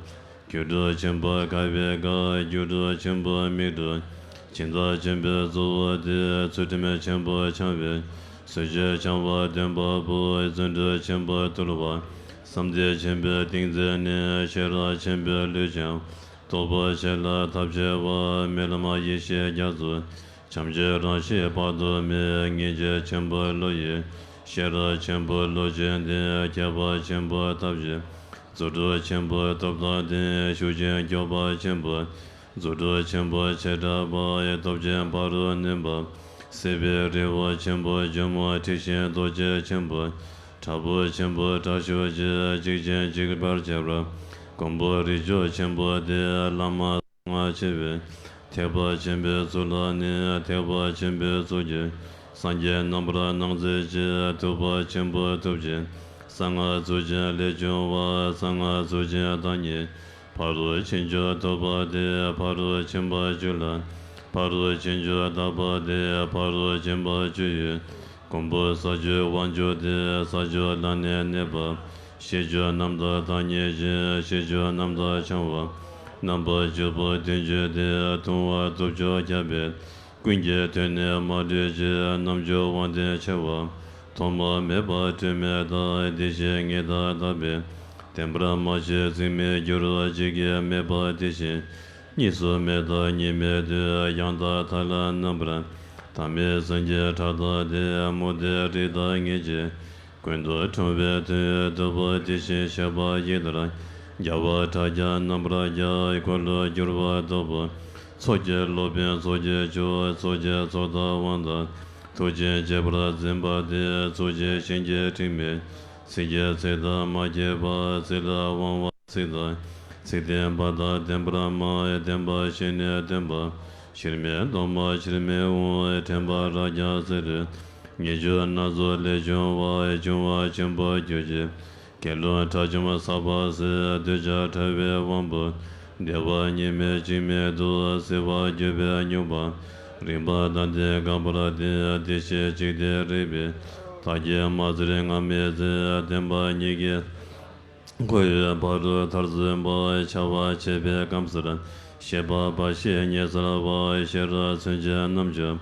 སྒྱུ་འཕྲུལ་ཆེན་པོ་དགའ་བའི་དགའ། སྒྱུ་འཕྲུལ་ཆེན་པོ་མིག་འཕྲུལ། སྦྱིན་བདག་ཆེན་པོའི་གཙོ་བོ་སྟེ། ཚུལ་ཁྲིམས་ཆེན་པོ་འཆང་བའི། གསོད་བྱེད་འཆང་བ་སྟོན་པ་པོ། བརྩོན་འགྲུས་ཆེན་པོ་གཏོར་བ། བསམ་གཏན་ཆེན་པོའི་ཏིང་འཛིན་ནི། ཤེས་རབ་ཆེན་པོའི་ལུས་འཆང་། སྟོབས་པོ་ཆེ་ལ་ཐབས་ཆེ་བ། རྨི་ལམ་ཡེ་ཤེས་རྒྱ་མཚོ། བྱམས་ཆེན་རང་བཞིན་དཔག་ཏུ་མེད། སྙིང་རྗེ་ཆེན་པོ་བློ་ཡི། ཤེས་རབ་ཆེན་པོ་བློ་ཆེན་ཏེ། མཁས་པ་ཆེན་པོ་ཐབས་ཆེན། རྫུ་འཕྲུལ་ཆེན་པོ་སྟོབས་དང་ལྡན། ཤུགས་ཅན་མགྱོགས་པ་ཆེན་པོ། རྫུ་འཕྲུལ་ཆེན་པོ་ཆེ་དྲགས་པ། སྟོབས་ཆེན་ཕ་རོལ་གནོན་པ། སྲིད་པའི་རི་བོ་ཆེན་པོ། ཇོ་མོ་འཁྲི་ཤིང་རྡོ་རྗེ་ཆེན་པོ། དྲག་པོ་ཆེན་པོ་དྲག་ཤུལ་གྱི། འཇིགས་ཆེན་འཇིགས་པར་བྱེད་པ། མགོན་པོ་རིགས་དྲུག་ཆེན་པོ་སྟེ། བླ་མ། ང་ཆེ་བའི། ཐེག་པ་ཆེན་པོའི་གཙུག་ལག་ནི། ཐེག་པ་ཆེན་པོའི་གཙུག་གི། སངས་རྒྱས་རྣམ་པར་སྣང་མཛད་ཀྱི། ཐུབ་པ་ཆེན་པོ་ཐུབ་ཀྱི། གསང་སྔགས་གཙུག་ཆེན་ལས་བྱུང་བ། གསང་སྔགས་གཙུག་ཆེན་བདག་ཉིད་ཕ་རོལ་ཕྱིན་བཅུ་ཐོབ་པ་སྟེ། ཕ་རོལ་ཕྱིན་པ་བཅུ་ལ་ཕ་རོལ་ཕྱིན་བཅུ་བདག་པོ་སྟེ། ཕ་རོལ་ཕྱིན་པ་བཅུ་ཡི་གོང་བུ་ས་བཅུའི་དབང་ཕྱུག་སྟེ། ས་བཅུ་ལ་ནི་གནས་པ། ཤེས་བཅུ་རྣམ་དག་བདག་ཉིད་ཅན། ཤེས་བཅུ་རྣམ་དག་འཆང་བ། རྣམ་པ་བཅུ་པོ་བདུན་ཅུ་སྟེ། ལྟུང་བ་སྟོབས་བཅུ་རྒྱས་པའི། ཀུན་གྱི་དོན་ནི་མ་ལུས་ཀྱི། རྣམ་བཅུ་དབང་ལྡན་ཆེ་བ། ཐོག་མ་མེད་པ་སྤྲོས་མེད་དང་། དེ་བཞིན་ཉིད་དང་དག་པས། བརྟན་པར་མ་ཕྱེ་འཛིན་མི་འགྱུར། གཅིག་གིས་སྨྲས་པ། དེ་བཞིན་གཉིས་སུ་མེད་དང་གཉིས་མེད་དུ། ཡང་དག་མཐའ་ལ་རྣམ་པར་དག་མི་སེམས་ཀྱི་ཕྲ་དང་ལྡན། མུ་སྟེགས་རིགས་དང་ངེས་འབྱེད་ཀུན་ཏུ་འཁྲུལ་པའི་དོན་ཐོབ་པ། དེ་བཞིན་གཤེགས་པ་ཡི་དྭགས་རྒྱལ་བ་ཕྲག་བརྒྱ་རྣམ་པར་རྒྱལ། འཁོར་ལོས་སྒྱུར་བ་སྟོབས་པོ། ཚོགས་ཀྱི་སློབ་དཔོན་ཚོགས་ཀྱི་མཆོག་ཚོགས་ཀྱི་ཚོགས་བདག་དབང་དང་ཐུགས་རྗེས་གཅིག་པར་འཛིན་པ་སྟེ། གཙུག་གི་ཞིང་གི་ཁྲིམས་མེད། ཚིག་གི་ཚིག་དང་མ་སྐྱེས་པ། ཚིག་ལ་དབང་བ་ཚིག་དང་། ཚིག་བརྟན་པ་དང་ལྡན་པར་སྨྲ། བརྟན་པ་བཞི་ནི་སྟོན་པ། ཕྱིར་མི་ལྡོག་མ་ཕྱིར་མི་འོང་། དྲན་པ་རབ་འབྱམས་ཟེར་རོ། ཉེར་སྦྱོར་སྣ་ཚོགས་ལས་བྱུང་བ། འབྱུང་བ་ཆེན་པོ་རྒྱུད་ཀྱི། དགེ་སློང་དགྲ་བཅོམ་ཟག་པ་ཟད། འདོད་ཆགས་ཕྲ་བའི་དབང་པོ། བདེ་བ་གཉིས་མེད་འཇིགས་མེད་དུ། སྲིད་པར་གྱུར་པའི་མྱོང་བ། རིམ་པ་དང་ལྡན་འགག་པར་བསྟན། དེ་བཞིན་འཇིག་རྟེན་རིག་པའི། མཐའ་བརྒྱད་མ་ཟད་རྔ་མའི་རྩེ། བརྟན་པ་གཉིས་ཀྱི། འཁོར་བའི་བར་དུ་མཐར་སོན་པ། འཆར་བ་ཆད་པའི་སྐམ་སར་ཤེས་པ། བར་ཤེས་ཉེ་སར་བ། ཤེས་རབ་མཚོན་ཆའི་རྣམ་འཇོམས།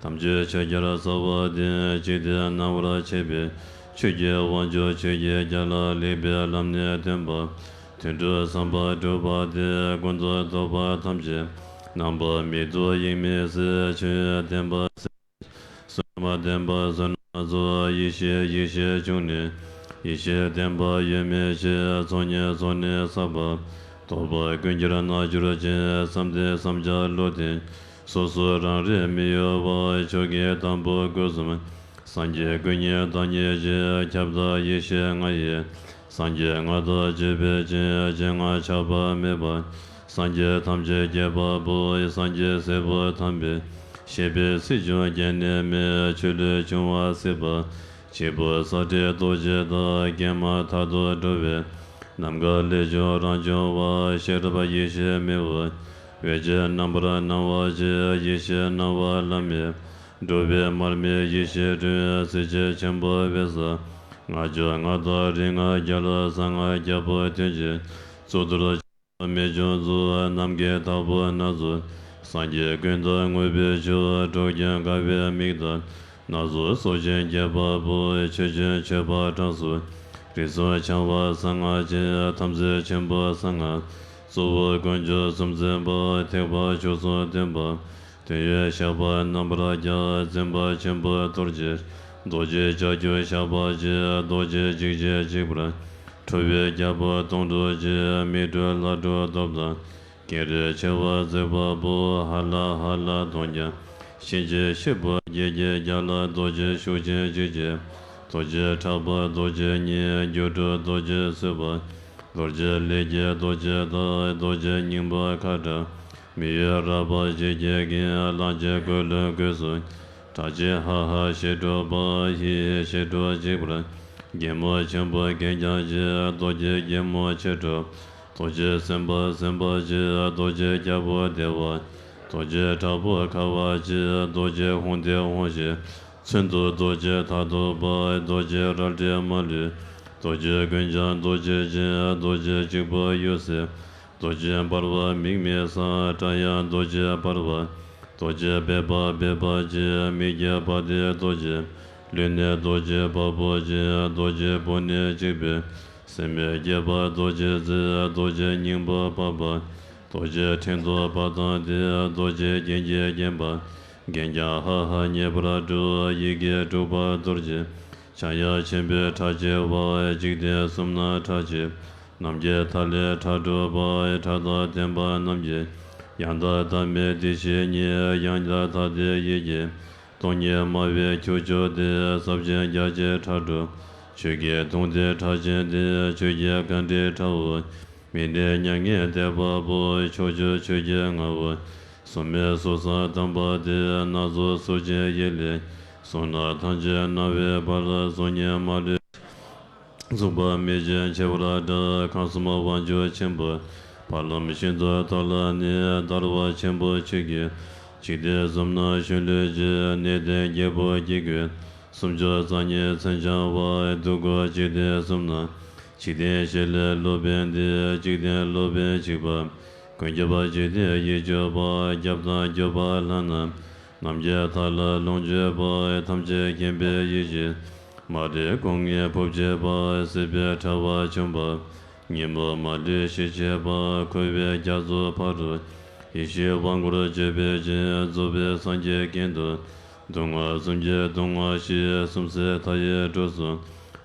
དམ་ཆོས་ཆོས་རྒྱལ་ཟབ་པ་སྟེ། འཇིག་རྟེན་སྣང་བར་བྱེད་པའི་ཆོས་ཀྱི་དབང་ཕྱུག་ཆོས་ཀྱི་རྒྱལ། ལེགས་པའི་ལམ་ནི་སྟོན་པ། དོན་གྲུབ་བསམ་པ་གྲུབ་པ་སྟེ། ཀུན་ཏུ་རྟོག་པ་ཐམས་ཅད་རྣམ་པར་མེད་དོ། དབྱིངས་མེད་ཟེར། ཆོས་ཡོན་ཏན་པ་ཟེར། བསོད་ནམས་ལྡན་པ་བསོད་ནམས་རྫོགས། ཡེ་ཤེས་ཡེ་ཤེས་འབྱུང་གནས། ཡེ་ཤེས་ལྡན་པ་ཡོད་མེད་ཕྱིར། ཚོགས་གཉིས་ཚོགས་ནི་ཟག་པ། རྟོག་པ་ཀུན་གྱིས་མནར་གྱུར་ཅིང་། བསམ་གཏན་བསམ་བྱ་བློ་ལྡན། སོ་སོ་རང་རིག་མི་གཡོ་བ། མཆོག་གི་དང་པོ་སྒོ་གསུམ། སངས་རྒྱས་ཀུན་གཉིས་བདག་ཉིད་ཅན། ཁྱབ་བདག་ཡེ་ཤེས་ལྔ་ཡི། སངས་རྒྱས་ལྔ་དང་བཅས་པའི་སྤྱན། སྤྱན་ལྔ་ཆགས་པ་མེད་པ། སངས་རྒྱས་ཐམས་ཅད་རྒྱས་པ་པོ། སངས་རྒྱས་སྲས་པོ་དམ་པའི། བཞད་པའི་སྲིད་འབྱུང་སྐྱེ་གནས་མེད། ཆོས་ལུས་འབྱུང་བ་སྲིད་པ། གཅིག་པུ་ས་སྟེང་རྡོ་རྗེ་དང་། སྐྱེས་མ་ཐག་ཏུ་འགྲོ་བའི། ནམ་མཁའ་ལས་བྱུང་རང་བྱུང་བ། ཤེས་རབ་ཡེ་ཤེས་མེ་འོད། འོད་ཀྱི་རྣམ་པར་སྣང་བ་ཅན། ཡེ་ཤེས་སྣང་བ་བླ་མེད། འགྲོ་བའི་མར་མེ་ཡེ་ཤེས་སྤྲོས། གཟི་བརྗིད་ཆེན་པོ་འོད་ཟེར། ལྔ་བཅུ་ང་དང་རིགས་ལྔ་རྒྱལ། གསང་སྔགས་རྒྱལ་པོ་དོན་གྱི། གཙུག་ཏོར། མི་འབྱུང་གཟུགས། ནམ་མཁའི་བདག་པོ་སྣ་ཚོགས། སངས་རྒྱས་ཀུན་དང་དངོས་པོའི་མཆོག་འགྲོ་ཀུན་དགའ་བའི་མིག་དང་སྣ་ཚོགས་གཟུགས་ཅན་རྒྱས་པ་པོ། ཆོས་ཅན་མཆོད་པ་གྲངས་སུ། རིགས་གསུམ་འཆང་བ་གསང་སྔགས་ཅན། དམ་ཚིག་ཆེན་པོ་གསང་སྔགས། གཙོ་བོ་དཀོན་མཆོག་གསུམ་འཛིན་པ། ཐེག་པ་མཆོག་གསུམ་སྟོན་པ། དོན་ཡོད་ཞགས་པ་རྣམ་པར་རྒྱ། འཛིན་པ་ཆེན་པོ་རྡོ་རྗེ། རྡོ་རྗེ་ལྕགས་ཀྱུ་ཞགས་པ་ཅན། རྡོ་རྗེ་འཇིགས་བྱེད་འཇིགས་པར། འཁྲུལ་པའི་རྒྱལ་པོ་སྟོང་གྲོགས་ཀྱི། མིག་འཕྲུལ་ལྷ་འཕྲུལ་སྟོབས་དང་། ཀེང་རུས་མཆེ་བ་གཙིགས་པ་པོ། ཧ་ལ་ཧ་ལ་གདོང་བརྒྱ། གཤིན་རྗེ་གཤེད་པོ་བརྒྱད་ཀྱི་རྒྱལ། རྡོ་རྗེ་ཤུགས་ཅན་འཇིགས་བྱེད། རྡོ་རྗེ་ཁྲག་པ་རྡོ་རྗེ་གཉིས། སྒྱུ་འཕྲུལ་རྡོ་རྗེ་གསོད་པ། རྡོ་རྗེ་ལས་ཀྱི་རྡོ་རྗེ་དང་། རྡོ་རྗེ་སྙིང་པོ་ཁ་བྲལ། མི་ཡུལ་རལ་པ་བཞི་བརྒྱད་ཀྱི། གླང་ཆེན་ཀུན་ལུས་གོས་སུ། ཁྲག་ཆེན་ཧ་ཧ་ཞི་ཁྲོ་པ། ཧི་ཧི་ཞི་ཁྲོ་འཇིགས་པར། སྒྱེན་མོ་ཆེན་པོ་གན་རྐྱང་ཅན། རྡོ་རྗེ་སྒྱེན་མོ་ཆེ་ཁྲོ། རྡོ་རྗེ་སེམས་དཔའ་སེམས་དཔའ་ཆེ། རྡོ་རྗེ་རྒྱལ་པོ་བདེ་བ། རྡོ་རྗེ་དྲག་པོ་ཁ་བ་ཆེ། རྡོ་རྗེ་ཧཱུྃ་བདེ་ཧཱུྃ་ཞི། མཚོན་དུ་རྡོ་རྗེ་མཐའ་སྟོབས་པ། རྡོ་རྗེ་རལ་གྲི་མ་ལུས། རྡོ་རྗེ་ཀུན་འཆང་རྡོ་རྗེ་ཅན། རྡོ་རྗེ་གཅིག་པུ་འོད་གསལ། རྡོ་རྗེ་འབར་བ་མིག་མི་གསལ། སྐྲ་ཡང་རྡོ་རྗེ་འབར་བ། རྡོ་རྗེ་སྦལ་པ་སྦལ་པ་ཅན། མིག་བརྒྱད་པ་སྟེ་རྡོ་རྗེ། ལུས་ནི་རྡོ་རྗེ་བ་སྤུ་ཅན། རྡོ་རྗེ་སྤུ་ནི་གཅིག་པའི། སེན་མོ་བརྒྱད་པ་རྡོ་རྗེ་རྩེ། རྡོ་རྗེ་སྙིང་པོ་པ་པ། རྡོ་རྗེ་ཕྲེང་རྡོག་པ་དང་ལྡན། རྡོ་རྗེ་རྒྱན་གྱིས་བརྒྱན་པ། རྒྱན་རྐྱང་ཧ་ཧ་མཉེས་པར་སྒྲུབ། ཡི་གེ་དྲུག་པ་རྡོ་རྗེ། ཕྱག་གཡས་ཆེན་པོའི་ཁྲག་ཆེ་བ། འཇིག་རྟེན་གསུམ་ན་ཁྲག་ཆེ། ནམ་མཁའི་མཐའ་ལས་ཁྲག་སྒྲོག་པ། ཁྲག་དང་ལྡན་པ་རྣམས་ཀྱི། ཡང་དག་བདག་མེད་བདེ་གཤེགས་ཉིད། ཡང་དག་མཐའ་སྟེ་ཡི་གེ། སྟོང་ཉིད་སྨྲ་བའི་ཁྱུ་མཆོག་སྟེ། ཟབ་ཅིང་རྒྱ་ཆེ་ཁྲག་སྒྲོག། ཆོས་ཀྱི་དུང་སྟེ་ཁྲག་ཆེན་ཏེ། ཆོས་ཀྱི་གཎྜི་ཁྲ་འུག་མི་གནས་མྱ་ངན་འདས་པ་པོ། ཕྱོགས་བཅུ་ཆོས་ཀྱི་རྔ་བོ། སྲུང་མའི་གཟུགས་བཟང་དམ་པ་སྟེ། སྣ་ཚོགས་གཟུགས་ཅན་ཡི་ལས། གཟུགས་སྣ་ཐམས་ཅད་སྣང་བའི་བར། གཟུགས་བརྙན་མ་ལུས། ཚུགས་པ་མེད་ཅིང་ཁྱད་པར་འདྲ། ཁམས་གསུམ་དབང་ཕྱུག་ཆེན་པོ། བར་ལམ་ཤིན་ཏུ་ཐོག་ལ་ནི། བདར་བ་ཆེན་པོ་ཁྱོད་ཀྱིས། འཇིག་རྟེན་གསུམ་ན་གཞོན་ལུས་ཀྱི། གནས་བརྟན་རྒྱལ་པོ་སྐྱེ་དགུའི། སུམ་ཅུ་རྩ་གཉིས་མཚན་འཆང་བ། འདུ་འཁོར་འཇིག་རྟེན་གསུམ་ན། འཇིག་རྟེན་བཞི་ལས་སློབ་དཔོན་འདི། འཇིག་རྟེན་སློབ་དཔོན་གཅིག་པ། ཀུན་ཁྱབ་པ་འཇིག་རྟེན་ཡིད་སྤྱོད་པ། སྐྱབས་དང་སྐྱོབ་པ་ལྷ་ནང་། རྣམ་མཁྱེན་ཐར་ལ་ལོངས་སྤྱོད་པ། ཐམས་ཅད་མཁྱེན་པའི་ཡེ་ཤེས། མ་འདྲེས་སྒོ་ལྔའི་ཕོབ་བྱེད་པ། སྲིད་པའི་དྲ་བ་འཇོམས་པ། ཉོན་མོངས་མ་ལུས་ཞི་བྱེད་པ། འཁོར་བའི་རྒྱ་མཚོ་ཕ་རོལ། ཡེ་ཤེས་དབང་བསྐུར་སྤྱོད་པའི་སྤྱན། རྫོགས་པའི་སངས་རྒྱས་གིང་དུ། སྡུག་བསྔལ་གསུམ་གྱི་སྡུག་བསྔལ་ཞི། སུམ་བརྩེགས་མཐའ་ཡས་འགྲོ་གསུམ།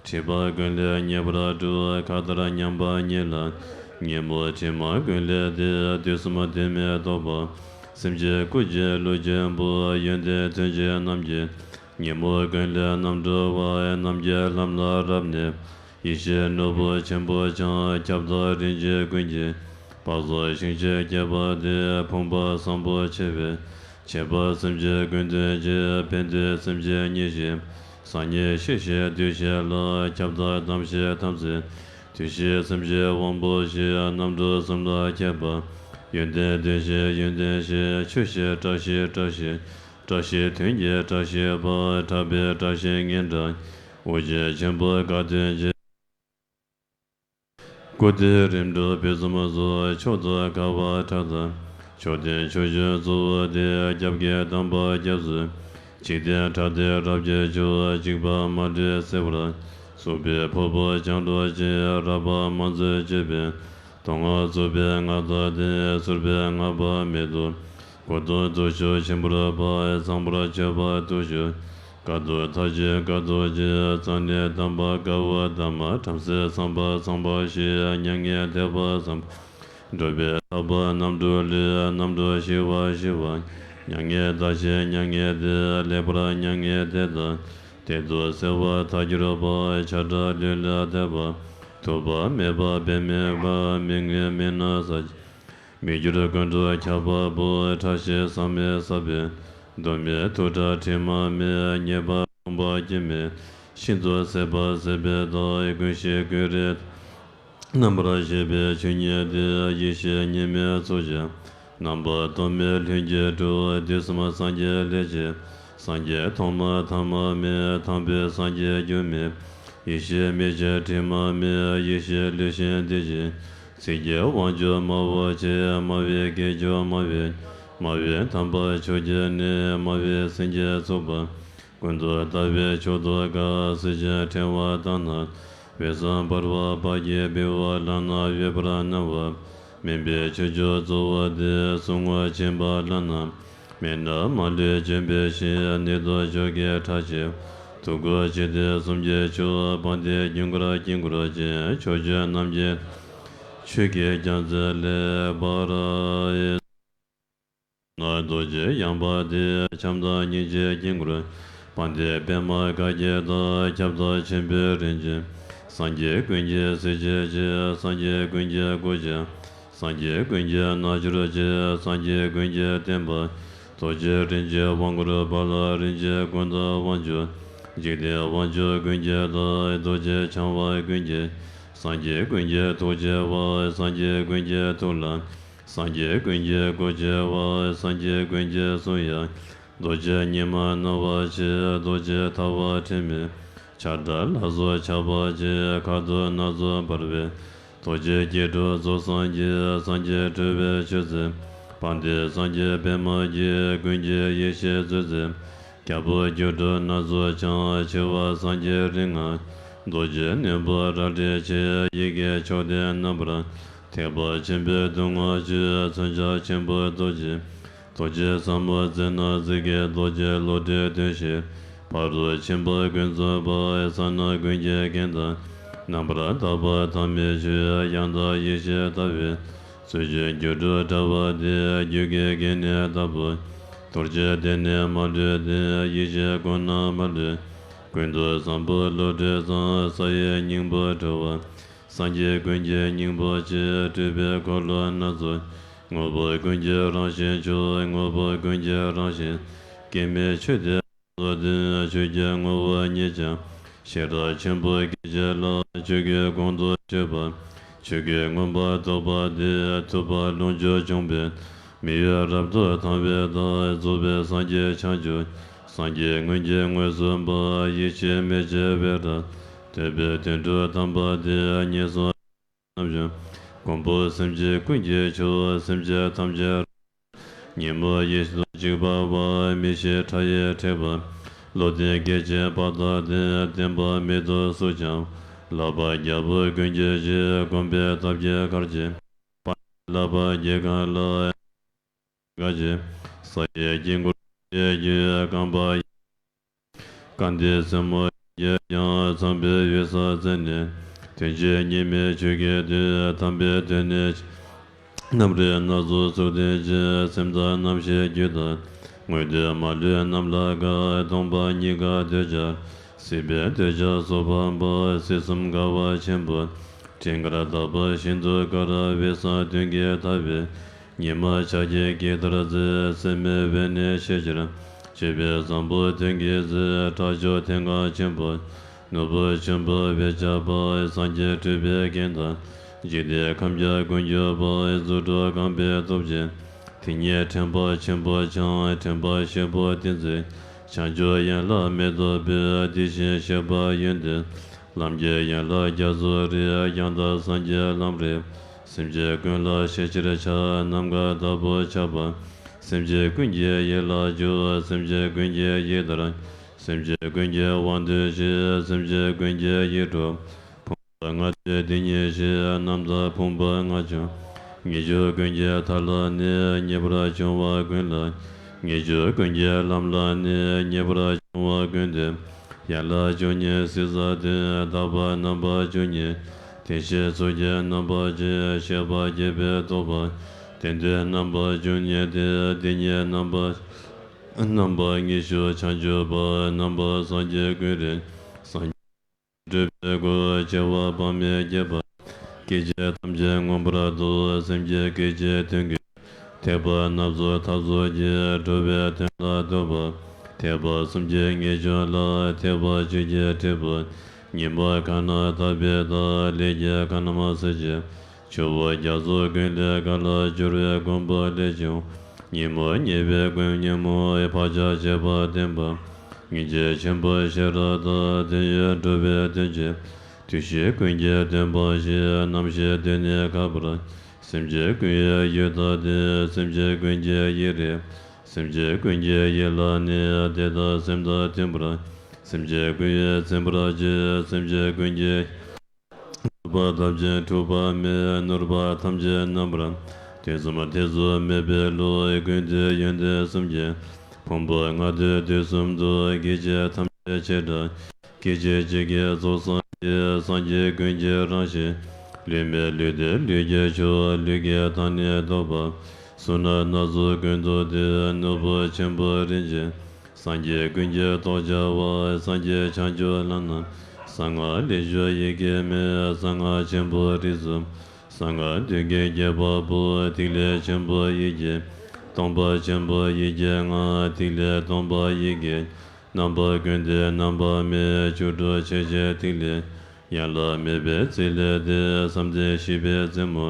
སྒྲིབ་པ་ཀུན་ལས་ངེས་པར་གྲོལ། མཁའ་ལྟར་མཉམ་པ་ཉིད་ལ། ཉོན་མོངས་དྲི་མ་ཀུན་ལས་འདས། དུས་གསུམ་གདོད་མའི་རྟོག་པ། སེམས་ཅན་སྐུ་གཅིག་ལུས་གཅིག་པུ། ཡོན་ཏན་དོན་གཅིག་རྣམ་མཁྱེན། ཉོན་མོངས་ཀུན་ལས་རྣམ་གྲོལ་བ། རྣམ་མཁྱེན་ལམ་ལ་རབ་གནས། ཡེ་ཤེས་ནོར་བུ་ཆེན་པོ་འཆང་། ཁྱབ་བདག་རིན་ཆེན་ཀུན་གྱི། དཔལ་གསུམ་ཞིང་གཅིག་སྐྱེས་པ་སྟེ། ཕོངས་པ་བཟང་པོ་ཆེ་བའི། ཁྱད་པར་སེམས་ཅན་ཀུན་དོན་གྱི། ཕན་བདེ་སེམས་ཅན་མཉེས་ཤིང་། སང་ཉིན་ཤི་ཞིང་འདུས་བྱས་ལ། ཁྱབ་བདག་དམ་ཞིང་དམ་ཚིག་འདུས་ཤིང་སེམས་ཅན་དབང་པོ་ཞི། རྣམ་གྲོལ་གསུམ་ལ་མཁས་པ། ཡོན་ཏན་ལྡན་ཞིང་ཡོན་ཏན་ཞི། ཆོས་ཤིང་བཀྲ་ཤིས་བཀྲ་ཤིས། བཀྲ་ཤིས་དོན་གྱི་བཀྲ་ཤིས་པ། གྲགས་པའི་བཀྲ་ཤིས་སྙན་གྲགས། དབུ་རྒྱན་ཆེན་པོ་དགའ་སྟོན་ཅན། སྐུ་སྟེ་རིམ་གྲོ་བེ་ཙོམ་སོགས། མཆོག་ཏུ་དགའ་བ་ཕྲག་དང་། མཆོད་རྟེན་མཆོད་བརྗོད་གཙོ་བོ་སྟེ། སྐྱབས་ཀྱི་དམ་པ་སྐྱབས་སུ། འཇིག་རྟེན་ཕྲག་སྟེང་རབ་ཀྱི་མཆོག་འཇིགས་པ་མ་ལུས་སེལ་བར། གཙུག་པའི་ཕུར་བུ་བརྐྱང་བསྐུམ་ཅིང་། རལ་པ་མང་སྩོལ་བྱེད་པའི། དོན་ལྔ་རྫོགས་པའི་མངའ་བདག་དེ། གསུར་པའི་རྔ་བོ་མེ་ཏོག་མགོ་ཏོག་གདུགས་མཆོག་ཆེན་པོར་འབར། ཚངས་པར་སྤྱོད་པ་གདུགས་མཆོག་དཀའ་ཐུབ་མཐའ་ཆེན་དཀའ་ཐུབ་ཆེ། རྩ་ནི་དམ་པ་དཀའ་བོ་དམ་མ། བྲམ་ཟེ་ཚངས་པ་ཚངས་པ་ཞེས། མྱ་ངན་འདས་པ་ཚངས་པ། འགྲོ་བའི་ཐར་པ་རྣམ་གྲོལ་ལས། རྣམ་གྲོལ་ཞི་བ་ཞི་བ། མྱ་ངན་འདའ་ཞིང་མྱ་ངན་འདས། ལེགས་པར་མྱ་ངན་འདས་དང་། དེ་དུ་བརྩེ་བ་མཐའ་གྱུར་པ། ཆགས་བྲལ་ལུས་ལས་འདས་པ། ཐུབ་པ་མེད་པ་དཔེ་མེད་པ། མི་མངོན་མི་སྣང་ས་མི་འགྱུར་ཀུན་ཏུ་ཁྱབ་པ་པོ། ཕྲ་ཞིང་ཟག་མེད་ཟག་པའི་གདོད་མའི་ཐུགས་ཁྲ་དྲི་མ་མེད། ཉེས་པ་སྤངས་པ་སྐྱེ་མེད་ཤིན་ཏུ་ཟད་པ་ཟད་པའི་བདག་ཀུན་ཤེས་ཀུན་རིག་རྣམ་པར་ཤེས་པའི་ཆོས་ཉིད་དེ། ཡེ་ཤེས་གཉིས་མེད་ཚོགས་ཀྱི་རྣམ་པ་སྟོང་མེད་ལྷུན་གྱིས་གྲུབ། དུས་གསུམ་སངས་རྒྱས་ལྷས་བྱིན་སངས་རྒྱས་ཐོག་མ་ཐ་མ་མེད། དང་པོའི་སངས་རྒྱས་འགྱུར་མེད་ཡེ་ཤེས་མིག་ཅན་དྲི་མ་མེད། ཡེ་ཤེས་ལུས་ཤིང་དེ་བཞིན་ཚིག་གི་དབང་ཕྱུག་སྨྲ་བོ་ཆེ། སྨྲ་བའི་སྐད་ཅོར་སྨྲ་བའི་སྨྲ་བའི་དམ་པ་མཆོག་གྱུར་ནས། སྨྲ་བའི་སེང་གེ་ཚོགས་པ་ཀུན་ཏུ་ལྟ་བའི་མཆོག་ཏུ་དགའ། གསེར་ཞུན་ཕྲེང་བ་དང་ནི་འོད་ཟེར་འབར་བ་དཔལ་གྱི་བེའུ་ལག་ན་ཡོད་པར་སྣང་བ། སྨན་པའི་མཆོད་བརྗོད་གཙོ་བོ་སྟེ། གསུང་ངག་ཆེན་པོ་ལག་ན་མེ་ནང་མ་ལུས་བྱོན་པའི་ཞིང་། ནད་གདོན་ཕྱོགས་ཀྱི་ཁྲག་ཕྱིས་ཐུགས་ཁུར་ཆེ་སྟེ་གསུམ་གྱི་མཆོག་དཔལ་ལྡན་དཀྱིལ་འཁོར་དཀྱིལ་འཁོར་ཅན། ཕྱོགས་བཅུའི་རྣམ་མཁྱེན་ཆོས་ཀྱི་རྒྱལ་མཚན་ལེགས་པར། ནང་རྡོ་རྗེ་ཡངས་པ་སྟེ། བྱམས་དང་སྙིང་རྗེའི་དཀྱིལ་འཁོར། དཔལ་ལྡན་པདྨ་དཀར་གྱི་བདག་ཁྱབ་བདག་ཆེན་པོའི་རིན་ཆེན། སངས་རྒྱས་ཀུན་གྱི་སྲས་ཆེན་ཆེ། སངས་རྒྱས་ཀུན་གྱི་སྐུ་ཆེ། སངས་རྒྱས་ཀུན་གྱི་རྣལ་འབྱོར་ཆེ། སངས་རྒྱས་ཀུན་གྱི་བསྟན་པ། རྡོ་རྗེ་རིན་ཆེན་དབང་བསྐུར་དཔལ་ལ་རིན་ཆེན་ཀུན་བདག་དབང་ཕྱུག་འཇིག་རྟེན་དབང་ཕྱུག་ཀུན་གྱི་བདག་རྡོ་རྗེ་འཆང་དབང་ཀུན་གྱི། སངས་རྒྱས་ཀུན་གྱི་ཐུགས་ཆེ་བ། སངས་རྒྱས་ཀུན་གྱི་ཐུགས་ལ། སངས་རྒྱས་ཀུན་གྱི་སྐུ་ཆེ་བ། སངས་རྒྱས་ཀུན་གྱི་གསུང་ཡང་། རྡོ་རྗེ་ཉི་མ་སྣང་བ་ཆེ། རྡོ་རྗེ་ཐལ་བ་དྲི་མེད། ཆར་དང་ལ་སོགས་ཆགས་པ་ཆེ། ཁ་དོག་སྣ་ཚོགས་འབར་བའི། རྡོ་རྗེ་སྐྱེ་དྲུག་རྫོགས་སངས་རྒྱས། སངས་རྒྱས་སྤྲུལ་པའི་མཆོད་རྫས། དཔལ་ལྡན་སངས་རྒྱས་པདྨ་རྒྱས། ཀུན་གྱི་ཡེ་ཤེས་མཛོད་རྫས། རྒྱལ་པོ་སྒྱུ་འཕྲུལ་སྣ་ཚོགས་འཆང་། ཆེ་བ་སངས་རྒྱས་རིགས་ལྔ། རྡོ་རྗེ་རྣོན་པོ་རལ་གྲི་ཆེ། ཡི་གེ་མཆོག་ལྡན་རྣམ་པར། ཐེག་པ་ཆེན་པོའི་མདུན་ལྔ་ཆེ། མཚོན་ཆ་ཆེན་པོ་རྡོ་རྗེ། རྡོ་རྗེ་ཟབ་མོ་མཛད་རྣམས་གཟིགས། རྡོ་རྗེ་བློ་གྲོས་སྟོན་ཞིང་། ཕ་རོལ་ཕྱིན་པ་ཀུན་རྫོགས་པ། ས་རྣམས་ཀུན་གྱི་རྒྱན་དང་། རྣམ་པར་དག་པ་ཐ་མའི་ཆོས། ཡང་དག་ཡེ་ཤེས་ལྟ་བའི། སྲོལ་རྒྱུན་སྒྱུ་འཕྲུལ་དྲ་བ་སྟེ། རྒྱུད་ཀྱི་རྒྱན་ནི་ལྟ་བུ། རྡོ་རྗེ་གདན་ནི་མ་ལུས་ཏེ། ཡེ་ཤེས་ཀུན་ནས་མ་ལུས། ཀུན་ཏུ་བཟང་པོ་བློ་གྲོས་བཟང་། ས་ཡི་སྙིང་པོ་གྲོལ་བ། སངས་རྒྱས་ཀུན་གྱི་སྙིང་པོ་ཆེ། སྤྲུལ་པའི་འཁོར་ལོ་སྣ་ཚོགས། དངོས་པོ་ཀུན་གྱི་རང་བཞིན་མཆོག་དངོས་པོ་ཀུན་གྱི་རང་བཞིན། སྐྱེ་མེད་ཆོས་དེ་རྫོགས་ལྡན། ཆོས་ཀྱི་ངོ་བོ་ཉིད་ཀྱང་ ཤེས་རབ་ཆེན་པོ་སྐད་ཅིག་ལ། ཆོས་ཀུན་གོང་དུ་ཆུད་པ། ཆོས་ཀུན་མངོན་པར་རྟོགས་པ་དེ། ཐུབ་པ་ལོངས་སྤྱོད་འབྱུང་པོས། མི་གཡོ་རབ་ཏུ་དང་བས་བདག་རྫོགས་པའི་སངས་རྒྱས་བྱང་ཆུབ། སངས་རྒྱས་སྔོན་གྱི་ངོས་སུ་འབབ། ཡེ་ཤེས་མེ་ལྕེ་འབར་འདྲ། ཐོད་པའི་དོན་གྲུབ་དམ་པ་དེ། ངན་སོང་རྣམ་གཞོམ། མགོན་པོ་སེམས་ཅན་ཀུན་གྱི་མཆོག་སེམས་ཅན་ཐམས་ཅད། ཉིན་མོ་ཡེ་ཤེས་སུ་གཅིག་པ་བ། མི་ཤེས་ཕྲ་ཡི་ཕྲད་པ། བློ་ལྡན་སྐད་ཅིག་པ་དག་དེ། བསྟན་པ་མེད་དོ་སུས་ཀྱང་། ལག་པ་རྒྱལ་པོ་ཀུན་གྱི་གཞི། བསྒོམས་པས་ཐབས་ཀྱི་གར་གྱིས། པ་ལག་པ་རྒྱལ་ཁམས་ལ། ག་ཅི། ས་ཡི་དཀྱིལ་འཁོར་ཡི་རྒྱུད། རྐང་པ་ཡི། རྐང་མཐིལ་སེན་མོ་ཡིས་ཀྱང་། ཚངས་པའི་འོད་ཟེར་བཙལ་ནས། དོན་གཅིག་གཉིས་མེད་ཆོས་ཀྱི་བདུད། དམ་པའི་དོན་ནི། རྣམ་རིག་སྣ་ཚོགས་ཚུལ་ལྡན་གྱི། སེམས་དང་རྣམ་ཤེས་རྒྱུད་དང་། དངོས་འདུས་མ་ལུས་རྣམས་ལ་དགའ། སྟོང་པ་ཉིད་དགའ་འདོད་ཆགས། སྲིད་པའི་འདོད་ཆགས་སོགས་སྤངས་པ། སྲིད་གསུམ་དགའ་བ་ཆེན་པོ། སྤྲིན་དཀར་ལྟ་བུ་ཤིན་ཏུ་དཀར། འོད་བཟང་དོན་གྱིས་ཐར་པའི། ཉི་མ་ཕྱག་རྒྱའི་སྐྱིལ་ལྟར་མཛེས། སྲེད་མེད་འོད་ནི་ཤེས་བྱར། སྤྱོད་པའི་བཟང་པོ་དོན་གྱིས་མཛེས། ཁྲག་མཆོག་མཐིང་ག་ཆེན་པོ། ནོར་བུ་ཆུན་པོ་འོད་ཆགས་པ། སངས་རྒྱས་སྤྲུལ་པའི་རྒྱན་དང་། འཇིག་རྟེན་ཁམས་བརྒྱ་ཀུན་གྱུར་པ། རྫུ་འཕྲུལ་རྐང་པའི་སྟོབས་ཀྱིས། དེ་ཉིད་ཕྲེང་བ་ཆེན་པོ་འཆང་། ཕྲེང་བ་ཤེལ་པོ་ཏིང་འཛིན། བྱང་ཆུབ་ཡན་ལག་མེ་ཏོག་སྤོས། དེ་བཞིན་གཤེགས་པ་ཡོན་ཏན། ལམ་གྱི་ཡན་ལག་བརྒྱ་རྩ་རེ། ཡང་དག་སངས་རྒྱས་ལམ་རིམ། སེམས་ཅན་ཀུན་ལ་ཤེས་ཕྱིར་བྱ། ནམ་མཁའ་ལྟ་བུར་ཁྱབ་པ། སེམས་ཅན་ཀུན་གྱི་ཡིད་ལ་འཇུག་སེམས་ཅན་ཀུན་གྱི་ཡིད་ལྟར། སེམས་ཅན་ཀུན་གྱི་དབང་དུ་བྱེད། སེམས་ཅན་ཀུན་གྱི་ཡིད་འཕྲོག་ཕུང་པོ་ལྔ་བདོའི་དེ་ཉིད་ཤེས། རྣམ་དག་ཕུང་པོ་ལྔ་བྱུང་། ངེས་འབྱུང་ཀུན་གྱི་མཐའ་ལ་ནི། ངེས་པར་འབྱུང་བ་ཀུན་ལ། ངེས་འབྱུང་ཀུན་གྱི་ལམ་ལ་ནི། ངེས་པར་འབྱུང་བ་ཀུན་ཏུ། ཡན་ལག་བཅུ་གཉིས་སྲིད་རྩ་བདུན། དག་པ་རྣམ་པ་བཅུ་གཉིས། དེ་བཞིན་ཚོགས་ཀྱི་རྣམ་པ་བཞི། བཤད་པ་རྒྱས་པའི་རྟོགས་པ། དོན་བདུན་རྣམ་པ་བཅུ་གཉིས་ཏེ། དེ་ཉིད་རྣམ་པ། རྣམ་པ་དངོས་སུ་བྱང་ཆུབ་པ། རྣམ་པ་སངས་རྒྱས་ཀུན་རིག་སངས་རྒྱས་སྤྲུལ་པའི་སྐུ། བྱེ་བ་དཔག་མེད་བརྒྱ་པ། སྐད་ཅིག་ཐམས་ཅད་མངོན་པར་རྟོགས། སེམས་ཀྱི་སྐད་ཅིག་དོན་ཀུན། ཐེག་པ་སྣ་ཚོགས་ཐབས་ཚུལ་གྱིས། འགྲོ་བའི་དོན་ལ་བསྟོད་པ། ཐེག་པ་གསུམ་གྱི་ངེས་འབྱུང་ལ། ཐེག་པ་བཅུ་གྱི་ཁྲིད་པ། ཉི་མ་གང་ན་དག་པའི་མཐའ། ལས་ཀྱི་མཁའ་རྣམས་སེལ་བྱེད། ཆུ་བོ་རྒྱ་མཚོ་ཀུན་ལས་བརྒལ། སྦྱོར་བའི་མགོན་པོ་ལས་བྱུང་། ཉིན་མོ་ཉེས་པའི་མགོན་ཉིན་མོ། བག་ཆགས་བཅས་པ་བསྟན་པ། སྙིང་རྗེ་ཆེན་པོ་ཤེས་རབ་མཐའ། དོན་ཡོད་འགྲོ་བའི་དོན་བྱེད། དུས་བཞི་ཀུན་གྱི་བདེན་པ་བཞི། རྣམ་ཤེས་དོན་ནི་ཁ་འབར། སེམས་ཅན་ཀུན་ཡིད་ཡུལ་དང་ལྡན། སེམས་ཅན་ཀུན་གྱི་ཡིད་རིག་སེམས་ཅན་ཀུན་གྱི་ཡིད་ལ་ནི། བདེ་དང་སེམས་དང་མཐུན་པར། སེམས་ཅན་ཀུན་ཡིད་ཚིམ་པར་བྱེད། སེམས་ཅན་ཀུན་གྱི་ནུས་པ་ཐམས་ཅད་འཁྲུགས་པ་མེད། ནོར་བ་ཐམས་ཅད་རྣམ་པར། དུས་གསུམ་ཐེ་ཚོམ་མེད་པའི་བློ། ཀུན་ཏུ་ཡོན་ཏན་གསུམ་གྱི། ཕུང་པོ་ལྔ་བདོའི་དུས་གསུམ་དུ། སྐད་ཅིག་ཐམས་ཅད་བྱེ་བྲག་སྐད་ཅིག་གཅིག་གིས་རྫོགས་སངས་རྒྱས། སངས་རྒྱས་ཀུན་གྱི་རང་བཞིན། ལུས་མེད་ལུས་ཏེ་ལུས་ཀྱི་མཆོག་ལུས་ཀྱི་མཐའ་ནི་རྟོགས་པ། གསུང་རབ་སྣ་ཚོགས་ཀུན་ཐོབ་སྟེ། ནོར་བུ་ཆེན་པོ་རིན་ཆེན། སངས་རྒྱས་ཀུན་གྱི་ཐོག་བཅའ་བ། སངས་རྒྱས་བྱང་ཆུབ་ལམ་རྣམས། གསང་སྔགས་ལས་བྱུང་ཡི་གེ་མེད། གསང་སྔགས་ཆེན་པོ་རིགས་གསུམ། གསང་སྔགས་མདུན་གྱི་རྒྱལ་པོ་པོ། ཐིག་ལེ་ཆེན་པོ་ཡི་གེ། སྟོང་པ་ཆེན་པོ་ཡི་གེ་ལྔ། ཐིག་ལེ་སྟོང་པ་ཡི་གེ། རྣམ་པ་ཀུན་ཏུ་རྣམ་པ་མེད། བཅུ་དྲུག་ཆོས་ཀྱི་ཐིག་ལེ། ཡན་ལག་མེད་པའི་རྩིས་ལས་འདས། བསམ་གཏན་བཞི་པའི་རྩེ་མོ།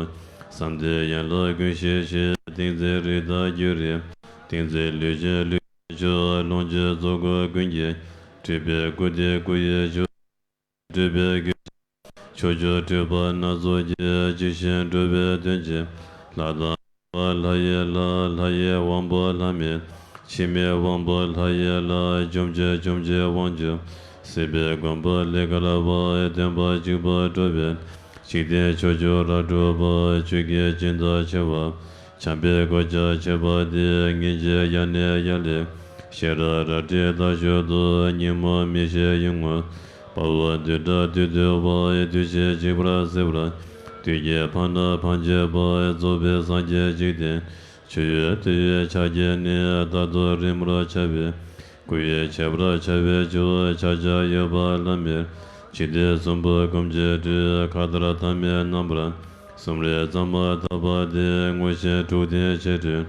བསམ་གཏན་ཡན་ལག་ཀུན་ཤེས་ཤིང་། ཏིང་འཛིན་རིགས་དང་རྒྱུད་རིག་ཏིང་འཛིན་ལུས་ཅན་ལུས་ཀྱི་མཆོག་ལོངས་སྤྱོད་རྫོགས་སྐུ་ཀུན་གྱི། སྤྲུལ་པའི་སྐུ་སྟེ་སྐུ་ཡི་མཆོག་སྤྲུལ་པའི་རྒྱུད། ཕྱོགས་བཅུའི་སྤྲུལ་པ་སྣ་ཚོགས་ཀྱིས། ཇི་བཞིན་འགྲུབ་པའི་དོན་བྱེད། ལྷ་དང་ལྷ་ཡི་ལྷ། ལྷ་ཡི་དབང་པོ་ལྷ་མིན། འཆི་མེད་དབང་པོ་ལྷ་ཡི་ལྷ། འཇོམས་བྱེད་འཇོམས་བྱེད་དབང་ཕྱུག་སྲིད་པའི་མགོན་པོ་ལས་བརྒལ་བ། བསྟན་པ་གཅིག་པུར་སྒྲུབ་པའི། འཇིག་རྟེན་ཕྱོགས་བཅུར་རབ་སྒྲོག་པ། ཆོས་ཀྱི་སྦྱིན་བདག་ཆེ་བ། བྱམས་པའི་གོ་ཆ་ཆེ་བ་སྟེ། སྙིང་རྗེ་ཡ་ནས་ཡར་ལས། ཤེས་རབ་རལ་གྲི་རྟ་མཆོག་ཏུ། ཉོན་མོངས་མི་ཤེས་གཡུལ་ངོར། དཔའ་བོ་བདུད་དགྲ་བདུད་འདུལ་བ། བདུད་བཞི་འཇིགས་པར་བྱེད་པ། བདུད་ཀྱི་ཕ་མ་ཕམ་བྱེད་པ། རྫོགས་པའི་སངས་རྒྱས་འཇིག་རྟེན། ཆོས་ཡོད་དུ་ཡོད་ཕྱག་རྒྱ་ནི། རྟག་ཏུ་རིམ་གྲོར་འཆར་བའི། སྐུ་ཡི་ཁྱད་པར་འཆར་བའི་མཆོག་ཕྱག་རྒྱ་ཡོད་པ་ལྷ་མིར། འཇིག་རྟེན་གསུམ་པོ་བསྒོམ་བྱེད་སྤྲུལ། མཁའ་ལྟར་ཐ་མའི་རྣམ་པར། གསུམ་རིག་གཙང་མ་དག་པ་སྟེ། དངོས་བཞིན་དྲུག་ལྡན་ཆེར་སྤྲུལ།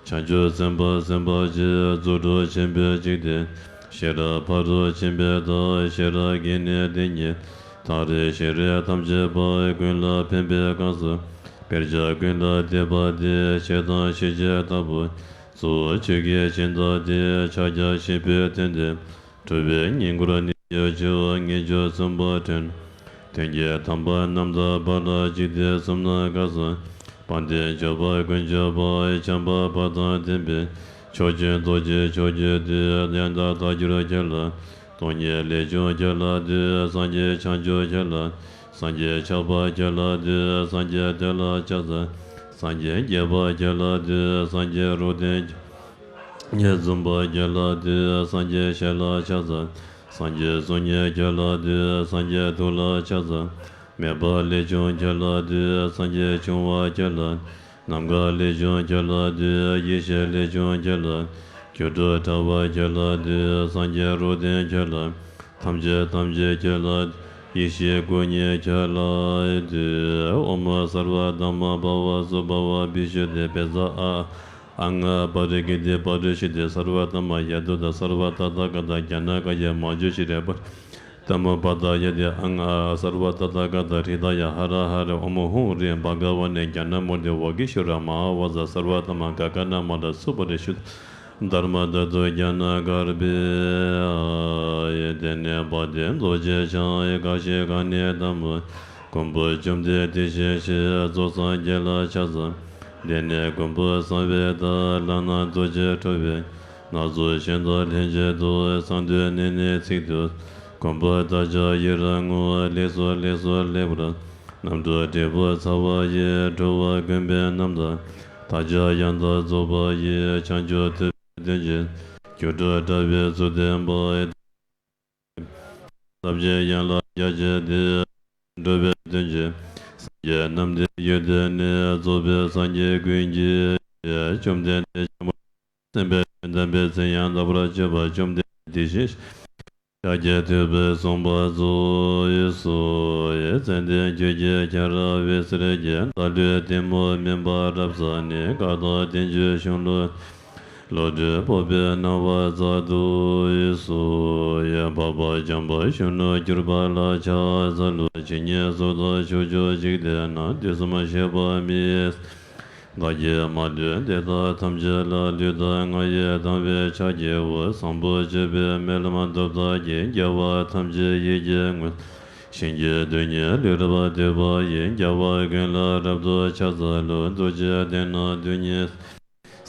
བྱང་ཆུབ་སེམས་དཔའ་སེམས་དཔའ་ཆེ། རྫུ་འཕྲུལ་ཆེན་པོས་འཇིག་རྟེན། ཤེས་རབ་ཕ་རོལ་ཕྱིན་པའི་བདག་ཤེས་རབ་ཀྱི་ནི་ཏིང་ངེ་འཛིན། མཐར་ཤེས་རིག་ཐམས་ཅད་པ། ཀུན་ལ་ཕན་པའི་གང་ཟག་དཔེར་བྱ་ཀུན་ལ་འདེབས་པ་སྟེ། ཤེས་དང་ཤེས་བྱེད་ལྟ་བུ་གཙོ་བོ་ཆོས་ཀྱི་སྦྱིན་བདག་སྟེ། ཕྱག་རྒྱ་ཆེན་པོའི་དོན་དེ། གྲུབ་པའི་བསྙེན་བཀུར་ནི་ཡོད་ཕྱིར། བསྙེན་བཅུ་གསུམ་པ་དྲན། དོན་གྱི་དམ་པ་རྣམ་དག་པ་ལ། འཇིག་རྟེན་གསུམ་ན་གང་ཟག་དཔལ་ལྡན་འབྱོར་པ་ཀུན་སྤྱོད་པ། བྱམས་པ་བ་དང་ལྡན་པའི་མཆོག་སྦྱིན་རྡོ་རྗེ་མཆོག་གྱུར་ཏེ། ཡང་དག་བདག་གྱུར་ཁྱོད་ལ། སྟོང་ཉིད་ལས་བྱུང་ཁྱོད་ལ་འདུད། སངས་རྒྱས་བྱང་ཆུབ་ཁྱོད་ལ། སངས་རྒྱས་ཆགས་པ་ཁྱོད་ལ་འདུད། སངས་རྒྱས་དེ་ལ་ཕྱག་འཚལ། སངས་རྒྱས་རྒྱས་པ་ཁྱོད་ལ་འདུད། སངས་རྒྱས་རོ་གདན་ཉེར་འཛོམས་པ་ཁྱོད་ལ་འདུད། སངས་རྒྱས་ཞལ་ལ་ཕྱག་འཚལ། སངས་རྒྱས་གསུང་སྙན་ཁྱོད་ལ་འདུད། སངས་རྒྱས་ཐུགས་ལ་ཕྱག་འཚལ། མེད་པ་ལས་བྱུང་ཁྱོད་ལ་འདུད། སངས་རྒྱས་འབྱུང་བ་ཁྱོད་ལ། ནམ་མཁའ་ལས་བྱུང་ཁྱོད་ལ་འདུད། ཡེ་ཤེས་ལས་བྱུང་ཁྱོད་ལ། སྒྱུ་འཕྲུལ་དྲ་བ་ཁྱོད་ལ་འདུད། སངས་རྒྱས་རོ་གདན་ཁྱོད་ལ། ཐམས་ཅད་ཐམས་ཅད་ཁྱོད་ལ། ཡེ་ཤེས་སྐུ་བརྙེས་ཁྱོད་ལ་འདུད། ཨོཾ་སརྦ་དྷརྨ་བྷ་ཝ་སུ་བྷ་ཝ་བི་ཤུདྡྷི་བཛྲ་ཨ། ཨ་ང་པ་རི་ཀིརྟི་པ་རི་ཤུདྡྷི་སརྦ་དྷརྨ་ཡ་དུ་ད་སརྦ་ཏ་ཐཱ་ག་ཏ་ཛྙཱ་ན་ཀཱ་ཡ་མ་ཇུ་ཤྲཱི་པ་དྷརྨ་པ་ཏཱ་ཡ་དི་ཨ་ང་ཨ། སརྦ་ཏ་ཐཱ་ག་ཏ་ཧྲི་ད་ཡ་ཧ་ར་ཧ་ར། ཨོཾ་ཧཱུྃ་ཧྲཱིཿ་བྷ་ག་ཝ་ཎི་ཛྙཱ་ན་མུ་ཏི་ཝ་གི་ཤྭ་ར་མ་ཧཱ་བཛྲ་སརྦ་དྷརྨ་ག་ག་ན་མ་ར་སུ་པ་རི་ཤུདྡྷ་དྷརྨ་ད་ཏུ་ཛྙཱ་ན་གརྦྷེ། ཨ་ཡེ་དེ་ནས་དཔལ་ལྡན་རྡོ་རྗེ་འཆང་། གང་ཞིག་གང་ནས་དང་པོ། མགོན་པོ་བཅོམ་ལྡན་དེ་བཞེངས་ཤིང་། རྫོགས་སངས་རྒྱས་ལ་ཕྱག་འཚལ། དེ་ནས་མགོན་པོ་གསང་བའི་བདག། ལག་ན་རྡོ་རྗེ་ཁྲོ་བོའི། སྣ་ཚོགས་ཤིང་རྟ་ལྷན་ཅིག་ཏུ། གསང་འདུས་གནས་ནས་ཚིག་ཏུ། མགོན་པོ་བདག་ཅག་ཡི་རང་ངོ་། ལེགས་སོ་ལེགས་སོ་ལེགས་པར། རྣམ་གྲོལ་འབྲས་བུ་ཚར་བ་ཡི། འགྲོ་བ་ཀུན་པའི་རྣམ་ཐར། བདག་ཅག་ཡང་དག་རྫོགས་པ་ཡི། བྱང་ཆུབ་ཐོབ་པའི་དོན་ཆེན། སྒྱུ་འཕྲུལ་དྲ་བའི་གཙུག་ལྡན་པ། ཟབ་ཅིང་ཡངས་ལ་རྒྱ་ཆེ་སྟེ། འགྲོ་བའི་དོན་ཆེན། སངས་རྒྱས་རྣམས་ཀྱི་ཡུལ་དེ་ནི། རྫོགས་པའི་སངས་རྒྱས་ཀུན་གྱི་ཞལ། བཅོམ་ལྡན་འདས་ཆེན་པོ་སེམས་དཔའི་དོན་དམ་པའི་ཚེ་ཡང་དག་པར་སྤྱོད་པ། བཅོམ་ལྡན་འདས་དེ་བཞིན་གཤེགས་པ་ཤཱཀྱ་ཐུབ་པས་གསུངས་པ་རྫོགས་སོ། ཙན་དན་ཁྱོད་ཀྱི་ཁྱབ་ར་འོད་ཟེར་གྱིས། བདག་བློའི་གཏི་མུག་མུན་པ་རབ་བསལ་ནས། ཀ་དག་བདེན་བརྗོད་གཞུང་ལུགས། བློ་གྲོས་སྤོབས་པའི་སྣང་བ་སྩལ་དུ་གསོལ། འཕགས་པ་འཇམ་དཔལ་གཞོན་ནུར་གྱུར་པ་ལ་ཕྱག་འཚལ་ལོ། ཇི་སྙེད་སུ་དག་ཕྱོགས་བཅུའི་འཇིག་རྟེན་ན། དུས་གསུམ་གཤེགས་པ་མི་ཡི་སེང་གེ། བདག་གིས་མ་ལུས་དེ་དག་ཐམས་ཅད་ལ། ལུས་དང་ངག་ཡིད་དང་བས་ཕྱག་བགྱིའོ། བཟང་པོ་སྤྱོད་པའི་སྨོན་ལམ་སྟོབས་དག་གིས། རྒྱལ་བ་ཐམས་ཅད་ཡིད་ཀྱིས་མངོན། ཞིང་གི་རྡུལ་སྙེད་ལུས་རབ་བཏུད་པ་ཡིས། རྒྱལ་བ་ཀུན་ལ་རབ་ཏུ་ཕྱག་འཚལ་ལོ། རྡོ་རྗེ་གདན་ན་རྡུལ་སྙེད་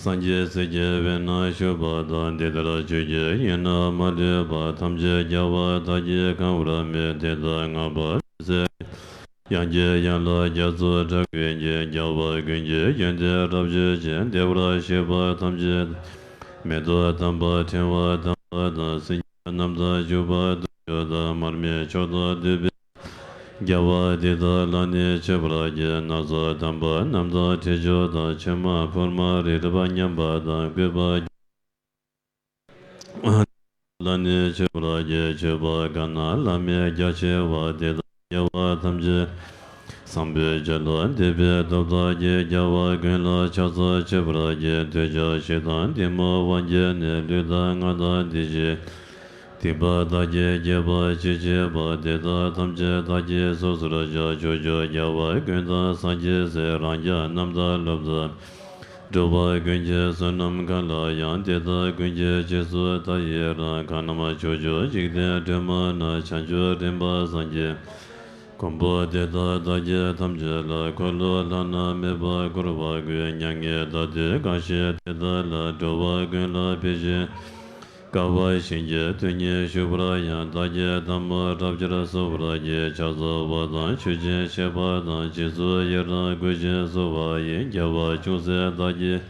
སེང་གེ་སྲིད་ཀྱི་དབུས་ན་བཞུགས་པ་དང་། འདི་ལྟར་ཆོས་ཀྱི་དབྱིངས་རྣམས་མ་ལུས་པ། ཐམས་ཅད་རྒྱལ་བ་དག་གིས་གང་བར་མོས། དེ་དག་བསྔགས་པ་ལ་ཚིག་གཅིག་ཡང་ཀྱང་ཡན་ལག་རྒྱ་མཚོ་དྲག་པོའི་རྒྱུན། རྒྱལ་བ་ཀུན་གྱི་ཡོན་ཏན་རབ་བརྗོད་ཅིང་། བདེ་བར་གཤེགས་པ་ཐམས་ཅད་མེ་ཏོག་དམ་པ་ཕྲེང་བ་དམ་པ་དང་། སེང་གེ་རྣམས་དང་བཅས་པ་དུར་ཁྲོད་དང་། མར་མེ་མཆོག་ཏུ་བསྡུས་པའི་རྒྱལ་བ་དེ་དག་ལ་ནི་མཆོད་པར་བགྱི། ན་བཟའ་དམ་པ་རྣམས་དང་ཕྲིན་བཅོལ་དང་། ཕྱེ་མ་ཕུར་མ་རི་རབ་མཉམ་པ་དང་། བཀོད་པ་ལ་ནི་མཆོད་པར་བགྱི། མཆོད་པ་གང་ན་བླ་མེད་རྒྱ་ཆེ་བ། དེ་དག་རྒྱལ་བ་ཐམས་ཅད་བཟང་པོའི་རྒྱུད་ལ་འདུས་པའི་སྟོབས་དག་གིས། རྒྱལ་བ་ཀུན་ལ་ཕྱག་འཚལ་མཆོད་པར་བགྱི། འདོད་ཆགས་ཞེ་སྡང་གཏི་མུག་དབང་གྱུར་ནས། ལུས་དང་ངག་དང་དེ་བཞིན་སྡིག་པ་དག་གིས་བསྐྱེད་པ་ཅི་མཆིས་པ། དེ་དག་ཐམས་ཅད་བདག་གིས་སོ་སོར་བཤགས། ཕྱོགས་བཅུའི་རྒྱལ་བ་ཀུན་དང་སངས་རྒྱས་སྲས། རང་ཅག་རྣམས་དང་སློབ་དང་འགྲོ་བ་ཀུན་གྱི་བསོད་ནམས་གང་ལ་ཡང་། དེ་དག་ཀུན་གྱི་རྗེས་སུ་བདག་ཡི་རང་། གང་རྣམས་ཕྱོགས་བཅུའི་འཇིག་རྟེན་སྒྲོན་མ་ན། བྱང་ཆུབ་རིམ་པར་སངས་རྒྱས་མགོན་པོ་དེ་དག་བདག་གིས་ཐམས་ཅད་ལ། འཁོར་ལོ་བླ་ན་མེད་པ་བསྐོར་བར་བསྐུལ། མྱ་ངན་འདའ་སྟོན་གང་བཞེད་དེ་དག་ལ། འགྲོ་བ་ཀུན་ལ་ཕན་ཞིང་དཀའ་བ་ཞིང་གི་དོན་སྙིང་བཤད་པར་ཡང་། བདག་གིས་ཐལ་མོ་སྒྲ་བསྒྱུར་གསོལ་བར་བགྱི། ཕྱག་འཚལ་བ་དང་མཆོད་ཅིང་བཤགས་པ་དང་། རྗེས་སུ་ཡི་རང་བསྐུལ་ཞིང་གསོལ་བ་ཡི། རྒྱལ་བ་ཅུང་ཟད་བདག་གིས་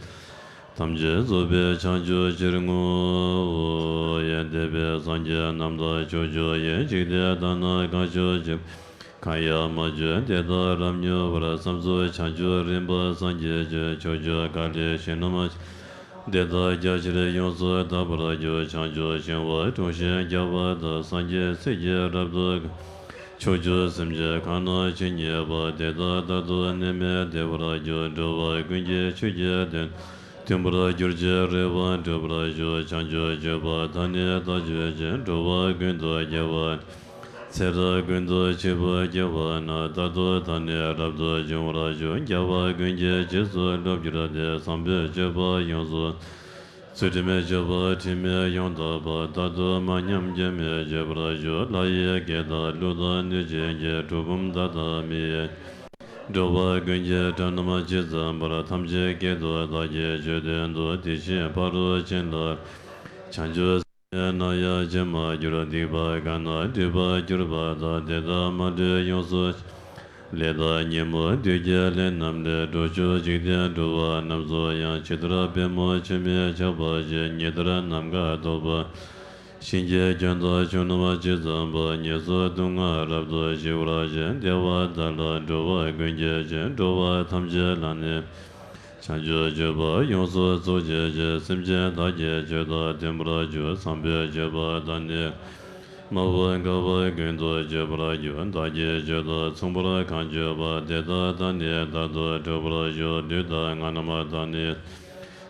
ཐམས་ཅད་རྫོགས་པའི་བྱང་ཆུབ་ཕྱིར་བསྔོའོ། ཡང་འདས་པའི་སངས་རྒྱས་རྣམས་དང་ཕྱོགས་བཅུ་ཡི། འཇིག་རྟེན་དག་ན་གང་བཞུགས་ཅིང་། གང་ཡང་མ་བྱོན་དེ་དག་རབ་མྱུར་བར། བསམ་རྫོགས་བྱང་ཆུབ་རིམ་པར་སངས་རྒྱས་ཀྱི། ཕྱོགས་བཅུ་ག་ལའི་ཞིང་རྣམས་དེ་དག་རྒྱ་ཆེར་ཡོངས་སུ་དག་པར་གྱུར། བྱང་ཆུབ་ཤིང་དབང་དྲུང་བཞིན་རྒྱས་པ་དང་། སངས་རྒྱས་སྲས་ཀྱིས་རབ་ཏུ་ཕྱོགས་བཅུའི་སེམས་ཅན་གང་རྣམས་ཇི་སྙེད་པ། དེ་དག་རྟག་ཏུ་ནད་མེད་བདེ་བར་གྱུར། འགྲོ་བ་ཀུན་གྱི་ཆོས་ཀྱི་དོན་ མཐུན་པར་གྱུར་ཅིང་རེ་བ་འགྲུབ་པར་ཤོག། བྱང་ཆུབ་སྤྱོད་པ་དང་ནི་བདག་སྤྱོད་ཅིང་འགྲོ་བ་ཀུན་ཏུ་སྐྱེ་བ། ཚེ་རབས་ཀུན་ཏུ་འཆི་བར་སྐྱེ་བ་ན་རྟག་ཏུ་བདག་ནི་རབ་ཏུ་འབྱུང་བར་ཤོག། རྒྱལ་བ་ཀུན་གྱི་རྗེས་སུ་སློབ་གྱུར་ཏེ། བཟང་པོའི་སྤྱོད་པ་ཡོངས་སུ། ཚུལ་ཁྲིམས་སྤྱོད་པ་དྲི་མེད་ཡང་དག་པ། རྟག་ཏུ་མ་ཉམས་སྐྱོན་མེད་སྤྱོད་པར་ཤོག། ལྷ་ཡི་སྐད་དང་ཀླུ་དང་གནོད་སྦྱིན་གྱི། གྲུལ་བུམ་དག་དང་མི་ཡི། འགྲོ་བ་ཀུན་གྱི་དགྲ་རྣམས་ཇི་ཙམ་པར། ཐམས་ཅད་སྐད་དུ་བདག་གིས་ཆོས་བསྟན་ཏོ། དེ་བཞིན་ཕ་རོལ་ཕྱིན་ལ། བྱང་ཆུབ་སེམས་དཔའི་རྣམ་གཡེང་བྱེད་མ་གྱུར། སྡིག་པ་གང་ན་སྒྲིབ་པ་གྱུར་པ་དག། དེ་དག་མ་ལུས་ཡོངས་སུ། ལས་དང་ཉོན་མོངས་བདུད་ཀྱི་ལས་རྣམས་ལས། འགྲོ་ཕྱོགས་འཇིག་རྟེན་འགྲོ་བ་རྣམས་སུ་ཡང་། ཇི་ལྟར་པད་མོ་འཆི་མེད་ཆགས་པ་བཞིན། ཉི་ལྟར་ནམ་མཁའ་ཐོགས་པ། གཞན་གྱི་སྐྱོན་དང་ཕྱོགས་རྣམས་ཇི་ཙམ་པ། ཉེས་སོགས་སྡུག་བསྔལ་རབ་ཏུ་ཞི་བར་བྱེད། བདེ་བ་དག་ལ་འགྲོ་བ་ཀུན་སྐྱེ་ཞིང་། འགྲོ་བ་ཐམས་ཅད་ལ་ནི། བྱང་ཆུབ་སྤྱོད་པ་ཡོངས་སུ་རྫོགས་བྱེད་ཅིང་། སེམས་ཅན་དག་གི་ཆོས་དང་ལྡན་པར་འགྱུར། བཟང་པོའི་སྤྱོད་པ་དང་ནི། མ་འོངས་དགའ་བ་ཀུན་ཏུ་སྤྱོད་པར་འགྱུར། བདག་གི་སྤྱོད་དང་མཚུངས་པར་གང་སྤྱོད་པ། དེ་དག་དང་ནི་རྟག་ཏུ་འགྲོགས་པར་ཤོག། ལུས་དང་ངག་རྣམས་དང་ནི།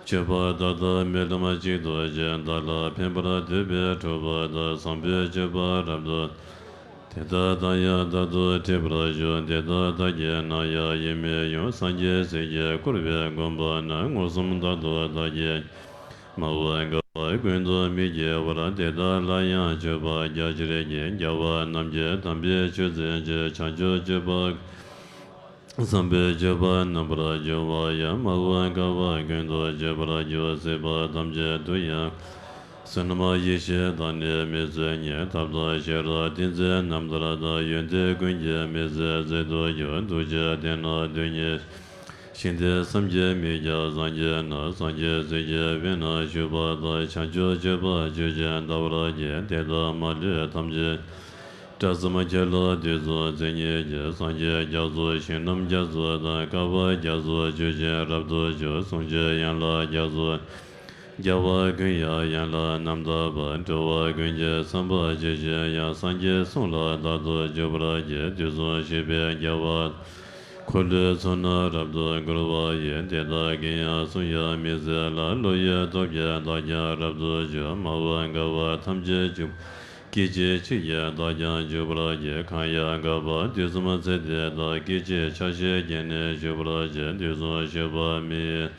སྤྱོད་པ་དག་དང་སྨོན་ལམ་གཅིག་ཏུ་བྱས། བདག་ལ་ཕན་པར་འདོད་པའི་གྲོགས་པོ་དག། བཟང་པོའི་སྤྱོད་པ་རབ་ཏུ། དེ་དག་དང་ཡང་རྟག་ཏུ་འཕྲད་པར་ཤོག། དེ་དག་བདག་གི་རྣམ་གཡེང་ཡེ་མི་ཡོང་། སངས་རྒྱས་སྲས་ཀྱིས་བསྐོར་བའི་དགོན་པ་ན། མངོན་སུམ་རྟག་ཏུ་བདག་གིས། མ་འོངས་དགའ་བ་ཀུན་ཏུ་མི་སྐྱེ་བར། དེ་དག་ལ་ཡང་མཆོད་པ་རྒྱ་ཆེར་བགྱི། རྒྱལ་བ་རྣམས་ཀྱི་དམ་པའི་ཆོས་འཛིན་ཅིང་། བྱང་ཆུབ་སྤྱོད་པ། བཟང་པོའི་སྤྱོད་པ་རྣམ་པར་སྦྱོང་བ་ཡང་། མ་འོངས་དགའ་བ་ཀུན་ཏུ་སྤྱད་པར་འགྱུར། སྲིད་པ་ཐམས་ཅད་དུ་ཡང་། བསོད་ནམས་ཡེ་ཤེས་དང་ནི་མི་བརྫུན་ཉིད། ཐབས་དང་ཤེས་རབ་ཏིང་འཛིན་རྣམ་ཐར་དང་། ཡོན་ཏན་ཀུན་གྱི་མི་ཟད་རྫས་སུ་གྱུར། ཐུགས་རྗེ་ལྡན་ན་དོན་གཉིས། ཞིང་དེར་བསམ་གྱིས་མི་ཁྱབ་སངས་རྒྱས་རྣམས། སངས་རྒྱས་སྲས་ཀྱི་དཔལ་རྣམས་ཞུགས་པ་དང་། བྱང་ཆུབ་སྤྱོད་པ་ཆོས་ཀྱི་ཟླ་བར་བརྒྱན། དེ་དག་མ་ལུས་ཐམས་ཅད། སྐྲ་བསམ་ཁྱེར་ལ་དུས་གསུམ་མཚན་ཉིད་ཀྱི། སངས་རྒྱས་རྒྱ་མཚོ་ཞིང་རྣམས་རྒྱ་མཚོ་དང་། བསྐལ་པ་རྒྱ་མཚོ་ཆུ་ཆེན་རབ་ཏུ་འབྱུང་། གསུང་ཆེན་ཡན་ལག་རྒྱ་མཚོ། རྒྱལ་བ་ཀུན་ཡང་ཡན་ལག་རྣམ་དག་པ། འགྲོ་བ་ཀུན་གྱི་བསམ་པ་ཇི་བཞིན་དབྱངས། སངས་རྒྱས་གསུང་ལ་རྟག་ཏུ་འཇུག་པར་བགྱི། དུས་གསུམ་གཤེགས་པའི་རྒྱལ་བ། འཁོར་ལོའི་ཚོགས་རྣམས་རབ་ཏུ་བསྐོར་བ་ཡི། དེ་དག་གིས་ཡང་གསུང་ཡང་མི་ཟད་ལ། བློ་ཡི་སྟོབས་ཀྱིས་བདག་ཀྱང་རབ་ཏུ་འཇུག། མ་འོངས་དགའ་བ་ཐམས་ཅད་འཇུག། སྐད་ཅིག་གཅིག་གིས་བདག་ཀྱང་འཇུག་པར་བགྱི། གང་ཡང་འགགས་པ་དུས་གསུམ་ཚེ་འདི་དག། སྐད་ཅིག་ཆ་ཤས་ཀྱིས་ནི་འཇུག་པར་བྱེད། དུས་གསུམ་གཤེགས་པ་མི་ཡི།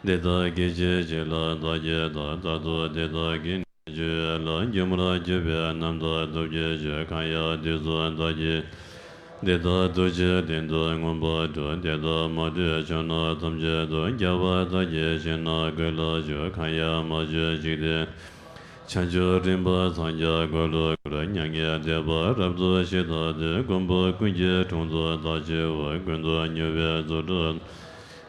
དེ་དག་སྐད་ཅིག་གཅིག་ལ་བདག་གིས་བལྟ། རྟག་ཏུ་དེ་དག་གིས་ནི་འཇུག་ལ། སྒྱུ་མར་གྱུར་པའི་རྣམ་དག་སྟོབས་ཀྱིས་ཆོད། གང་ཡང་དུས་གསུམ་བདག་གིས། དེ་དག་ཐུགས་རྗེའི་སྟེང་དུ་མངོན་པར་སྒྲུབ། དེ་དག་མ་ལུས་ཕྱོགས་རྣམས་ཐམས་ཅད་དུ། རྒྱལ་བ་དག་གི་ཞིང་རྣམས་ཀུན་ལ་བཞུགས། གང་ཡང་མ་བྱོན་འཇིག་རྟེན། བྱང་ཆུབ་རིམ་པ་འཚང་རྒྱ་འཁོར་ལོ་བསྐོར། མྱ་ངན་འདས་པ་རབ་ཏུ་ཞི་ཐོབ་སྟེ། མགོན་པོ་ཀུན་གྱི་དྲུང་དུ་བདག་མཆིའོ། ཀུན་ཏུ་མྱུར་བའི་རྫུ་འཕྲུལ།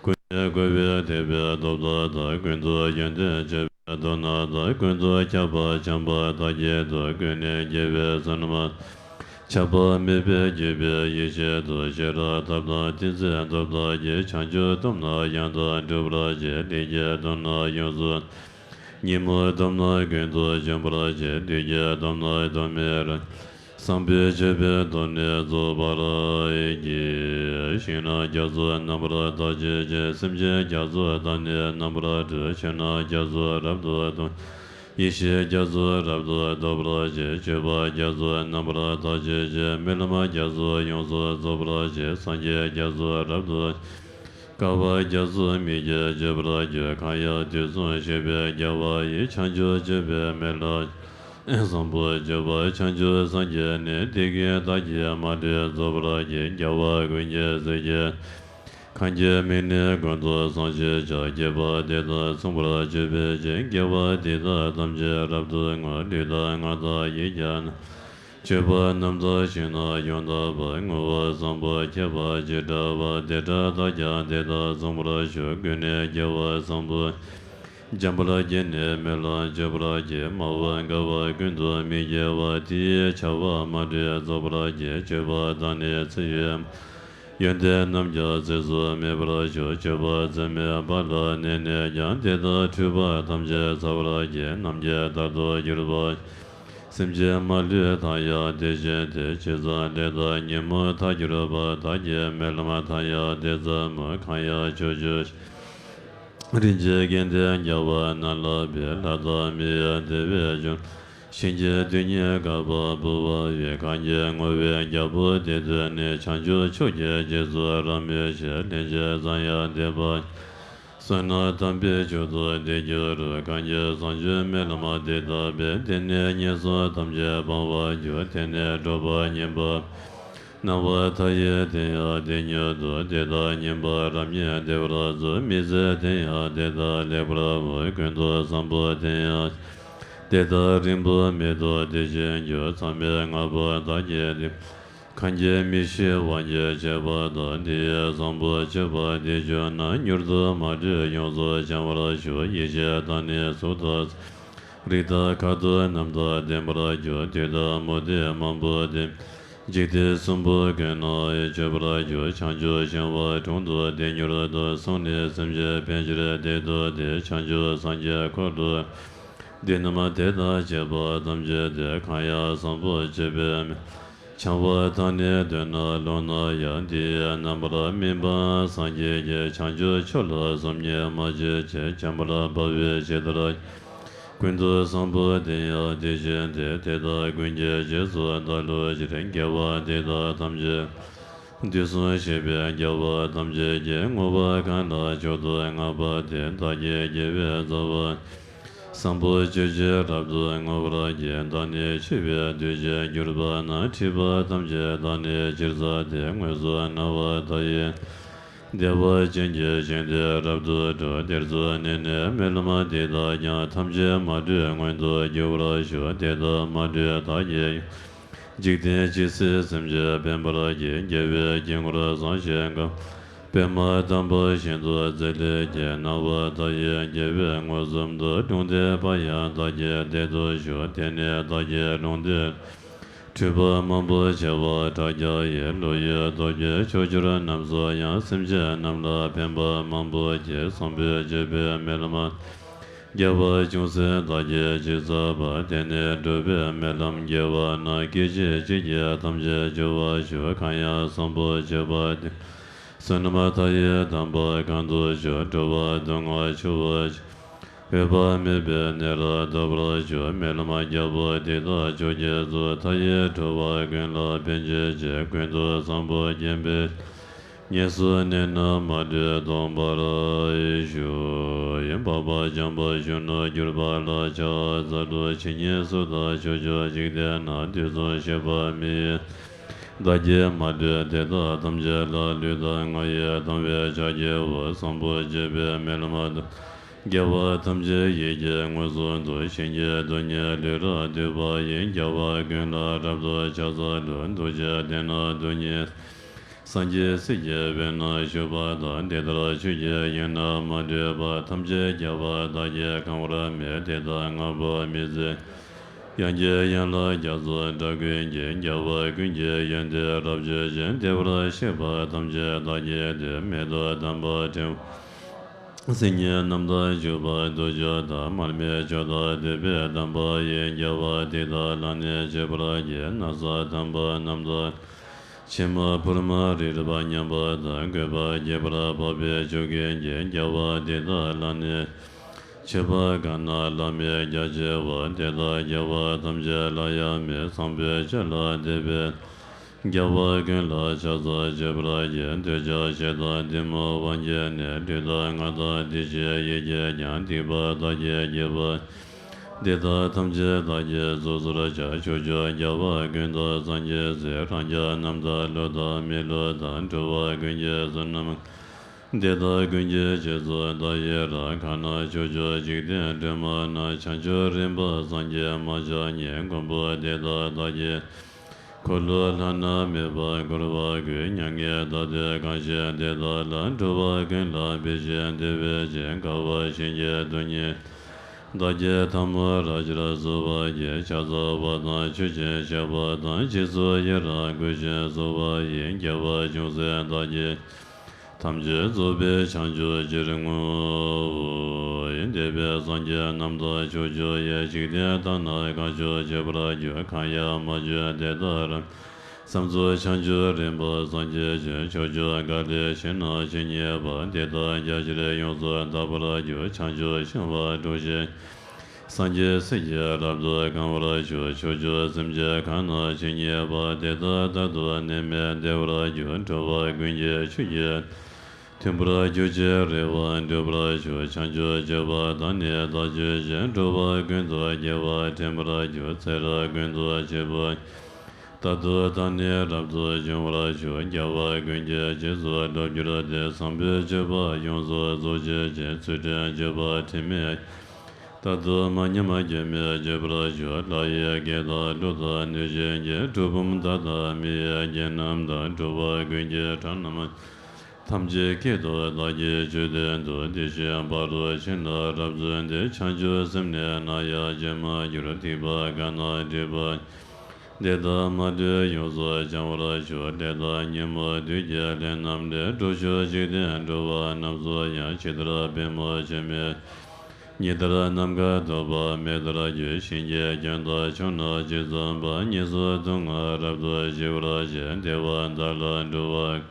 ཀུན་ནས་བསྐོར་བའི་དད་པའི་སྟོབས་དག་དང་། ཀུན་ཏུ་ཡོན་ཏན་སྤྱོད་པའི་མདོར་ན་དང་། ཀུན་ཏུ་ཁྱབ་པ་བྱམས་པ་དག་གིས་འདུད། ཀུན་ནས་དགེ་བའི་བསོད་ནམས། ཆགས་པ་མེད་པས་བསྐྱེད་པའི་ཡེ་ཤེས་སྟོབས། ཤེས་རབ་ཐབས་དང་ཏིང་འཛིན་སྟོབས་དག་གིས། བྱང་ཆུབ་སྟོབས་རྣམས་ཡང་དག་འགྲུབ་པར་བྱེད། ལས་ཀྱི་སྟོབས་རྣམས་ཡོངས་སུ། ཉོན་མོངས་སྟོབས་རྣམས་ཀུན་ཏུ་འཇོམས་པར་བྱེད། བདུད་ཀྱི་སྟོབས་རྣམས་སྡོམ་མེད་རབ། བཟང་པོའི་སྤྱོད་པའི་སྟོབས་ནི་རྫོགས་པར་བགྱི། ཞིང་རྣམས་རྒྱ་མཚོ་རྣམ་པར་དག་བྱེད་ཅིང་། སེམས་ཅན་རྒྱ་མཚོ་དང་ནི་རྣམ་པར་འདྲ། ཆོས་རྣམས་རྒྱ་མཚོ་རབ་ཏུ་འདོམས། ཡེ་ཤེས་རྒྱ་མཚོ་རབ་ཏུ་ཐོབ་པར་བྱེད། སྤྱོད་པ་རྒྱ་མཚོ་རྣམ་པར་དག་བྱེད་ཅིང་། སྨོན་ལམ་རྒྱ་མཚོ་ཡོངས་སུ་རྫོགས་པར་བྱེད། སངས་རྒྱས་རྒྱ་མཚོ་རབ་ཏུ། བསྐལ་པ་རྒྱ་མཚོ་མི་སྐྱོ་སྤྱོད་པར་འགྱུར། གང་ཡང་དུས་གསུམ་གཤེགས་པའི་རྒྱལ་བ་ཡི། བྱང་ཆུབ་སྤྱོད་པའི་མེ་ལྷ། བཟང་པོ་སྤྱོད་པ་བྱང་ཆུབ་སངས་རྒྱས་ནི། དེ་ཀུན་བདག་གིས་མ་ལུས་རྫོགས་པར་བགྱི། རྒྱལ་བ་ཀུན་གྱི་སྲས་ཀྱིས། གང་གི་མིང་ནི་ཀུན་ཏུ་གསུངས་ཤེས་བྱ། བསྐལ་པ་འདི་དག་མཚུངས་པར་སྤྱོད་པའི་ཕྱིར། དགེ་བ་འདི་དག་ཐམས་ཅད་རབ་ཏུ་བསྔོ། ལུས་དང་ངག་དང་ཡིད་ཀྱང་། སྤྱོད་པ་རྣམ་དག་ཞིང་རྣམས་ཡང་དག་པ། བསྔོ་བ་བཟང་པོ་ཁྱད་པར་ཅི་འདྲ་བ། དེ་འདྲ་བདག་ཀྱང་དེ་དག་མཚུངས་པར་ཤོག། ཀུན་ནས་དགེ་བ་བཟང་པོ། འཇམ་དཔལ་གྱིས་ནི་སྨོན་ལམ་བརྗོད་པར་བགྱི། མ་འོངས་དགའ་བ་ཀུན་ཏུ་མི་སྐྱེ་བ། དེ་ཡི་བྱ་བ་མ་ལུས་རྫོགས་པར་བགྱི། སྤྱོད་པ་དང་ནི་ཚེ་ཡི། ཡོན་ཏན་རྣམས་ཀྱང་ཚིགས་སུ་མེད་པར་ཤོག། སྤྱོད་པ་འཛད་མེད་པ་ལ་གནས་ནས་ཀྱང་། དེ་དག་འཁྲུལ་པ་ཐམས་ཅད་ཚར་བར་བགྱི། ནམ་མཁའི་མཐར་ཐུག་གྱུར་པ། སེམས་ཅན་མ་ལུས་མཐའ་ཡང་དེ་བཞིན་ཏེ། ཇི་ཙམ་ལས་དང་ཉོན་མོངས་མཐར་གྱུར་པ། བདག་གི་སྨོན་ལམ་མཐའ་ཡང་དེ་ཙམ་མོ། གང་ཡང་ཕྱོགས་བཅུའི། རིན་ཆེན་སྐལ་ལྡན་རྒྱལ་བ་ནཱ་ལས་འཕེལ། ལྷ་དང་མི་ཡི་བདེ་བའི་འབྱུང་གནས། གཤིན་རྗེའི་དུས་ཉིད་དགའ་བ་འབུལ་བ་ཡི། གང་གིས་བསྔོ་བའི་རྒྱལ་པོ་དེ་ཐོས་ནས། བྱང་ཆུབ་མཆོག་གི་རྗེས་སུ་རབ་མོས་ཤིང་། སླན་ཆད་བཟང་ཡང་བདེ་བ། བསོད་ནམས་དམ་པའི་མཆོག་ཏུ་དེ་འགྱུར་རོ། གང་གིས་བཟང་སྤྱོད་སྨོན་ལམ་དེ་དག་པའི། དེ་ནས་ངན་སོང་ཐམས་ཅད་སྤང་བར་འགྱུར། དེ་ནས་འགྲོ་བ་ངན་པ། སྣང་བ་མཐའ་ཡས་དེ་ཡང་དེ་ཉིད་དུ། དེ་དག་ངན་པ་རབ་ཉིད་བདེ་བར་འཚོ། མི་བཟད་དེ་ཡང་དེ་དག་ལེགས་པར་འོང་། ཀུན་ཏུ་བཟང་པོ་དེ་ཡང་། དེ་དག་རིང་པོ་མེད་དོ། དེ་བཞིན་འགྱུར། མཚམས་མེད་ལྔ་པོ་བདག་གིས་བསྟེན། གང་གིས་མི་ཤེས་དབང་གིས་བྱས་པ་དག། དེ་ཡི་བཟང་པོ་སྤྱོད་པ་དེ་བྱུང་ན། མྱུར་དུ་མ་ལུས་ཡོངས་སུ་བྱང་བར་ཤོག། ཡེ་ཤེས་དང་ནི་གཟུགས་དང་། རིགས་དང་ཁ་དོག་རྣམས་དང་ལྡན་པར་གྱུར། དུད་དང་མུ་སྟེགས་མང་པོ་སྟེ། འཇིག་རྟེན་གསུམ་པོ་ཀུན་ན་སྤྱོད་པར་གྱུར། བྱང་ཆུབ་ཤིང་དབང་དྲུང་དུ་དེ་མྱུར་དུ་སོང་ནས། སེམས་ཅན་ཕན་ཕྱིར་བདེ་སྟོབས་ལྡན། བྱང་ཆུབ་སངས་རྒྱས་འཁོར་དུ། འདི་རྣམས་དེ་དང་བཅས་པ་ཐམས་ཅད་དེ། གང་ཡང་བཟང་པོ་སྤྱོད་པའི་སྨོན། བྱང་བ་དང་ནི་འདོད་ན་ལོང་ན་ཡང་། འདི་ཡི་རྣམ་པར་སྨིན་པ་སངས་རྒྱས་ཀྱི། བྱང་ཆུབ་མཆོག་ལ་སོམ་ཉི་མ་བྱེད་ཅིག། འཇམ་དཔལ་དཔའ་བོས་ཇི་ལྟར། ཀུན་ཏུ་བཟང་པོ་དེ་ཡང་དེ་བཞིན་ཏེ། དེ་དག་ཀུན་གྱི་རྗེས་སུ་བདག་སློབ་ཕྱིར། དགེ་བ་འདི་དག་ཐམས་ཅད། དུས་གསུམ་གཤེགས་པའི་རྒྱལ་བ་ཐམས་ཅད་ཀྱིས། བསྔོ་བ་གང་ལ་མཆོག་ཏུ་བསྔགས་པ་དེ། བདག་གི་དགེ་བའི་རྩ་བ། བཟང་པོ་སྤྱོད་ཕྱིར་རབ་ཏུ་བསྔོ་བར་བགྱི། བདག་ནི་འཆི་བའི་དུས་ཀྱི་གྱུར་པ་ན། སྲིད་པ་ཐམས་ཅད་བདག་ནི་ཕྱིར་འཚལ་ཏེ། དངོས་སུ་སྣང་བ་མཐའ་ཡས། བདེ་བ་ཅན་གྱི་ཞིང་དེར་རབ་ཏུ་འགྲོ། དེར་འཛུལ་ནས་ནི་སྨོན་ལམ་འདི་དག་ཀྱང་། ཐམས་ཅད་མ་ལུས་མངོན་དུ་འགྱུར་བར་ཤོག། དེ་ལྟར་མ་ལུས་བདག་གིས། འཇིག་རྟེན་ཇི་སྲིད་སེམས་ཅན་ཕན་པར་བགྱི། རྒྱལ་བའི་དཀྱིལ་འཁོར་བཟང་ཞིང་གང་། པདྨ་དམ་པ་ཤིན་ཏུ་མཛེས་ལས་སྐྱེས། སྣང་བ་མཐའ་ཡས་རྒྱལ་བས་མངོན་སུམ་དུ། ལུང་བསྟན་པ་ཡང་བདག་གིས་བདེ་སྟོབས་ཞུ། དེ་ནས་བདག་གིས་ལུང་བསྟན། འཁྲུལ་པ་མང་པོ་བྱེ་བ་ཕྲག་བརྒྱ་ཡིས། བློ་ཡི་སྟོབས་ཀྱིས་ཕྱོགས་བཅུར་རྣམ་གསུམ་ཡང་། སེམས་ཅན་རྣམས་ལ་ཕན་པ་མང་པོ་བགྱི། བཟང་པོ་སྤྱོད་པའི་སྨོན་ལམ། རྒྱལ་བ་ཅུང་ཟད་བདག་གིས་ཅིག་བསྩལ་པ། དེ་ནས་སྒྲུབ་པའི་སྨོན་ལམ་དགེ་བ་རྣམས། སྐད་ཅིག་གཅིག་གིས་ཐམས་ཅད་འཇོམས་པར་ཤོག། གང་ཡང་བཟང་པོ་སྤྱོད་པ་དེ། བསོད་ནམས་མཐའ་ཡས་དམ་པ་གང་དུ་བཞུགས། འགྲོ་བ་སྡུག་བསྔལ་ཆུ་བོ་ཆེ། འོད་དཔག་མེད་པའི་གནས་ལ་ཐོབ་པར་ཤོག། སྨོན་ལམ་རྒྱལ་པོ་འདི་དག་མཆོག་གི་གཙོ། མཐའ་ཡས་འགྲོ་བ་ཀུན་ལ་ཕན་བྱེད་ཅིང་། ཀུན་ཏུ་བཟང་པོ་བརྒྱན་པའི། ངན་སོང་གནས་རྣམས་མ་ལུས་སྟོངས་པར་ཤོག། འཕགས་པ་འཇམ་དཔལ་གཞོན་ནུར་གྱུར་པ་ལ། ཕྱག་འཚལ་ལོ། ཇི་སྙེད་སུ་དག་ཕྱོགས་བཅུའི་འཇིག་རྟེན་ན། དུས་གསུམ་གཤེགས་པ་མི་ཡི་བདག་གིས་མ་ལུས་དེ་དག་ཐམས་ཅད་ལ། ལུས་དང་ངག་ཡིད་དང་བས་ཕྱག་བགྱིའོ། བཟང་པོ་སྤྱོད་པའི་སྨོན་ལམ་དང་། དགེ་བ་ཐམས་ཅད་ཡིད་ཀྱིས་མངོན་སུམ་དུ། གཤིན་རྗེའི་སྡུག་བསྔལ་ལུས་རབ་བཏུལ་བ་ཡི། རྒྱལ་བ་ཀུན་ལ་རབ་ཏུ་ཕྱག་འཚལ་ལོ། འདུ་བྱེད་དེ་རྣམས་སྡུག་བསྔལ་སངས་རྒྱས་སྲས་ཀྱི་དཔལ་རྣམས་ཞུགས་པ་དང་། འདི་ལྟར་ཆོས་ཀྱི་དབྱིངས་རྣམས་མ་ལུས་པ། ཐམས་ཅད་རྒྱལ་བ་དག་གིས་གང་བར་མོས། དེ་དག་ལྔ་པོ་མི་ཟད། ཡང་བསྐྱེད་ཡན་ལག་རྒྱ་མཚོ་འདྲ་ཀུན་གྱིས། རྒྱལ་བ་ཀུན་གྱི་ཡོན་ཏན་རབ་བརྗོད་ཅིང་། བདེ་བར་གཤེགས་པ་ཐམས་ཅད་བདག་གིས་བསྟོད། མེ་ཏོག་དམ་པ་ཕྲེང་བ་སིལ་སྙན་རྣམས་དང་བྱུག་པ་དུག་མཆོག་དང་། མར་མེ་མཆོག་དང་བདུག་པའི་དམ་པ་ཡིས། རྒྱལ་བ་འདི་དག་ལ་ནི་མཆོད་པར་བགྱི། ན་བཟའ་དམ་པ་རྣམས་དང་། ཕྱེ་མ་ཕུར་མ་རིལ་བུ་མཉམ་པ་དང་། བཀོད་པ་རྒྱས་པར་འཕགས་པའི་མཆོག་ཀུན་གྱིས། རྒྱལ་བ་འདི་དག་ལ་ནི། མཆོད་པ་གང་རྣམས་བླ་མེད་རྒྱ་ཆེ་བ། དེ་དག་རྒྱལ་བ་ཐམས་ཅད་ལ་ཡང་མོས། བཟང་པོའི་ཆོས་ལ་དད་པས། རྒྱལ་བ་ཀུན་ལ་ཕྱག་འཚལ་མཆོད་པར་བགྱི། འདོད་ཆགས་ཞེ་སྡང་གཏི་མུག་དབང་གིས་ནི། ལུས་དང་ངག་དང་བདེ་གཤེགས་ཡིད་ཀྱིས་ཀྱང་། སྡིག་པ་བདག་གིས་བགྱིས་པ། འདི་དག་ཐམས་ཅད་བདག་གིས་རྫོགས་སུ་བྱ། ཕྱོགས་བཅུའི་རྒྱལ་བ་ཀུན་ཏུ་སངས་རྒྱས་སྲས། རང་རྒྱལ་རྣམས་དང་ཀླུ་དང་མི་ཀླུ་དང་། འགྲོ་བ་ཀུན་གྱི་བསོད་ནམས། འདི་དག་ཀུན་གྱི་རྗེས་སུ་བདག་ཡི་རང་། གང་ན་ཕྱོགས་བཅུའི་འཇིག་རྟེན་སྒྲོན་མ་ན། བྱང་ཆུབ་རིམ་པ་སངས་རྒྱས་མ་ཆགས་ཉིད། མགོན་པོ་འདི་དག་བདག་གིས། འཁོར་ལོ་ལྷ་ནག་མེད་པར་བསྐོར་བར་བསྐུལ། མྱ་ངན་འདའ་སྟོན་གང་བཞེད་འདི་དག་ལ། འགྲོ་བ་ཀུན་ལ་ཕན་ཕྱིར་བདེ་བའི་ཕྱིར། དགའ་བ་གཤིན་རྗེའི་སྡུག་བསྔལ། བདག་གིས་ཐལ་མོ་སྦྱར་གྱིས་བསལ་བར་བགྱི། ཕྱག་འཚལ་བ་དང་མཆོད་ཅིང་བཤགས་པ་དང་། རྗེས་སུ་ཡི་རང་བསྐུལ་ཞིང་གསོལ་བ་ཡི། རྒྱལ་བ་ཅུང་ཟད་བདག་གིས། ཐམས་ཅད་རྫོགས་པའི་བྱང་ཆུབ་ཕྱིར་བསྔོའོ། འདས་པའི་སངས་རྒྱས་རྣམས་དང་ཕྱོགས་བཅུ་ཡི། འཇིག་རྟེན་དག་ན་གང་བཞུགས་མཆོད་པར་གྱུར། གང་ཡང་མ་བྱོན་དེ་དག་རབ། བསམ་རྫོགས་བྱང་ཆུབ་རིམ་པ་སངས་རྒྱས་ཆོས། ཕྱོགས་བཅུ་ག་ལས་ཕྱིན་ན་ཇི་སྙེད་པ། དེ་དག་རྒྱ་ཆེར་ཡོངས་སུ་དག་པར་འགྱུར། བྱང་ཆུབ་ཤིང་དཔལ་གྲུ་བཞི། སངས་རྒྱས་སྲས་ཀྱིས་རབ་ཏུ་གང་བར་ཤོག། ཕྱོགས་བཅུའི་སེམས་ཅན་གང་ན་ཇི་སྙེད་པ། དེ་དག་རྟག་ཏུ་ནད་མེད་བདེ་བར་འགྱུར། འགྲོ་བ་ཀུན་གྱི་ཆོས་ཀྱི་མཐུན་པར་གྱུར་ཅིང་རེ་བ་འགྲུབ་པར་ཤོག། བྱང་ཆུབ་སྤྱོད་པ་དང་ནི་བདག་སྤྱོད་ཅིང་། འགྲོ་བ་ཀུན་ཏུ་དགེ་བ་འདྲེན་པར་འགྱུར། ཚེ་རབས་ཀུན་ཏུ་བྱེད་པོ་རྟག་ཏུ་དང་ནི་རབ་ཏུ་འབྱུང་བར་ཤོག། རྒྱལ་བ་ཀུན་གྱི་རྗེས་སུ་སྒྲུབ་གྱུར་ཏེ། བཟང་པོའི་སྤྱོད་པ་ཡོངས་སུ་རྫོགས་བྱེད་ཅིང་། ཚུལ་ཁྲིམས་སྤྱོད་པ་དྲི་མེད། རྟག་ཏུ་མ་ཉམས་སྐྱོན་མེད་སྤྱོད་པར་ཤོག། ལྷ་ཡི་སྐད་དང་ཀླུ་དང་གནོད་སྦྱིན་གྱི། གྲུལ་བུམ་དག་དང་མི་ཡི་སྐད་རྣམས་དང་། འགྲོ་བ་ཀུན་གྱི་སྒྲ་རྣམས་ཐམས་ཅད་སྐད་དུ་བདག་གིས་ཆོས་བསྟན་ཏོ། དེ་བཞིན་ཕ་རོལ་ཕྱིན་ལ་རབ་བརྩོན་ཏེ། བྱང་ཆུབ་སེམས་ནི་ནམ་ཡང་བརྗེད་མ་གྱུར། སྡིག་པ་གང་དང་སྒྲིབ་པ་དེ་དག་མ་དྲན་ཡོངས་སུ་བྱང་བར་ཤོག། ལས་དང་ཉོན་མོངས་བདུད་ཀྱི་ལས་རྣམས་ལས། འགྲོ་ཕྱོགས་འཇིག་རྟེན་འགྲོ་བ་རྣམས་སུ་ཡང་། ཇི་ལྟར་པད་མོ་འབྱེད་མེད་ཉི་ལྟར་ནམ་མཁའ་ཐོགས་པ་མེ་ལྟར་གྱུར། གཞན་གྱིས་སྐྱོན་དང་ཕྱུང་ན་ཅི་བསམ་པ། ཉེས་སུ་སྡུག་བསྔལ་རབ་ཏུ་ཞི་བར་བྱེད། བདེ་བ་དག་ལ་འགྲོ་བ་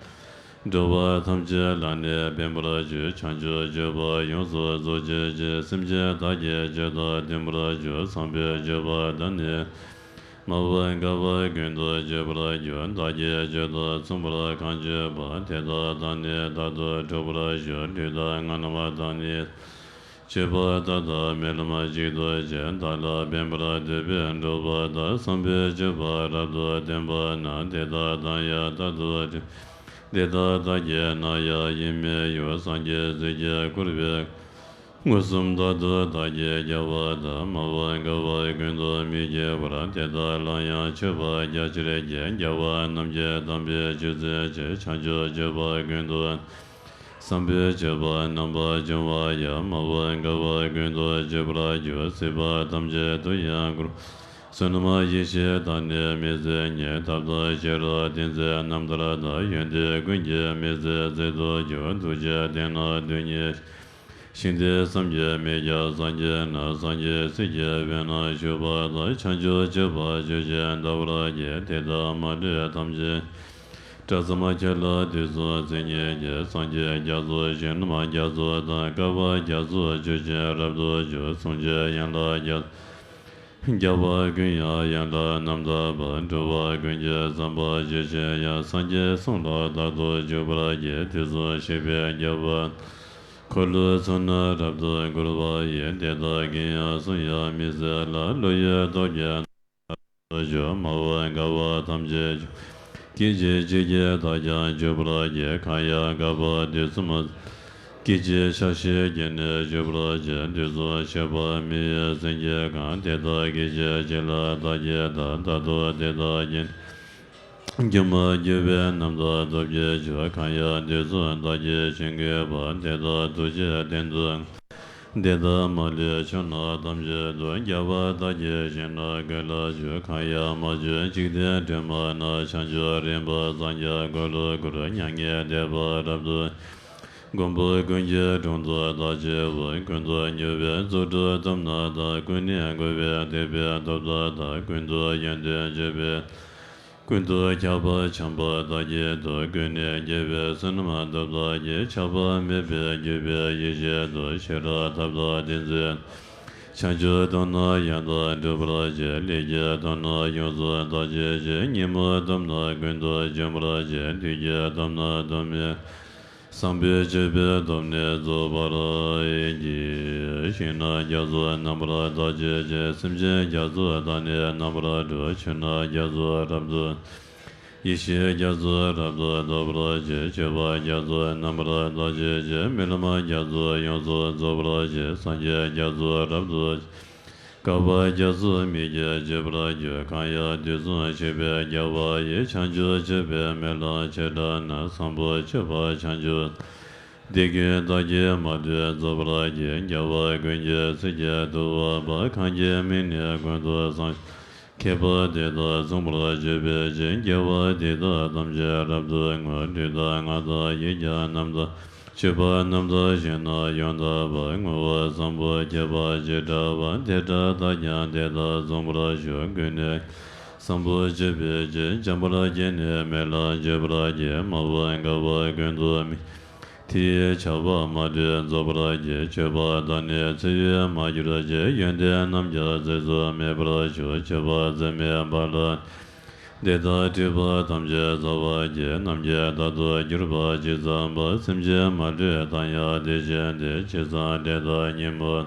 འགྲོ་བ་ཐམས་ཅད་ལ་ནི་ཕན་པར་བྱེད། བྱང་ཆུབ་སྤྱོད་པ་ཡོངས་སུ་རྫོགས་བྱེད་ཅིང་། སེམས་ཅན་དག་གི་ཆོས་དང་ལྡན་པར་ཤོག། བཟང་པོའི་སྤྱོད་པ་དང་ནི་མ་བུ་དགའ་བ་ཀུན་ཏུ་སྤྱོད་པར་འགྱུར། བདག་གི་ཆོས་དང་མཚུངས་པར་གང་སྤྱོད་པ། དེ་དག་དང་ནི་རྟག་ཏུ་འགྲོགས་པར་ཤོག། ལུས་དང་ངག་རྣམས་དང་ནི་སྤྱོད་པ་དག་དང་སྨོན་ལམ་གཅིག་ཏུ་བྱས། བདག་ལ་ཕན་པར་འདོད་པས་འགྲོགས་པ་དང་། བཟང་པོའི་སྤྱོད་པ་རབ་ཏུ་ལྡན་པ་ན། དེ་དག་དང་ཡང་རྟག་ཏུ་འགྲོགས། དེ་དག་བདག་གིས་ནམ་ཡང་ཡིད་མི་གཡོ། སངས་རྒྱས་ཚིག་གིས་བསྐོར་བའི་མངོན་སུམ་རྟག་ཏུ་བདག་གིས་རྒྱལ་བ་དང་། མ་བུ་དགའ་བ་ཀུན་ཏུ་མི་སྐྱེ་བར། དེ་དག་ལ་ཡང་མཆོད་པ་རྒྱ་ཆེར་བགྱི། རྒྱལ་བ་རྣམས་ཀྱི་དམ་པའི་ཆོས་སྩོལ་ཅིང་། བྱང་ཆུབ་སྤྱོད་པ་ཀུན་ཏུ་བཟང་པོའི་སྤྱོད་པ་རྣམ་པར་སྦྱོང་བ་ཡང་། མ་བུ་དགའ་བ་ཀུན་ཏུ་སྤྱོད་པར་འགྱུར། སྲིད་པ་ཐམས་ཅད་དུ་ཡང་བསྐོར། བསོད་ནམས་ཡེ་ཤེས་དང་ནི་མི་ཟད་ཉིད། ཐབས་དང་ཤེས་རབ་ཏིང་འཛིན་རྣམ་ཐར་དང་། ཡོན་ཏན་ཀུན་གྱི་མི་ཟད་རྩལ་དུ་གྱུར། ཐུགས་རྗེའི་སྟེང་ན་རྡུལ་སྙེད་ཤིང་རྟའི་བསམ་གྱིས་མི་ཁྱབ་སངས་རྒྱས་རྣམས། སངས་རྒྱས་སྲས་ཀྱི་དཔལ་རྣམས་ཞུས་པ་དང་། བྱང་ཆུབ་སྤྱོད་པ་ཇི་བཞིན་བལྟ་བར་བགྱི། དེ་དག་མ་ལུས་ཐམས་ཅད་གྲགས་ཙམ་ཁྱེད་ལ་དུས་གསུམ་བརྩེ་ཉིད་ཀྱིས། སངས་རྒྱས་རྒྱ་མཚོ་ཞིང་རྣམས་རྒྱ་མཚོ་དང་། བསྐལ་པ་རྒྱ་མཚོ་ཆུ་ཆེན་རབ་ཏུ་འབྱུང་། གསུང་ཆོས་ཡན་ལག་རྒྱ་རྒྱལ་བ་ཀུན་ཡང་ཡན་ལག་རྣམ་དག་པ། འགྲོ་བ་ཀུན་གྱི་བསམ་པ་ཇི་བཞིན་དབྱངས། སངས་རྒྱས་གསུང་ལ་རྟག་ཏུ་འཇུག་པར་བགྱི། དུས་གསུམ་གཤེགས་པའི་རྒྱལ་བ་འཁོར་ལོའི་ཚོགས་རྣམས་རབ་ཏུ་བསྐོར་བ་ཡི། དེ་དག་གིས་ཡང་གསུང་ཡང་མི་ཟད་ལ། བློ་ཡི་སྟོབས་ཀྱིས་རྣམ་དག་པར་སྤྱོད། མ་བུ་དགའ་བ་ཐམས་ཅད་སྐད་ཅིག་གཅིག་གིས་བདག་ཀྱང་འཇུག་པར་བགྱི། གང་ཡང་དགའ་བ་དུས་གསུམ་སྐད་ཅིག་ཆ་ཤས་ཀྱིས་ནི་འཇུག་པར་བྱེད། དུས་གསུམ་གཤེགས་པ་མི་ཡི་སེང་གེ་གང་། དེ་དག་སྐད་ཅིག་གཅིག་ལ་བདག་གིས་བལྟ། རྟག་ཏུ་དེ་དག་གི་སྒྱུ་མར་གྱུར་པའི་རྣམ་ཐར་སྟོབས་ཀྱིས་འཇུག། གང་ཡང་དུས་གསུམ་བདག་གིས་ཞིང་བཀོད་པ། དེ་དག་ཐུགས་རྗེའི་སྟེང་དུ། དེ་དག་མ་ལུས་ཕྱོགས་རྣམས་ཐམས་ཅད་དུ། རྒྱལ་བ་དག་གི་ཞིང་རྣམས་བཀོད་ལ་བཞུགས། གང་ཡང་མ་བྱོན་འཇིག་རྟེན་དྲི་མ་ན། བྱང་ཆུབ་རིམ་པ་སངས་རྒྱས་འཁོར་ལོ་བསྐོར། མྱ་ངན་འདས་པ་རབ་ཏུ། མགོན་པོ་ཀུན་གྱི་དྲུང་དུ་བདག་བྱེད་པ། ཀུན་ཏུ་མྱུར་བའི་རྫུ་འཕྲུལ་སྟོབས་རྣམས་དང་། ཀུན་ནས་བསྐོར་བའི་ཐེག་པའི་སྟོབས་དག་དང་། ཀུན་ཏུ་ཡོན་ཏན་སྤྱོད་པའི། ཀུན་ཏུ་ཁྱབ་པ་བྱམས་པ་དག་གི་མཐུ། ཀུན་ནས་རྒྱལ་བའི་བསོད་ནམས་སྟོབས་དག་གིས། ཆགས་པ་མེད་པའི་གྱུར་པའི་ཡེ་ཤེས་མཐུ། ཤེས་རབ་ཐབས་དང་ཏིང་འཛིན། བྱང་ཆུབ་སྟོབས་རྣམས་ཡང་དག་འགྲུབ་པར་བྱེད། ལས་ཀྱི་སྟོབས་རྣམས་ཡོངས་སུ་དག་བྱེད་ཅིང་། ཉོན་མོངས་སྟོབས་རྣམས་ཀུན་ཏུ་འཇོམས་པར་བྱེད། བདུད་ཀྱི་སྟོབས་རྣམས་གདོད་མའི། བཟང་པོའི་སྤྱོད་པའི་སྟོབས་ནི་རྫོགས་པར་བགྱི། ཞིང་རྣམས་རྒྱ་མཚོ་རྣམ་པར་དག་བྱེད་ཅིང་། སེམས་ཅན་རྒྱ་མཚོ་དག་ནི་རྣམ་པར་སྒྲོལ། ཆོས་རྣམས་རྒྱ་མཚོ་རབ་ཏུ། ཡེ་ཤེས་རྒྱ་མཚོ་རབ་ཏུ་རྫོགས་པར་བྱེད། སྤྱོད་པ་རྒྱ་མཚོ་རྣམ་པར་དག་བྱེད་ཅིང་། སྨོན་ལམ་རྒྱ་མཚོ་ཡོངས་སུ་རྫོགས་པར་བྱེད། སངས་རྒྱས་རྒྱ་མཚོ་རབ་ཏུ། བསྐལ་པ་རྒྱ་མཚོ་མིག་གིས་འབྱེད་པར་འགྱུར། གང་ཡང་དུས་གསུམ་གཤེགས་པའི་རྒྱལ་བ་ཡི། བྱང་ཆུབ་སྤྱོད་པའི་སྨོན་ལམ་ཆེ་དྲགས་ན། བཟང་པོ་སྤྱོད་པ་བྱང་ཆུབ། དེ་ཀུན་བདག་གིས་མ་ལུས་རྫོགས་པར་བགྱི། རྒྱལ་བ་ཀུན་གྱི་སྲས་ཀྱི་ཐུ་བོ་པ། གང་གི་མིང་ནི་ཀུན་ཏུ་བཟང་། མཁས་པ་དེ་དག་མཚུངས་པར་སྤྱོད་པའི་ཕྱིར། དགེ་བ་འདི་དག་ཐམས་ཅད་རབ་ཏུ་བསྔོ། ལུས་དང་ངག་དང་ཡིད་ཀྱང་རྣམ་དག། སྤྱོད་པ་རྣམ་དག་ཞིང་རྣམས་ཡང་དག་པ། བསྔོ་བ་བཟང་པོ་བགྱིས་པ་ཇི་འདྲ་བ། དེ་འདྲ་བདག་ཀྱང་དེ་དག་མཚུངས་པར་ཤོག། ཀུན་ནས་ བཟང་པོ་སྤྱོད་པའི་ཕྱིར། འཇམ་དཔལ་གྱིས་ནི་མི་ལ་བརྗོད་པར་བགྱི། མ་བུ་འགའ་བ་ཀུན་ཏུ་མི་དེ་ཡི་བྱ་བ་མ་བགྲོད་རྫོགས་པར་བགྱི། མཆོད་པ་དང་ནི་ཚེ་ཡུལ་མ་གྱུར་ཅིག་ཡོན་ཏན་རྣམས་ཀྱང་ཚིགས་སུ་མེད་པར་ཞུ། མཆོད་པ་ཚད་མེད་པ་ལ་འདི་དག་བྲིས་པ་ཐམས་ཅད་རྫོགས་པར་བགྱི། རྣམས་ཀྱི་བདག་ཏུ་གྱུར་པ་ཇི་ཙམ་པ། སེམས་ཅན་མ་ལུས་དང་ཡང་དེ་བཞིན་ཏེ། ཇི་ཙམ་འབྲས་དང་སྙིང་པོ་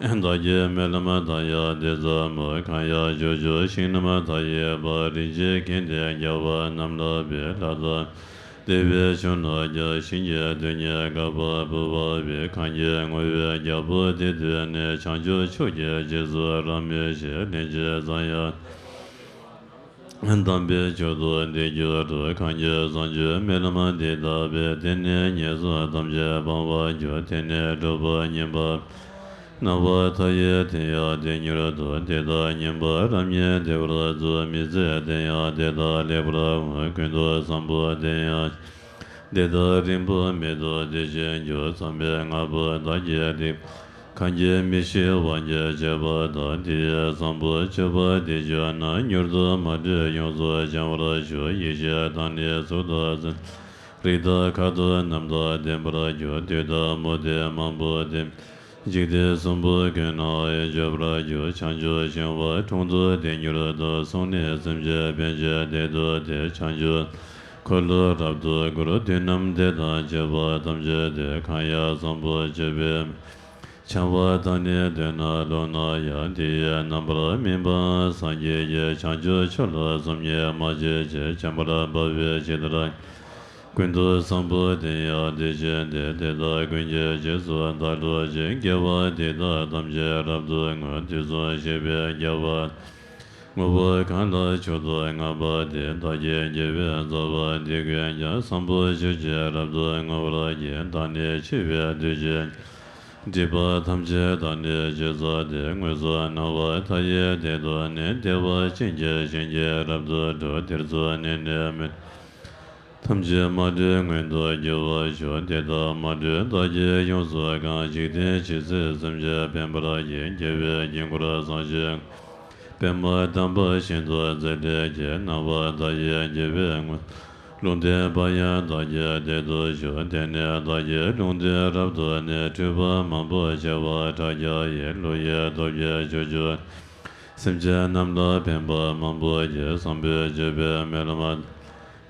བདག་གི་སྨོན་ལམ་དང་ཡང་དེ་ཙམ་མོ། གང་ཡང་ཕྱོགས་བཅུའི་ཞིང་རྣམས་མཐའ་ཡས་པ། རིན་ཆེན་གན་དྷའི་རྒྱལ་པོ་རྣམས་ལ་ཕུལ། ལྷ་དང་དེ་བས་ཆུང་རྣམས་ཀྱང་ཞིང་གི་རྡུལ་སྙེད་འགག་པ་བུ་བ་བས། གང་གི་ངོ་བོས་རྒྱལ་པོ་དེ་ཐོས་ནས། བྱང་ཆུབ་མཆོག་གི་རྗེས་སུ་རབ་མོས་ཤིང་། ལན་ཅིག་ཙམ་ཡང་དམ་པའི་ཆོས་སུ་འདི་གྱུར་ཏོ། གང་གིས་བཟང་སྤྱོད་སྨོན་ལམ་འདི་བཏབ་པས། དེ་ནས་ངན་སོང་ཐམས་ཅད་སྤང་བར་འགྱུར། དེ་ནས་སྒྲུབ་པ་བསྙེན་པ་རྣམ་པ་མཐའ་ཡས་དེ་ཡང་དེ་མྱུར་དུ། དེ་དག་བསྙེན་པ་རབ་ཉིད་བདེ་བར་རྫོགས། མི་ཚེ་དེ་ཡང་དེ་དག་ལེགས་པར་འོང་། ཀུན་ཏུ་བཟང་པོ་དེ་ཡང་དེ་དག་རིང་པོ་མེད་དོ། དེ་བཞིན་གྱུར། ཚངས་པའི་སྔགས་པོ་བདག་གིས་བཏུལ། གང་གིས་མི་ཤེས་དབང་གིས་བྱས་པ་དག་དེ་ཡི་བཟང་པོ་སྤྱོད་པ་འདི་བརྗོད་ན། མྱུར་དུ་མ་འདྲེས་ཡོངས་སུ་བྱང་བར་ཤོག་ཡེ་ཤེས་དང་ནི་གཟུགས་དང་སེམས། རིགས་དང་མཁའ་དང་རྣམས་དང་ལྡན་པར་འགྱུར། བདུད་དང་མུ་སྟེགས་མང་པོ་སྟེ། འཇིག་རྟེན་གསུམ་པོ་ཀུན་ན་ཡང་སྤྱོད་པར་འགྱུར། བྱང་ཆུབ་ཤིང་དབང་དྲུང་དུ་དེ་མྱུར་དུ། སོང་ནས་སེམས་ཅན་ཕན་ཕྱིར་བདེ་འདོད་དེ། བྱང་ཆུབ་འཁོར་ལོ་རབ་ཏུ་བསྐོར། བདུད་རྣམས་དེ་དང་བཅས་པ་ཐམས་ཅད་དེ། གང་ཡང་བཟང་པོ་སྤྱོད་པའི་བྱམས་པ་དང་ནི་འདོད་ན་ལོག་ན་ཡང་། དེ་ཡི་རྣམ་པར་སྨིན་པ་སངས་རྒྱས་ཀྱི། བྱང་ཆུབ་མཆོག་ལ་སོམ་ཉི་མ་བྱེད་ཅིག་བྱམས་པར་འབབ་པའི་ཇི་ལྟར། ཀུན་ཏུ་བཟང་པོ་དེ་ཡང་དེ་བཞིན་ཏེ། དེ་དག་ཀུན་གྱི་རྗེས་སུ་བདག་སློབ་ཅིང་། དགེ་བ་འདི་དག་ཐམས་ཅད་རབ་ཏུ་བསྔོ། དུས་གསུམ་གཤེགས་པའི་རྒྱལ་བ་ངོ་བོ་གང་ལ་མཆོག་ཏུ་བསྔགས་པ་དེས། བདག་གི་དགེ་བའི་རྩ་བ་འདི་ཀུན་ཀྱང་། བཟང་པོ་སྤྱོད་ཕྱིར་རབ་ཏུ་བསྔོ་བར་བགྱི། བདག་ནི་འཆི་བའི་དུས་ཀྱི་སྒྲིབ་པ་ཐམས་ཅད་དག་ནི་ཕྱིར་བསལ་ཏེ། དངོས་སུ་སྣང་བ་མཐའ་ཡས་དེ་དག་ནི། བདེ་བ་ཅན་གྱི་ཞིང་གྱིས་རབ་ཏུ་སྒྲོལ། དེར་ཚུར་གནས་ནས་སྨོན་ཐམས་ཅད་མ་འདྲེས་མངོན་དུ་གྱུར་པར་ཤོག་དེ་དག་མ་འདྲེས་བདག་གིས་ཡོངས་སུ་བཀང་། འཇིག་རྟེན་ཇི་སྲིད་སེམས་ཅན་ཕན་པར་བགྱི། རྒྱལ་བའི་དཀྱིལ་འཁོར་བཟང་ཞིང་པདྨ་དམ་པ་ཤིན་ཏུ་མཛེས་ལས་སྐྱེས། སྣང་བ་མཐའ་ཡས་རྒྱལ་བའི་ངོས། ལུང་བསྟན་པ་ཡང་བདག་གིས་བདེ་སྡུག་ཞུ། དེ་ནས་བདག་གིས་ལུང་བསྟན་རབ་ཏུ་ནི། འཁྲུལ་པ་མང་པོ་བྱེ་བ་ཕྲག་བརྒྱ་ཡི། བློ་ཡི་སྟོབས་ཀྱིས་ཕྱོགས་བཅུའི་སེམས་ཅན་རྣམས་ལ་ཕན་པ་མང་པོ་བགྱི། བཟང་པོ་སྤྱོད་པའི་སྨོན་ལམ་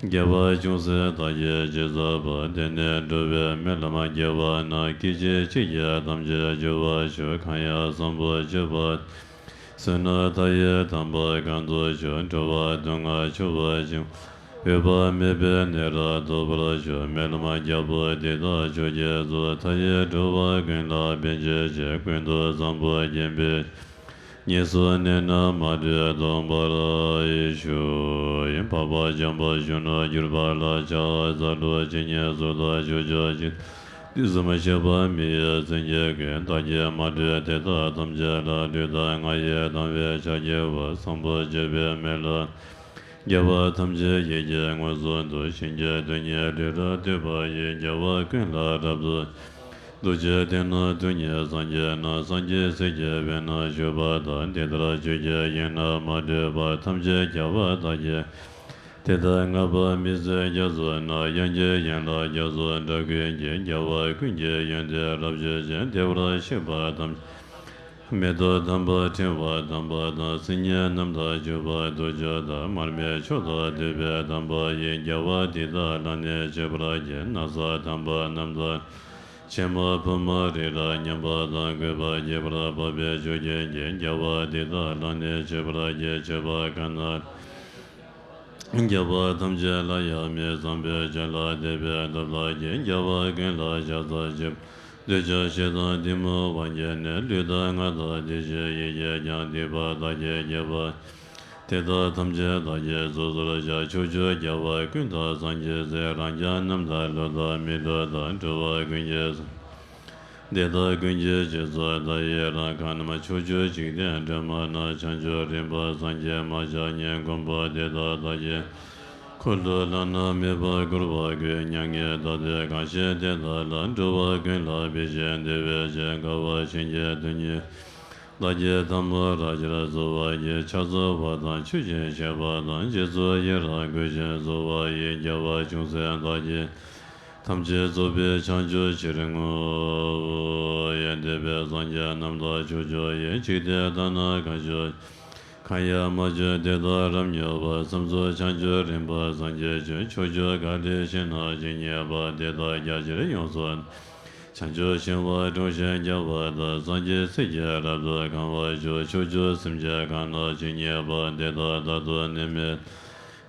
དགེ་བ་ཅུང་ཟད་བདག་གིས་ཅི་བསགས་པ། དེ་ནས་འགྲོ་བའི་སྨོན་ལམ་དགེ་བ་རྣམས། སྐད་ཅིག་གཅིག་གིས་ཐམས་ཅད་འཇུག་པར་ཤོག་གང་ཡང་བཟང་པོ་སྤྱོད་པ་བསོད་ནམས་མཐའ་ཡས་དམ་པ་གང་དུ་བྱོན། འགྲོ་བ་སྡུག་བསྔལ་ཆེ་བ་ཞིང་། འོད་དཔག་མེད་པས་ནི་རབ་ཐོབ་པར་ཤོག་སྨོན་ལམ་རྒྱལ་པོ་འདི་དག་མཆོག་གི་གཙོ། མཐའ་ཡས་འགྲོ་བ་ཀུན་ལ་ཕན་བྱེད་ཕྱིར། ཀུན་ཏུ་བཟང་པོ་བརྒྱན་པའི་ཉེ་སུ་གནས་རྣམས་མ་འདྲེས་སྟོན་པར་ཤོག་འཕགས་པ་འཇམ་དཔལ་གཞོན་ནུར་གྱུར་པ་ལ། ཕྱག་འཚལ་ལོ། ཇི་སྙེད་གཟུགས་དང་ཕྱོགས་བཅུའི་ཞིང་། དུས་གསུམ་གཤེགས་པ་མི་ཡི་མཚན་གྱིས་བསྐོར། བདག་གིས་མ་བགྲོས་དེ་དག་ཐམས་ཅད་ལ། ལུས་དང་ངག་ཡིད་དང་བས་ཕྱག་བགྱི་བ། བཟང་པོ་སྤྱོད་པའི་སྨོན་ལམ་དགེ་བ་ཐམས་ཅད་ཡིད་ཀྱིས་མངོན་སུམ་དུ། བྱིན་གྱིས་རྡུལ་སྙེད་ལུས་རབ་བཏུད་པ་ཡིས། རྒྱལ་བ་ཀུན་ལ་རབ་ཏུ་རྡོ་རྗེ་སྟེང་ན་སྡུག་བསྔལ་སངས་རྒྱས་ན། སངས་རྒྱས་སྲས་ཀྱི་དཔལ་རྣམས་བཞུགས་པ་དང་། དེ་ལྟར་ཆོས་ཀྱི་དབྱིངས་རྣམས་མ་འདྲེས་པ། ཐམས་ཅད་རྒྱལ་བ་དག་གིས་དེ་ལྟར་བསྔགས་པ། མི་ཚེ་རྒྱ་མཚོ་ན་དབྱངས་ཀྱི་ཡན་ལག་རྒྱ་མཚོ་འདྲ་ཀུན་གྱིས། རྒྱལ་བ་ཀུན་གྱི་ཡོན་ཏན་རབ་བརྗོད་ཅིང་། བདེ་བར་གཤེགས་པ་ཐམས་ཅད་མེ་ཏོག་དམ་པ་ཕྲེང་བ་དམ་པ་དང་། སིལ་སྙན་རྣམས་དང་བྱུག་པ་དུག་ཆུ་དང་། མར་མེ་མཆོག་ཏུ་བསྡུས་པའི་དམ་པ་ཡིས། རྒྱལ་བ་འདི་དག་ལ་ནི་མཆོད་པར་བགྱི། ན་བཟའ་དམ་པ་རྣམས་དང་། ཕྱེ་མ་ཕུར་མ་རི་རབ་མཉམ་པ་དང་། གུས་པ་བསྐྱེད་པར་འབད་པའི་ཆོས་ཀྱི་དགེ། རྒྱལ་བ་འདི་དག་ལ་ནི་མཆོད་པར་བགྱི། མཆོད་པ་གང་རྣམས་རྒྱལ་བ་ཐམས་ཅད་ལ་ཡང་མི་བསམ་པས། བྱིན་རླབས་དད་པའི་སྟོབས་དག་གིས། རྒྱལ་བ་ཀུན་ལ་ཕྱག་འཚལ་ཕྱིར། འདོད་ཆགས་ཞེ་སྡང་གཏི་མུག་དབང་གིས་ནི། ལུས་དང་ངག་དང་བདེ་གཤེགས་ཡིད་ཀྱིས་ཀྱང་། སྡིག་པ་བདག་གིས་བགྱིས་པ་དེ་དག་ཐམས་ཅད་བདག་གིས་སོ་སོར་བཤགས། ཕྱོགས་བཅུའི་རྒྱལ་བ་ཀུན་དང་སངས་རྒྱས་སྲས། རང་རྒྱལ་རྣམས་དང་ཀླུ་དང་མི་ཀླུ་དང་། འགྲོ་བ་ཀུན་གྱི་སེམས་དེ་དག་ཀུན་གྱི་རྗེས་སུ་བདག་ཡི་རང་། གང་རྣམས་ཕྱོགས་བཅུའི་འཇིག་རྟེན་སྒྲོན་མ་ན། བྱང་ཆུབ་རིམ་པར་སངས་རྒྱས་མ་ཆགས་ཉིད། མགོན་པོ་དེ་དག་བདག་གི་འཁོར་ལོ་བླ་ན་མེད་པ་བསྐོར་བར་བསྐུལ། མྱ་ངན་འདའ་སྟོན་གང་བཞེད་དེ་དག་ལ། འགྲོ་བ་ཀུན་ལ་ཕན་ཕྱིར་བདེ་བའི་ཕྱིར། དགའ་བ་བྱིན་གྱིས་རྡུལ་སྙེད་ བདག་གིས་ཐལ་མོ་སྦྲགས་ཕྱིར་བཙུགས་པ་ཡི། ཕྱག་འཚལ་བ་དང་མཆོད་ཅིང་བཤགས་པ་དང་། རྗེས་སུ་ཡི་རང་བསྐུལ་ཞིང་གསོལ་བ་ཡི། རྒྱལ་བ་ཅུང་ཟད་བདག་གིས་ཐམས་ཅད་རྫོགས་པའི་བྱང་ཆུབ་ཕྱིར་བསྔོ་བ་ཡི། འདས་པའི་སངས་རྒྱས་རྣམས་དང་ཕྱོགས་བཅུ་ཡི། འཇིག་རྟེན་དག་ན་གང་བཞུགས་གང་ཡང་མ་བྱོན། དེ་དག་རབ་མྱུར་བར། བསམ་རྫོགས་བྱང་ཆུབ་རིམ་པར་སངས་རྒྱས་བྱོན། ཕྱོགས་བཅུ་ག་ལའི་ཞིང་རྣམས་ཇི་སྙེད་པ། དེ་དག་རྒྱ་ཆེར་ཡོངས་སུ། བྱང་ཆུབ་ཤིང་དབང་དྲུང་བཞེངས་རྒྱལ་བ་དང་། སངས་རྒྱས་སྲས་ཀྱིས་རབ་ཏུ་གང་བར་བཞུགས། ཕྱོགས་བཅུའི་སེམས་ཅན་གང་རྣམས་ཇི་སྙེད་པ། དེ་དག་རྟག་ཏུ་ནད་མེད།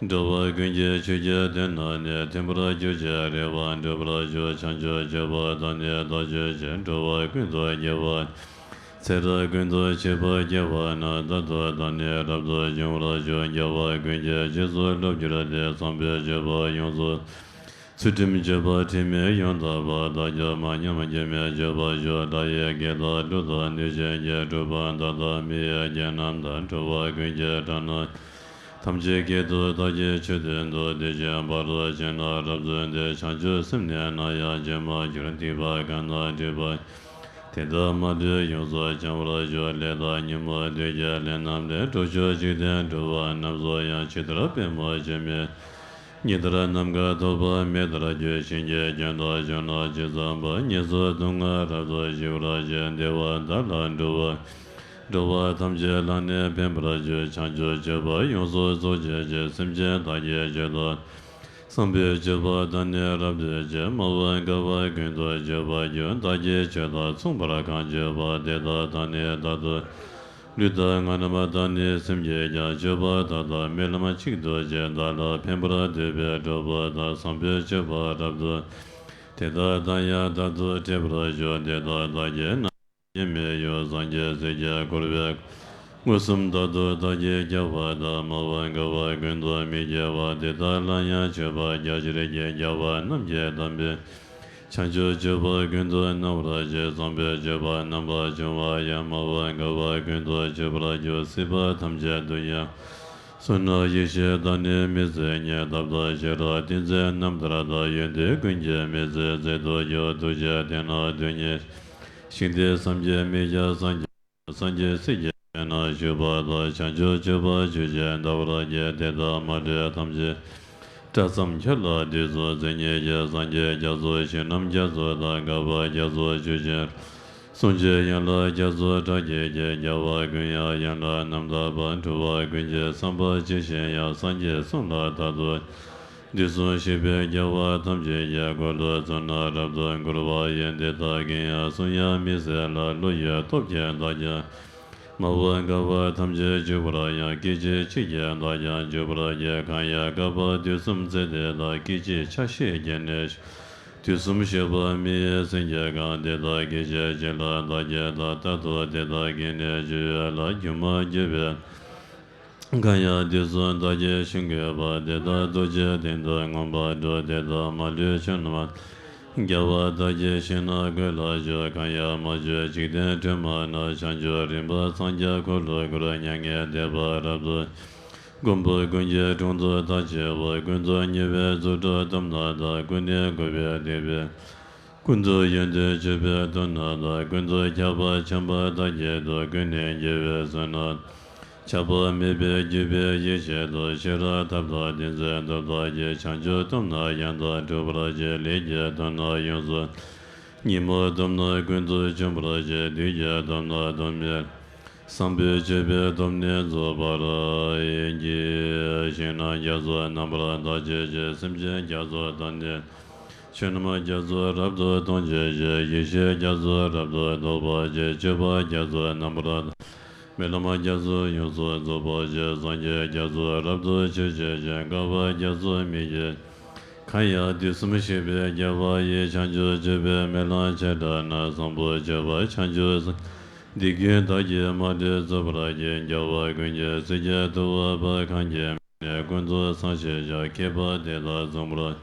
འགྲོ་བ་ཀུན་གྱི་ཆོས་ཀྱི་དོན་རྣམས་ནི། ཐིམ་པར་གྱུར་ཅིང་རེག་པར་འགྲུབ་པར་ཤོག་བྱང་ཆུབ་སྤྱོད་པ་དག་ནི་བདག་སྤྱོད་ཅིང་། འགྲོ་བ་ཀུན་ཏུ་དགེ་བ། ཚེ་རབས་ཀུན་ཏུ་བྱེད་པ་དགེ་བ་རྣམས། རྟག་ཏུ་བདག་ནི་རབ་ཏུ་འབྱུང་བར་ཤོག་རྒྱལ་བ་ཀུན་གྱི་རྗེས་སུ་བསླབ་གྱུར་ཏེ། བཟང་པོའི་སྤྱོད་པ་ཡོངས་སུ། ཚུལ་ཁྲིམས་སྤྱོད་པ་དྲི་མེད་ཡང་དག་པ། བདག་ཀྱང་མ་ཉམས་སྐྱོན་མེད་སྤྱོད་པར་ཤོག་དག་ཡིག་གི་དང་གྲོགས་དང་ནུས་ཤིང་གིས་སྒྲུབ་པ་མཐའ་དག་མི་ཡི་རྒྱལ་རྣམས་དང་། འགྲོ་བ་ཀུན་གྱི་དགྲ་རྣམས་ཐམས་ཅད་སྐད་དུ་བདག་གིས་ཆོས་སྟོན་དུས། དེ་བཞིན་ཕ་རོལ་ཕྱིན་རྣམས་རབ་བརྩོན་ཏེ། བྱང་ཆུབ་སེམས་ནི་ནམ་ཡང་བརྗེད་མ་གྱུར། སྡིག་པ་གང་དག་སྒྲིབ་པ་དེ་དག་མ་ལུས་ཡོངས་སུ་བྱང་བར་ཤོག་ལས་དང་ཉོན་མོངས་བདུད་ཀྱི་ལས་རྣམས་ལས། འགྲོ་ཕྱོགས་འཇིག་རྟེན་འགྲོ་བ་རྣམས་སུ་ཡང་། ཇི་ལྟར་པདྨོ་ཆུས་མིག་ཉི་ལྟར་ནམ་མཁའ་ཐོགས་པ་མེ་ལྟར་སྐྱོ། ཞིང་གི་སྐྱོན་དང་སྐྱོན་ནི་ཇི་ཙམ་པ། ངན་སོང་སྡུག་བསྔལ་རབ་ཏུ་ཞི་བར་བྱེད། བདེ་བ་བདག་ལ་འགྲོ་བ། འགྲོ་བ་ཐམས་ཅད་ལ་ནི་ཕན་པར་བྱེད། བྱང་ཆུབ་སྤྱོད་པ་ཡོངས་སུ་རྫོགས་བྱེད་ཅིང་། སེམས་ཅན་དག་གི་ཆོས་དང་། བཟང་པོའི་སྤྱོད་པ་དག་ནི་རབ་སྟོན་ཅིང་། མ་འོངས་བསྐལ་པ་ཀུན་ཏུ་སྤྱོད་པར་འགྱུར། བདག་གིས་ཆོས་དང་མཚུངས་པར་གང་སྤྱོད་པ། དེ་དག་དག་ནི་རྟག་ཏུ། ལུས་དང་ངག་རྣམས་དག་ནི་སེམས་ཀྱིས་ཀྱང་། སྤྱོད་པ་དག་དང་སྨོན་ལམ་གཅིག་ཏུ་བྱས། བདག་ལ་ཕན་པར་འདོད་པས་སྒྲུབ་པ་དང་། བཟང་པོའི་སྤྱོད་པ་རབ་ཏུ། དེ་དག་དང་ཡང་རྟག་ཏུ་འཕྲད་པར་ཤོག་དེ་དག་བདག་གིས་ནམ་ཡང་མི་གཡོ། སངས་རྒྱས་སྲས་ཀྱིས་བསྐོར་བའི། མངོན་སུམ་རྟག་ཏུ་བདག་གིས་རྒྱལ་བ་དང་། མ་འོངས་བསྐལ་པ་ཀུན་ཏུ་མི་སྐྱེ་བ། དེ་དག་ལ་ཡང་མཆོད་པ་རྒྱ་ཆེར་བགྱི། རྒྱལ་བ་རྣམས་ཀྱི་དམ་པའི། བྱང་ཆུབ་སྤྱོད་པ་ཀུན་ཏུ་སྣང་བར་བྱེད། བཟང་པོའི་སྤྱོད་པ་རྣམ་པར་སྦྱོང་བ་ཡང་། མ་འོངས་བསྐལ་པ་ཀུན་ཏུ་སྤྱོད་པར་འགྱུར། སྲིད་པ་ཐམས་ཅད་དུ་ཡང་། བསོད་ནམས་ཡེ་ཤེས་དག་ནི་མི་ཟད་ཉིད། དག་དང་ཤེས་རབ་ཏིང་འཛིན་རྣམ་ཐར་དང་། ཡོན་ཏན་ཀུན་གྱི་མི་ཟད་རྩལ་དུ་གྱུར། ཐུགས་རྗེ་ལྡན་ན་དོན་གཉེར་ཞིང་དེར། བསམ་གྱིས་མི་ཁྱབ་སངས་རྒྱས། སངས་རྒྱས་སྲས་ཀྱི་ཞལ་རྣམས་ཞུ་བ་དང་། བྱང་ཆུབ་སྤྱོད་པ་ཆོས་ཀྱི་ཟླ་བར་བརྒྱན། དེ་དག་མ་ལུས་ཐམས་ཅད་སྐྲ་ཙམ་ཁྱེར་ལ་འདི་ཙམ་མཛེས། ཉིད་ཀྱི་སངས་རྒྱས་རྒྱ་མཚོ་ཞིང་རྣམས་རྒྱ་མཚོ་དང་། འགག་པ་རྒྱ་མཚོ་ཆུ་ཆེན་གསུང་གཅིག་ཡན་ལག་རྒྱ་མཚོ་སྒྲ་སྐད་ཀྱིས། རྒྱལ་བ་ཀུན་དབྱངས་ཡན་ལག་རྣམ་དག་པ། འགྲོ་བ་ཀུན་གྱི་བསམ་པ་ཇི་བཞིན་དབྱངས། སངས་རྒྱས་གསུང་ལ་རྟག་ཏུ། དུས་གསུམ་གཤེགས་པའི་རྒྱལ་བ་ཐམས་ཅད་ཀྱི། འཁོར་ལོ་བཙུན་རྣམས་རབ་ཏུ་བསྐོར་བ་ཡི། འདི་དག་གིས་ཡང་གསུང་ཡང་མི་ཟད་ལ། བློ་ཡི་སྟོབས་ཀྱིས་བདག་ཀྱང་། མ་འོངས་བསྐལ་པ་ཐམས་ཅད་འཇུག་པར་ཡང་། སྐད་ཅིག་གཅིག་གིས་བདག་ཀྱང་འཇུག་པར་བགྱི། གང་ཡང་བསྐལ་པ་དུས་གསུམ་ཚེ་འདི་དག་སྐད་ཅིག་ཆ་ཤས་ཀྱིས་ནི། དུས་གསུམ་གཤེགས་པ་མི་ཡི་སེང་གེ་གང་། དེ་དག་སྐད་ཅིག་གཅིག་ལ་བདག་གིས་བལྟ། རྟག་ཏུ་དེ་དག་གིས་ནི་འཇུག་ཡོད་ལ། སྒྱུ་མ་བརྒྱུད་པའི། གང་ཡང་དུས་གསུམ་བདག་གིས་ཞིང་བཀོད་པ། དེ་དག་རྡོ་རྗེ་གདན་དུ་མངོན་པར་འགྲོ། དེ་དག་མ་ལུས་ཆོས་རྣམས། རྒྱལ་བ་བདག་གི་ཞིང་རྣམས་བཀོད་ལ་བཞུགས། གང་ཡང་མ་བྱོན་འཇིག་རྟེན་དྲི་མ་རྣམས། བྱང་ཆུབ་རིམ་པར་སངས་རྒྱས་འཁོར་ལོ་བསྐོར། མྱ་ངན་འདས་པ་རབ་ཏུ། མགོན་པོ་ཀུན་གྱི་དྲུང་དུ་བདག་བྱེད་པ། ཀུན་ཏུ་མྱུར་བའི་རྫུ་འཕྲུལ་སྟོབས་རྣམས་དང་། ཀུན་ནས་བསྐོར་བའི་སྡིག་པའི། ཀུན་ཏུ་ཡོན་ཏན་སྤྱོད་པའི་སྟོབས་རྣམས་དང་། ཀུན་ཏུ་ཁྱབ་པ་འཆམ་པ་བདག་བསྐྱེད་དོ། ཀུན་ནས་རྒྱལ་བའི་བསོད་ནམས། ཆགས་པ་མེད་པའི་བརྒྱུད་པའི་ཡེ་ཤེས་སྟོབས། ཤེས་རབ་ཐབས་དང་ཏིང་འཛིན་སྟོབས་དག་གིས། བྱང་ཆུབ་སྟོབས་རྣམས་ཡང་དག་སྒྲུབ་པར་བྱེད། ལས་ཀྱི་སྟོབས་རྣམས་ཡོངས་སུ། ཉོན་མོངས་སྟོབས་རྣམས་ཀུན་ཏུ་འཇོམས་པར་བྱེད། བདུད་ཀྱི་སྟོབས་རྣམས་སྟོབས་མེད། བཟང་པོའི་སྤྱོད་པའི་སྟོབས་ནི་རྫོགས་པར་བགྱི། ཞིང་རྣམས་རྒྱ་མཚོ་རྣམ་པར་དག་བྱེད་ཅིང་། སེམས་ཅན་རྒྱ་མཚོ་དག་ནི། ཆོས་རྣམས་རྒྱ་མཚོ་རབ་ཏུ་གཏོང་བྱེད་ཅིང་། ཡེ་ཤེས་རྒྱ་མཚོ་རབ་ཏུ་རྟོགས་པར་བྱེད། སྤྱོད་པ་རྒྱ་མཚོ་རྣམ་པར། སྨོན་ལམ་རྒྱ་མཚོ་ཡོངས་སུ་རྫོགས་པར་བྱེད། སངས་རྒྱས་རྒྱ་མཚོ་རབ་ཏུ་མཆོད་བྱེད་ཅིང་། བསྐལ་པ་རྒྱ་མཚོ་མི་བསྐྱོད། གང་ཡང་དུས་གསུམ་གཤེགས་པའི་རྒྱལ་བ་ཡི། བྱང་ཆུབ་སྤྱོད་པའི་སྨོན་ལམ་ཆེ་དྲགས་ན། བཟང་པོ་སྤྱོད་པ་བྱང་ཆུབ་སེམས། འདི་ཀུན་བདག་གིས་མ་ལུས་རྫོགས་པར་བགྱི། རྒྱལ་བ་ཀུན་གྱི་སྲས་ཀྱི་ཐུ་བོ་བ། གང་གིས་ནི་ཀུན་ཏུ་བཟང་ཞེས་བྱ། མཁས་པ་དེ་དག་མཚུངས་པར།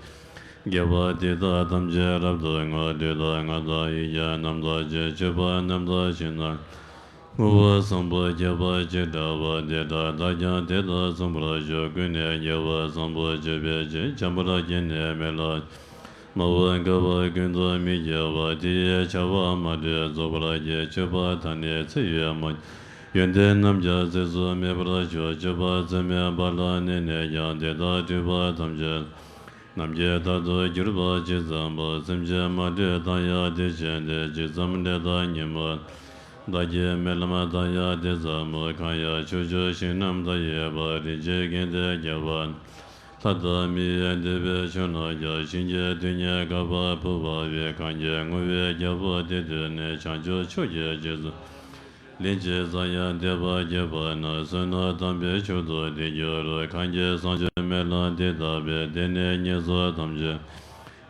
དགེ་བ་འདི་དག་ཐམས་ཅད་རབ་ཏུ་བསྔོ། ལུས་དང་ངག་དང་ཡིད་ཀྱི་རྣམ་དག་ཅིང་། སྤྱོད་པ་རྣམ་དག་ཞིང་རྣམས། བསྔོ་བ་བཟང་པོ་རྒྱས་པ་ཅི་འདྲ་བ། དེ་དག་བདག་ཀྱང་དེ་དག་མཚུངས་པར་ཤོག་ཀུན་ནས་རྒྱལ་བ་བཟང་པོ་སྤྱོད་པའི་ཕྱིར། འཇམ་དཔལ་གྱིས་ནི་སྨོན་ལམ། མ་འོངས་འགལ་བ་ཀུན་ཏུ་མི་སྐྱེ་བ། དེ་ཡི་བྱ་བ་མ་ལུས་རྫོགས་པར་བགྱི། སྤྱོད་པ་དང་ནི་ཚེ་ཡི་མུ། ཡོན་ཏན་རྣམས་ཀྱང་ཚིགས་སུ་མེད་པར་སྤྱོད། སྤྱོད་པ་ཚད་མེད་པ་ལ་གནས་ནས་ཀྱང་། དེ་དག་སྤྲུལ་པ་ཐམས་ཅད་རྣམས་ཀྱི་བདག་ཏུ་གྱུར་པ་ཇི་ཙམ་པ། སེམས་ཅན་མ་ལུས་མཐའ་ཡས་དེ་བཞིན་ཏེ། ཇི་ཙམ་ལས་དང་ཉིན་མོ་བདག་གི་རྨི་ལམ་མཐའ་ཡས་དེ་ཙམ་མོ། གང་ཡང་ཕྱོགས་བཅུའི་ཞིང་རྣམས་མཐའ་ཡས་པ། རིན་ཆེན་གན་དྷའི་རྒྱལ་པོ་ལྷ་དང་མིའི་འདུས་པའི་ཕྱོགས་རྣམས་ཀྱང་། བྱིན་གྱིས་དུས་གཉིས་དགའ་བ་ཕུལ་བ་ཡི། གང་གི་ངུ་བའི་རྒྱལ་པོ་དེ་ཐོས་ནས། བྱང་ཆུབ་ཕྱོགས་ཀྱི་རྗེ་བཙུན་ལན་ཅིག་བཙལ་ཡང་དད་པ་བསྐྱེད་པ་ན། བསོད་ནམས་དམ་པའི་མཆོག་ཏུ་དེ་འགྱུར་རོ། གང་གིས་བྱང་ཆུབ་སྨོན་ལམ་འདི་བཏབ་པས། དེ་ནས་ངན་སོང་ཐམས་ཅད་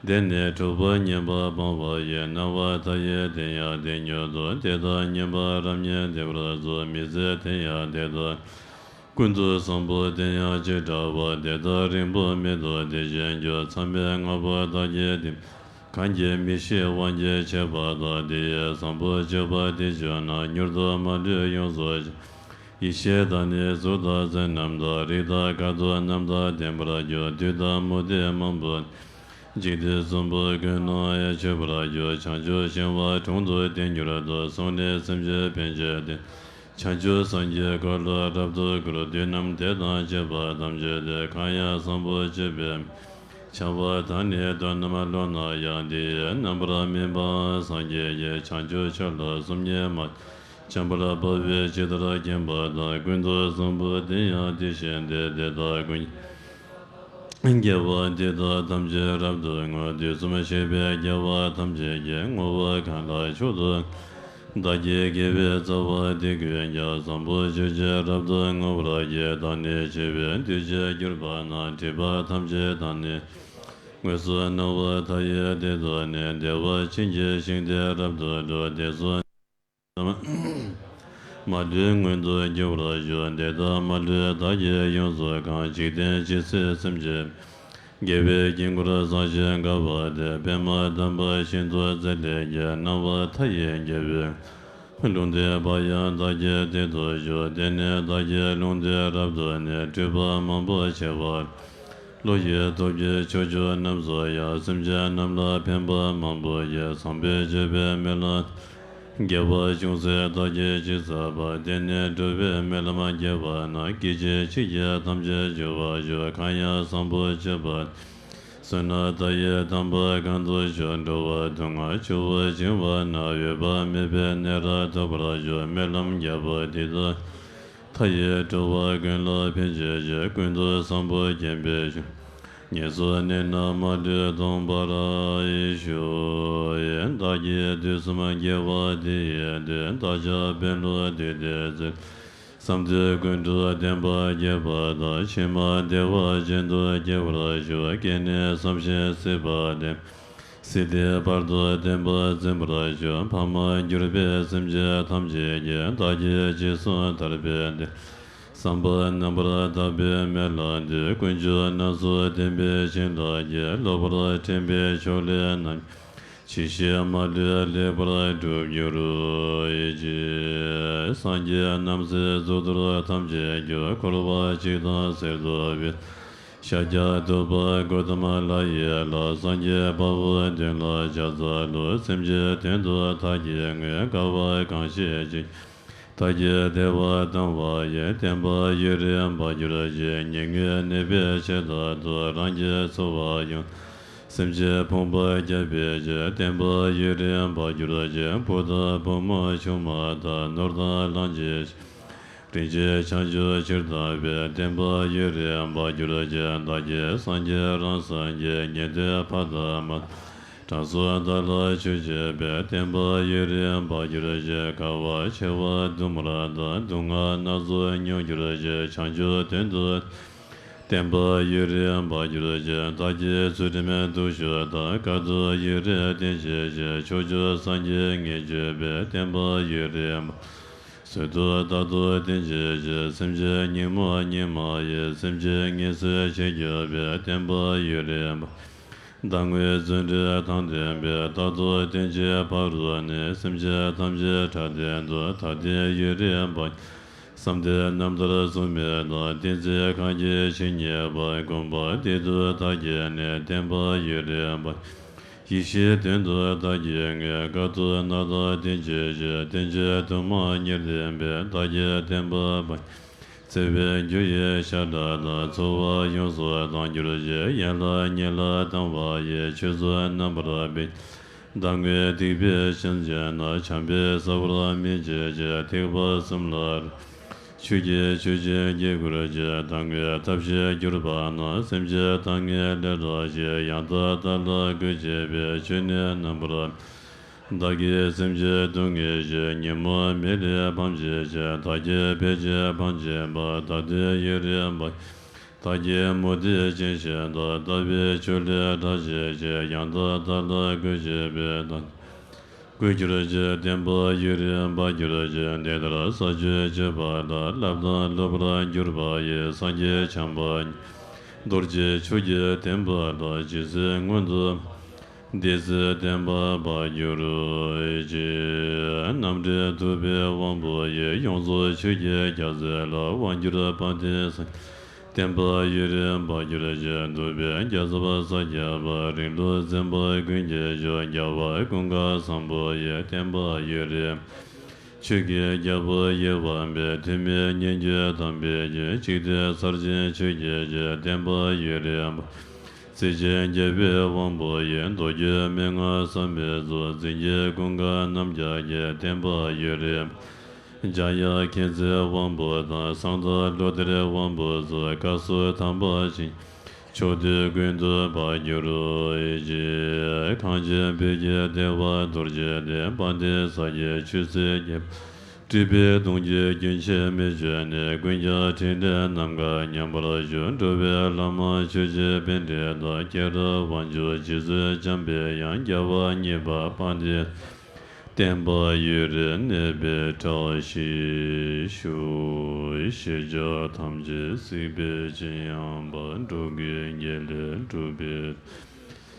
འདས་ནས། འཁྲུལ་པ་ངན་པ་སྤངས་པ་ཡི། སྣང་བ་མཐའ་ཡས་དེ་ཡང་དེ་མྱུར་དུ། དེ་དག་ཉན་པ་རབ་ཉིད་བདེ་བར་གསུངས། མི་ཚེ་དེ་ཡང་དེ་དག་ཀུན་ཏུ་བཟང་པོ་དེ་ཡང་ཅི་འདྲ་བ། དེ་དག་རིང་པོ་མེད་དོ་དེ་བཞིན་གྱུར། མཚམས་མེད་ལྔ་པོ་བདག་གིས་བསྟིམ། གང་གིས་མི་ཤེས་དབང་གིས་ཕྱེ་བ་དག། དེ་ཡི་བཟང་པོ་སྤྱོད་པ་དེ་བྱུང་ན། མྱུར་དུ་མ་ལུས་ཡོངས་སུ་ཡིད་ཤེས་དང་ནི་གཟུགས་དང་སེམས་རྣམས་དང་། རིགས་དང་དགའ་སྟོན་རྣམས་དང་ལྡན་པར་འགྱུར། བདུད་དང་མུ་སྟེགས་མང་པོ། འཇིག་རྟེན་གསུམ་པོ་ཀུན་ནས་ཆོད་པར་འགྱུར། བྱང་ཆུབ་ཤིང་དབང་དྲུང་དུ་དེ་མྱུར་དུ། སོང་ནས་སེམས་ཅན་ཕན་ཕྱིར་ཏེ། བྱང་ཆུབ་སངས་རྒྱས་འཁོར་ལོ་རབ་ཏུ་བསྐོར། བདུད་རྣམས་དེ་དང་བཅས་པ་ཐམས་ཅད་དེ། གང་ཡང་བཟང་པོ་སྤྱོད་པའི་བྱ་བ་དང་ནི་དོན་རྣམས་བསླབ་ན་ཡང་། དེ་ཡི་རྣམ་པར་སྨིན་པ་སངས་རྒྱས་ཀྱི། བྱང་ཆུབ་ཕྱོགས་ལ་སོམ་ཉི་མ། འཇམ་དཔལ་དཔའ་བོས་ཇི་ལྟར་མཁྱེན་པ་དང་། ཀུན་ཏུ་བཟང་པོ་དེ་ཡང་དེ་བཞིན་ཏེ། དེ་དག་ཀུན་གྱི་དགེ་བ་འདི་དག་ཐམས་ཅད་རབ་ཏུ་བསྔོ། དུས་གསུམ་གཤེགས་པའི་རྒྱལ་བ་ཐམས་ཅད་ཀྱིས། བསྔོ་བ་གང་ལ་མཆོག་ཏུ་བདག་གི་དགེ་བའི་རྩ་བ་འདི་ཀུན་ཀྱང་། བཟང་པོ་སྤྱོད་ཕྱིར་རབ་ཏུ་བསྔོ་བར་བགྱི། བདག་ནི་ཆོས་པའི་འདུས་བྱས་གྱུར་པ་ན། སྒྲིབ་པ་ཐམས་ཅད་དག་ནི་དངོས་སུ་སྣང་བ་མཐའ་ཡས་དེ་དག་ནི། བདེ་བ་ཅན་གྱི་ཞིང་དེ་རབ་ཏུ་སྒྲོལ། དེ་སོགས་མ་ལུས་མངོན་དུ་འགྱུར་བར་ཤོག། དེ་དག་མ་ལུས་བདག་གིས་ཡོངས་སུ་གང་། འཇིག་རྟེན་ཇི་སྲིད་སེམས་ཅན། དགེ་བའི་དཀྱིལ་འཁོར་བཟང་ཞིང་དགའ་བ་དེར། པདྨ་དམ་པ་ཤིན་ཏུ་མཛེས་ལས་སྐྱེས། སྣང་བ་མཐའ་ཡས་དགེ་བའི་ལུང་བསྟན་པ་ཡང་བདག་གི་སྟེང་དུ་བཞུགས། དེ་ནས་བདག་གིས་ལུང་དེ་རབ་ཏུ་ནི། སྤྲུལ་པ་མང་པོ་ཆེ་བ། བློ་ཡི་སྟོབས་ཀྱིས་ཕྱོགས་བཅུ་རྣམས་སུ་ཡང་། སེམས་ཅན་རྣམས་ལ་ཕན་པ་མང་པོ་ཡི། བཟང་པོས་སྤྱོད་པའི་སྨོན་ལམ་དགེ་བ་ཅུང་ཟད་བདག་གིས་ཅི་བསགས་པ། དེ་ནས་འགྲོ་བའི་སྨོན་ལམ་རྒྱས་པ་ན། སྐད་ཅིག་གཅིག་གིས་ཐམས་ཅད་འབྱོར་བར་ཤོག། གང་ཡང་བཟང་པོ་སྤྱོད་པ། བསོད་ནམས་མཐའ་ཡས་དམ་པ་གང་དུ་བཞུགས། འགྲོ་བ་སྡུག་བསྔལ་ཆུ་བོ་བྱིང་བ་ན། འོད་དཔག་མེད་པའི་གནས་རབ་ཐོབ་པར་ཤོག། སྨོན་ལམ་རྒྱས་པ་འདི་དག་མཐའ་ཡས་འགྲོ་བ་ཀུན་ལ་ཕན་བྱེད་ཕྱིར། ཀུན་ཏུ་བཟང་པོ་བརྒྱན་པའི་ཞིང་། ངན་སོང་གནས་རྣམས་མ་ལུས་སྟོངས་པར་ཤོག། བདག་གིས་དུས་གསུམ་དགེ་བ་འདི་ཡི་དོན། བདག་ཅག་དཔོན་སློབ་འདུས་སྡེ་ཚུལ་བཟང་དུས་ཀུན་ཏུ་བསྟན་པ་རྒྱས་པ་དང་། ཕྱི་མ་བདེ་བ་ཅན་དུ་སྐྱེ་བར་ཤོག། སྐྱེས་ནས་བསམ་ཤིང་སྲིད་པ་འདས། སྲིད་པའི་བར་དུ་བསྟན་པ་འཛིན་པར་ཤོག། ཕ་མར་གྱུར་པའི་སེམས་ཅན་ཐམས་ཅད་ཀྱིས། བདག་གིས་ཅི་གསུང་ཐར་པའི་བདེ། བསམ་པ་རྣམ་པར་དག་པའི་སྨོན་ལམ་འདི། དཀོན་མཆོག་རྣམས་སུ་བསྟན་པའི་བྱིན་རླབས་ཀྱིས། སློབ་པར་འཕྲིན་པའི་ཕྱོགས་ལས་རྣམ། ཇི་སྲིད་མ་ལུས་ལེགས་པར་འགྲུབ་གྱུར་ཅིག། སངས་རྒྱས་རྣམ་སྲས་གཙུག་ཏོར་ཐམས་ཅད་ཀྱང་། འཁོར་བ་འཇིག་དང་གསེར་ཐུབ་པའི། ཤཱཀྱ་ཐུབ་པ་གོ་ཏ་མ་ལ་ཡི་ལྷ། སངས་རྒྱས་དཔའ་བོ་མདུན་ལ་ཕྱག་འཚལ་ལོ། སེམས་ཅན་དོན་དུ་བདག་གིས་བསྔོས། དཀའ་བ་གང་ཞིག་ཅིག། བདག་གིས་བདེ་བ་བཏང་བ་ཡི། བསྟན་པ་ཡུན་རིང་འབར་གྱུར་ཅིག། ཉེ་སྔོན་ནད་པའི་ཆེད་དུ། རང་གི་འཚོ་བ་ཡང་། སེམས་ཅན་ཕོངས་པ་བསྐྱབ་པའི་ཕྱིར། བསྟན་པ་ཡུན་རིང་འབར་གྱུར་ཅིག། བུ་དང་བུ་མོ་ཆུང་མ་དང་། ནོར་དང་ལོངས་སྤྱོད། རིན་ཆེན་བྱང་ཆུབ་ཕྱིར་བཏང་བའི། བསྟན་པ་ཡུན་རིང་འབར་གྱུར་ཅིག། བདག་གིས་སངས་རྒྱས་རང་སངས་རྒྱས། ཉན་ཐོས་ཕ་དང་མ། དྲང་སྲོང་བདག་ལ་ཆོས་བྱེད་པའི། བསྟན་པ་ཡུན་རིང་འབར་གྱུར་ཅིག། དཀའ་བ་ཆེ་བ་སྡུག་བསྔལ་དང་། སྡུག་བསྔལ་སྣ་ཚོགས་མྱོང་གྱུར་ཅིག། བྱང་ཆུབ་དོན་དུ། བསྟན་པ་ཡུན་རིང་འབར་གྱུར་ཅིག། བདག་གིས་ཚུལ་ཁྲིམས་སྡུག་ཤོས་དང་། དཀའ་སྡུག་ཡུན་རིང་བསྟེན་བྱེད་ཕྱིར། ཕྱོགས་བཅུའི་སངས་རྒྱས་ངེས་བྱེད་པའི། བསྟན་པ་ཡུན་རིང་འབར། བཟོད་སྡུག་རྟག་ཏུ་བསྟེན་བྱེད་ཕྱིར། སེམས་ཅན་སྙིགས་མ་སྙིགས་མ་ཡི། སེམས་ཅན་ངལ་གསོའི་ཆེད་གྱུར་པའི། བསྟན་པ་ཡུན་རིང་འབར། བདག་དངོས་བརྩོན་འགྲུས་དང་ལྡན་པས། རྟག་ཏུ་བསྟེན་བྱེད་ཕ་རོལ་ནས། སེམས་ཅན་ཐམས་ཅད་འཕྲད་དོན་དུ། ད་ལྟའི་ཡུན་རིང་འབར། བསམ་གཏན་རྣམ་ཐར་གཟུགས་མེད་དང་། བསྟན་འཛིན་གང་གིས་ཇི་སྙེད་པ། བསྒོམ་པ་འདི་དུས་བདག་གིས་ནི། བསྟན་པ་ཡུན་རིང་འབར། ཡེ་ཤེས་དོན་དུ་བདག་གིས་མངོན། དཀའ་ཐུབ་རྣམ་དག་བསྟན་བྱེད་ཕྱིར། བསྟན་བཅོས་དུ་མ་ཉེར་བདུན་པའི། བདག་གི་བསྟན་པ་སྤང་བྱ། བརྩེ་བའི་རྒྱུ་ཡི་ཤ་ཁྲག་དང་། འཚོ་བ་ཡོངས་སུ་དང་གྱུར་ཅིག་ཡན་ལག་ཉིད་ལ་དང་བ་ཡི། ཆོས་ཚུལ་རྣམ་པར་སྤེལ། བདག་མགོན་སྡིག་པའི་ཞེན་ཆེན་ན། བྱམས་པས་ཟ་བར་མི་བྱེད་ཅིག་ཐེག་པ་གསུམ་ལ་རག་ལས་པའི། ཆོས་ཀྱི་ཆུ་ཆེན་དཀྱིལ་འཁོར་གྱི། བདག་མགོན་ཐབས་ཤེས་གྱུར་པ་ན། སེམས་ཅན་དག་ནི་ལས་དྲག་ཅིང་། ཡང་དག་བདག་ལ་གུས་བྱེད་པའི། ཆོས་ནི་རྣམ་པར་སྨིན་བདག་གིས་སེམས་ཅན་སྡུག་བསྔལ་ཞི། ཉོན་མོངས་མེ་ལས་ཕམ་བྱེད་ཕྱིར། བདག་གིས་ཕལ་ཆེར་ཕམ་བྱས་པ། བདག་བདུད་ཡུལ་རིམ་པ་བདག་གི་མུ་སྟེགས་ཅན་ཞིག་དང་། ལྟ་བའི་ཆོས་ལས་བསྒྲལ་བྱེད་ཕྱིར། ཡང་དག་བདག་ལ་གུས་བྱེད་པའི། བདག་ཉིད་ཀུན་གྱུར་ཅིག་བསྟན་པ་ཡུལ་རིམ་པར་གྱུར་ཅིག་འདི་ལྟར་ས་བཅུའི་སྤྱོད་པ་དག་སློབ་དང་སློབ་པར་གྱུར་པ་ཡི། སངས་རྒྱས་བྱམས་པ་ཉིད་རྡོ་རྗེ་ཕྱོགས་ཀྱི་བསྟན་པ་དག་ཇི་སྲིད་མངོན་དུ་འདི་སྲིད་བསྟན་པ་འཕེལ་གྱུར་ཅིག་རྣམ་འདྲེན་ཐུབ་པའི་དབང་པོ་ཡིས། ཡོངས་རྫོགས་ཆོས་ཀྱི་རྒྱལ་སྲས་ལ། དབང་སྒྱུར་དཔལ་ལྡན་སངས་རྒྱས། བསྟན་པ་ཡུན་རིང་འཕེལ་གྱུར་ཅིག་འདུས་པའི་རྒྱལ་ཚབ་ས་སྐྱ་པ། རིང་ལུགས་འཛིན་པ་ཀུན་གྱི་མཆོག་རྒྱལ་བ་ཀུན་དགའ་བཟང་པོ་ཡི། བསྟན་པ་ཡུན་རིང་ཆོས་ཀྱི་རྒྱལ་པོ་ཡི་དབང་པོས། ཐོན་མིའི་སྙན་བརྒྱུད་དམ་པའི་རྒྱུད། འཇིག་རྟེན་ཚར་ཅན་ཆོས་ཀྱི་རྒྱལ། བསྟན་པ་ཡུན་རིང་འཕེལ། རྩེ་ཆེན་རྒྱལ་པོའི་དབང་པོ་ཡིས། མདོ་རྒྱུད་མན་ངག་བསམ་པའི་མཛོད། འཛིན་བྱེད་ཀུན་དགའ་རྣམ་རྒྱལ་གྱི། བསྟན་པ་ཡུན་རིང་འཕེལ། འཇམ་དབྱངས་མཁྱེན་བརྩེའི་དབང་པོ་དང་། གསང་བདག་བློ་གཏེར་དབང་པོ་སོགས། བཀའ་སྲོལ་དམ་པ་ཕྱིན། ཕྱོགས་དུས་ཀུན་ཏུ་འཕེལ་གྱུར་ཅིག་གངས་ཅན་བོད་ཀྱི་བདེ་བ་རྡོ་རྗེ་གདན། དཔལ་ལྡན་ས་སྐྱའི་ཆོས་སྲིད་ཀྱི། སྤྲུལ་པའི་གདུང་བརྒྱུད་རྒྱུན་ཆད་མེད་བྱོན་ནས། ཀུན་ཀྱང་ཕྲིན་ལས་རྣམ་དཀར་ཉམས་པར་ཞུ། འགྲོ་བའི་བླ་མ་ཆོས་ཀྱི་པཎྜི་ཏ། སྐྱེ་རབས་དབང་ཕྱུག་རྗེ་བཙུན་འཇམ་པའི་དབྱངས། རྒྱལ་བ་གཉིས་པ་དཔལ་ལྡན། བསྟན་པ་ཡུན་རིང་གནས་པའི་བཀྲ་ཤིས་ཤོག་ཤེས་བྱ་ཐམས་ཅད་གཟིགས་པའི་སྤྱན་ཡངས་པ། འགྲོ་ཀུན་དགེ་ལེགས་འགྲུབ་པའི།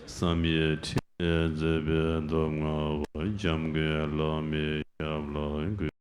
བསམ་ཡས་འཕྲིན་ལས་མཛད་པའི་སྟོབས་མངའ་བ། འཇམ་མགོན་བླ་མའི་ཞབས་ལ་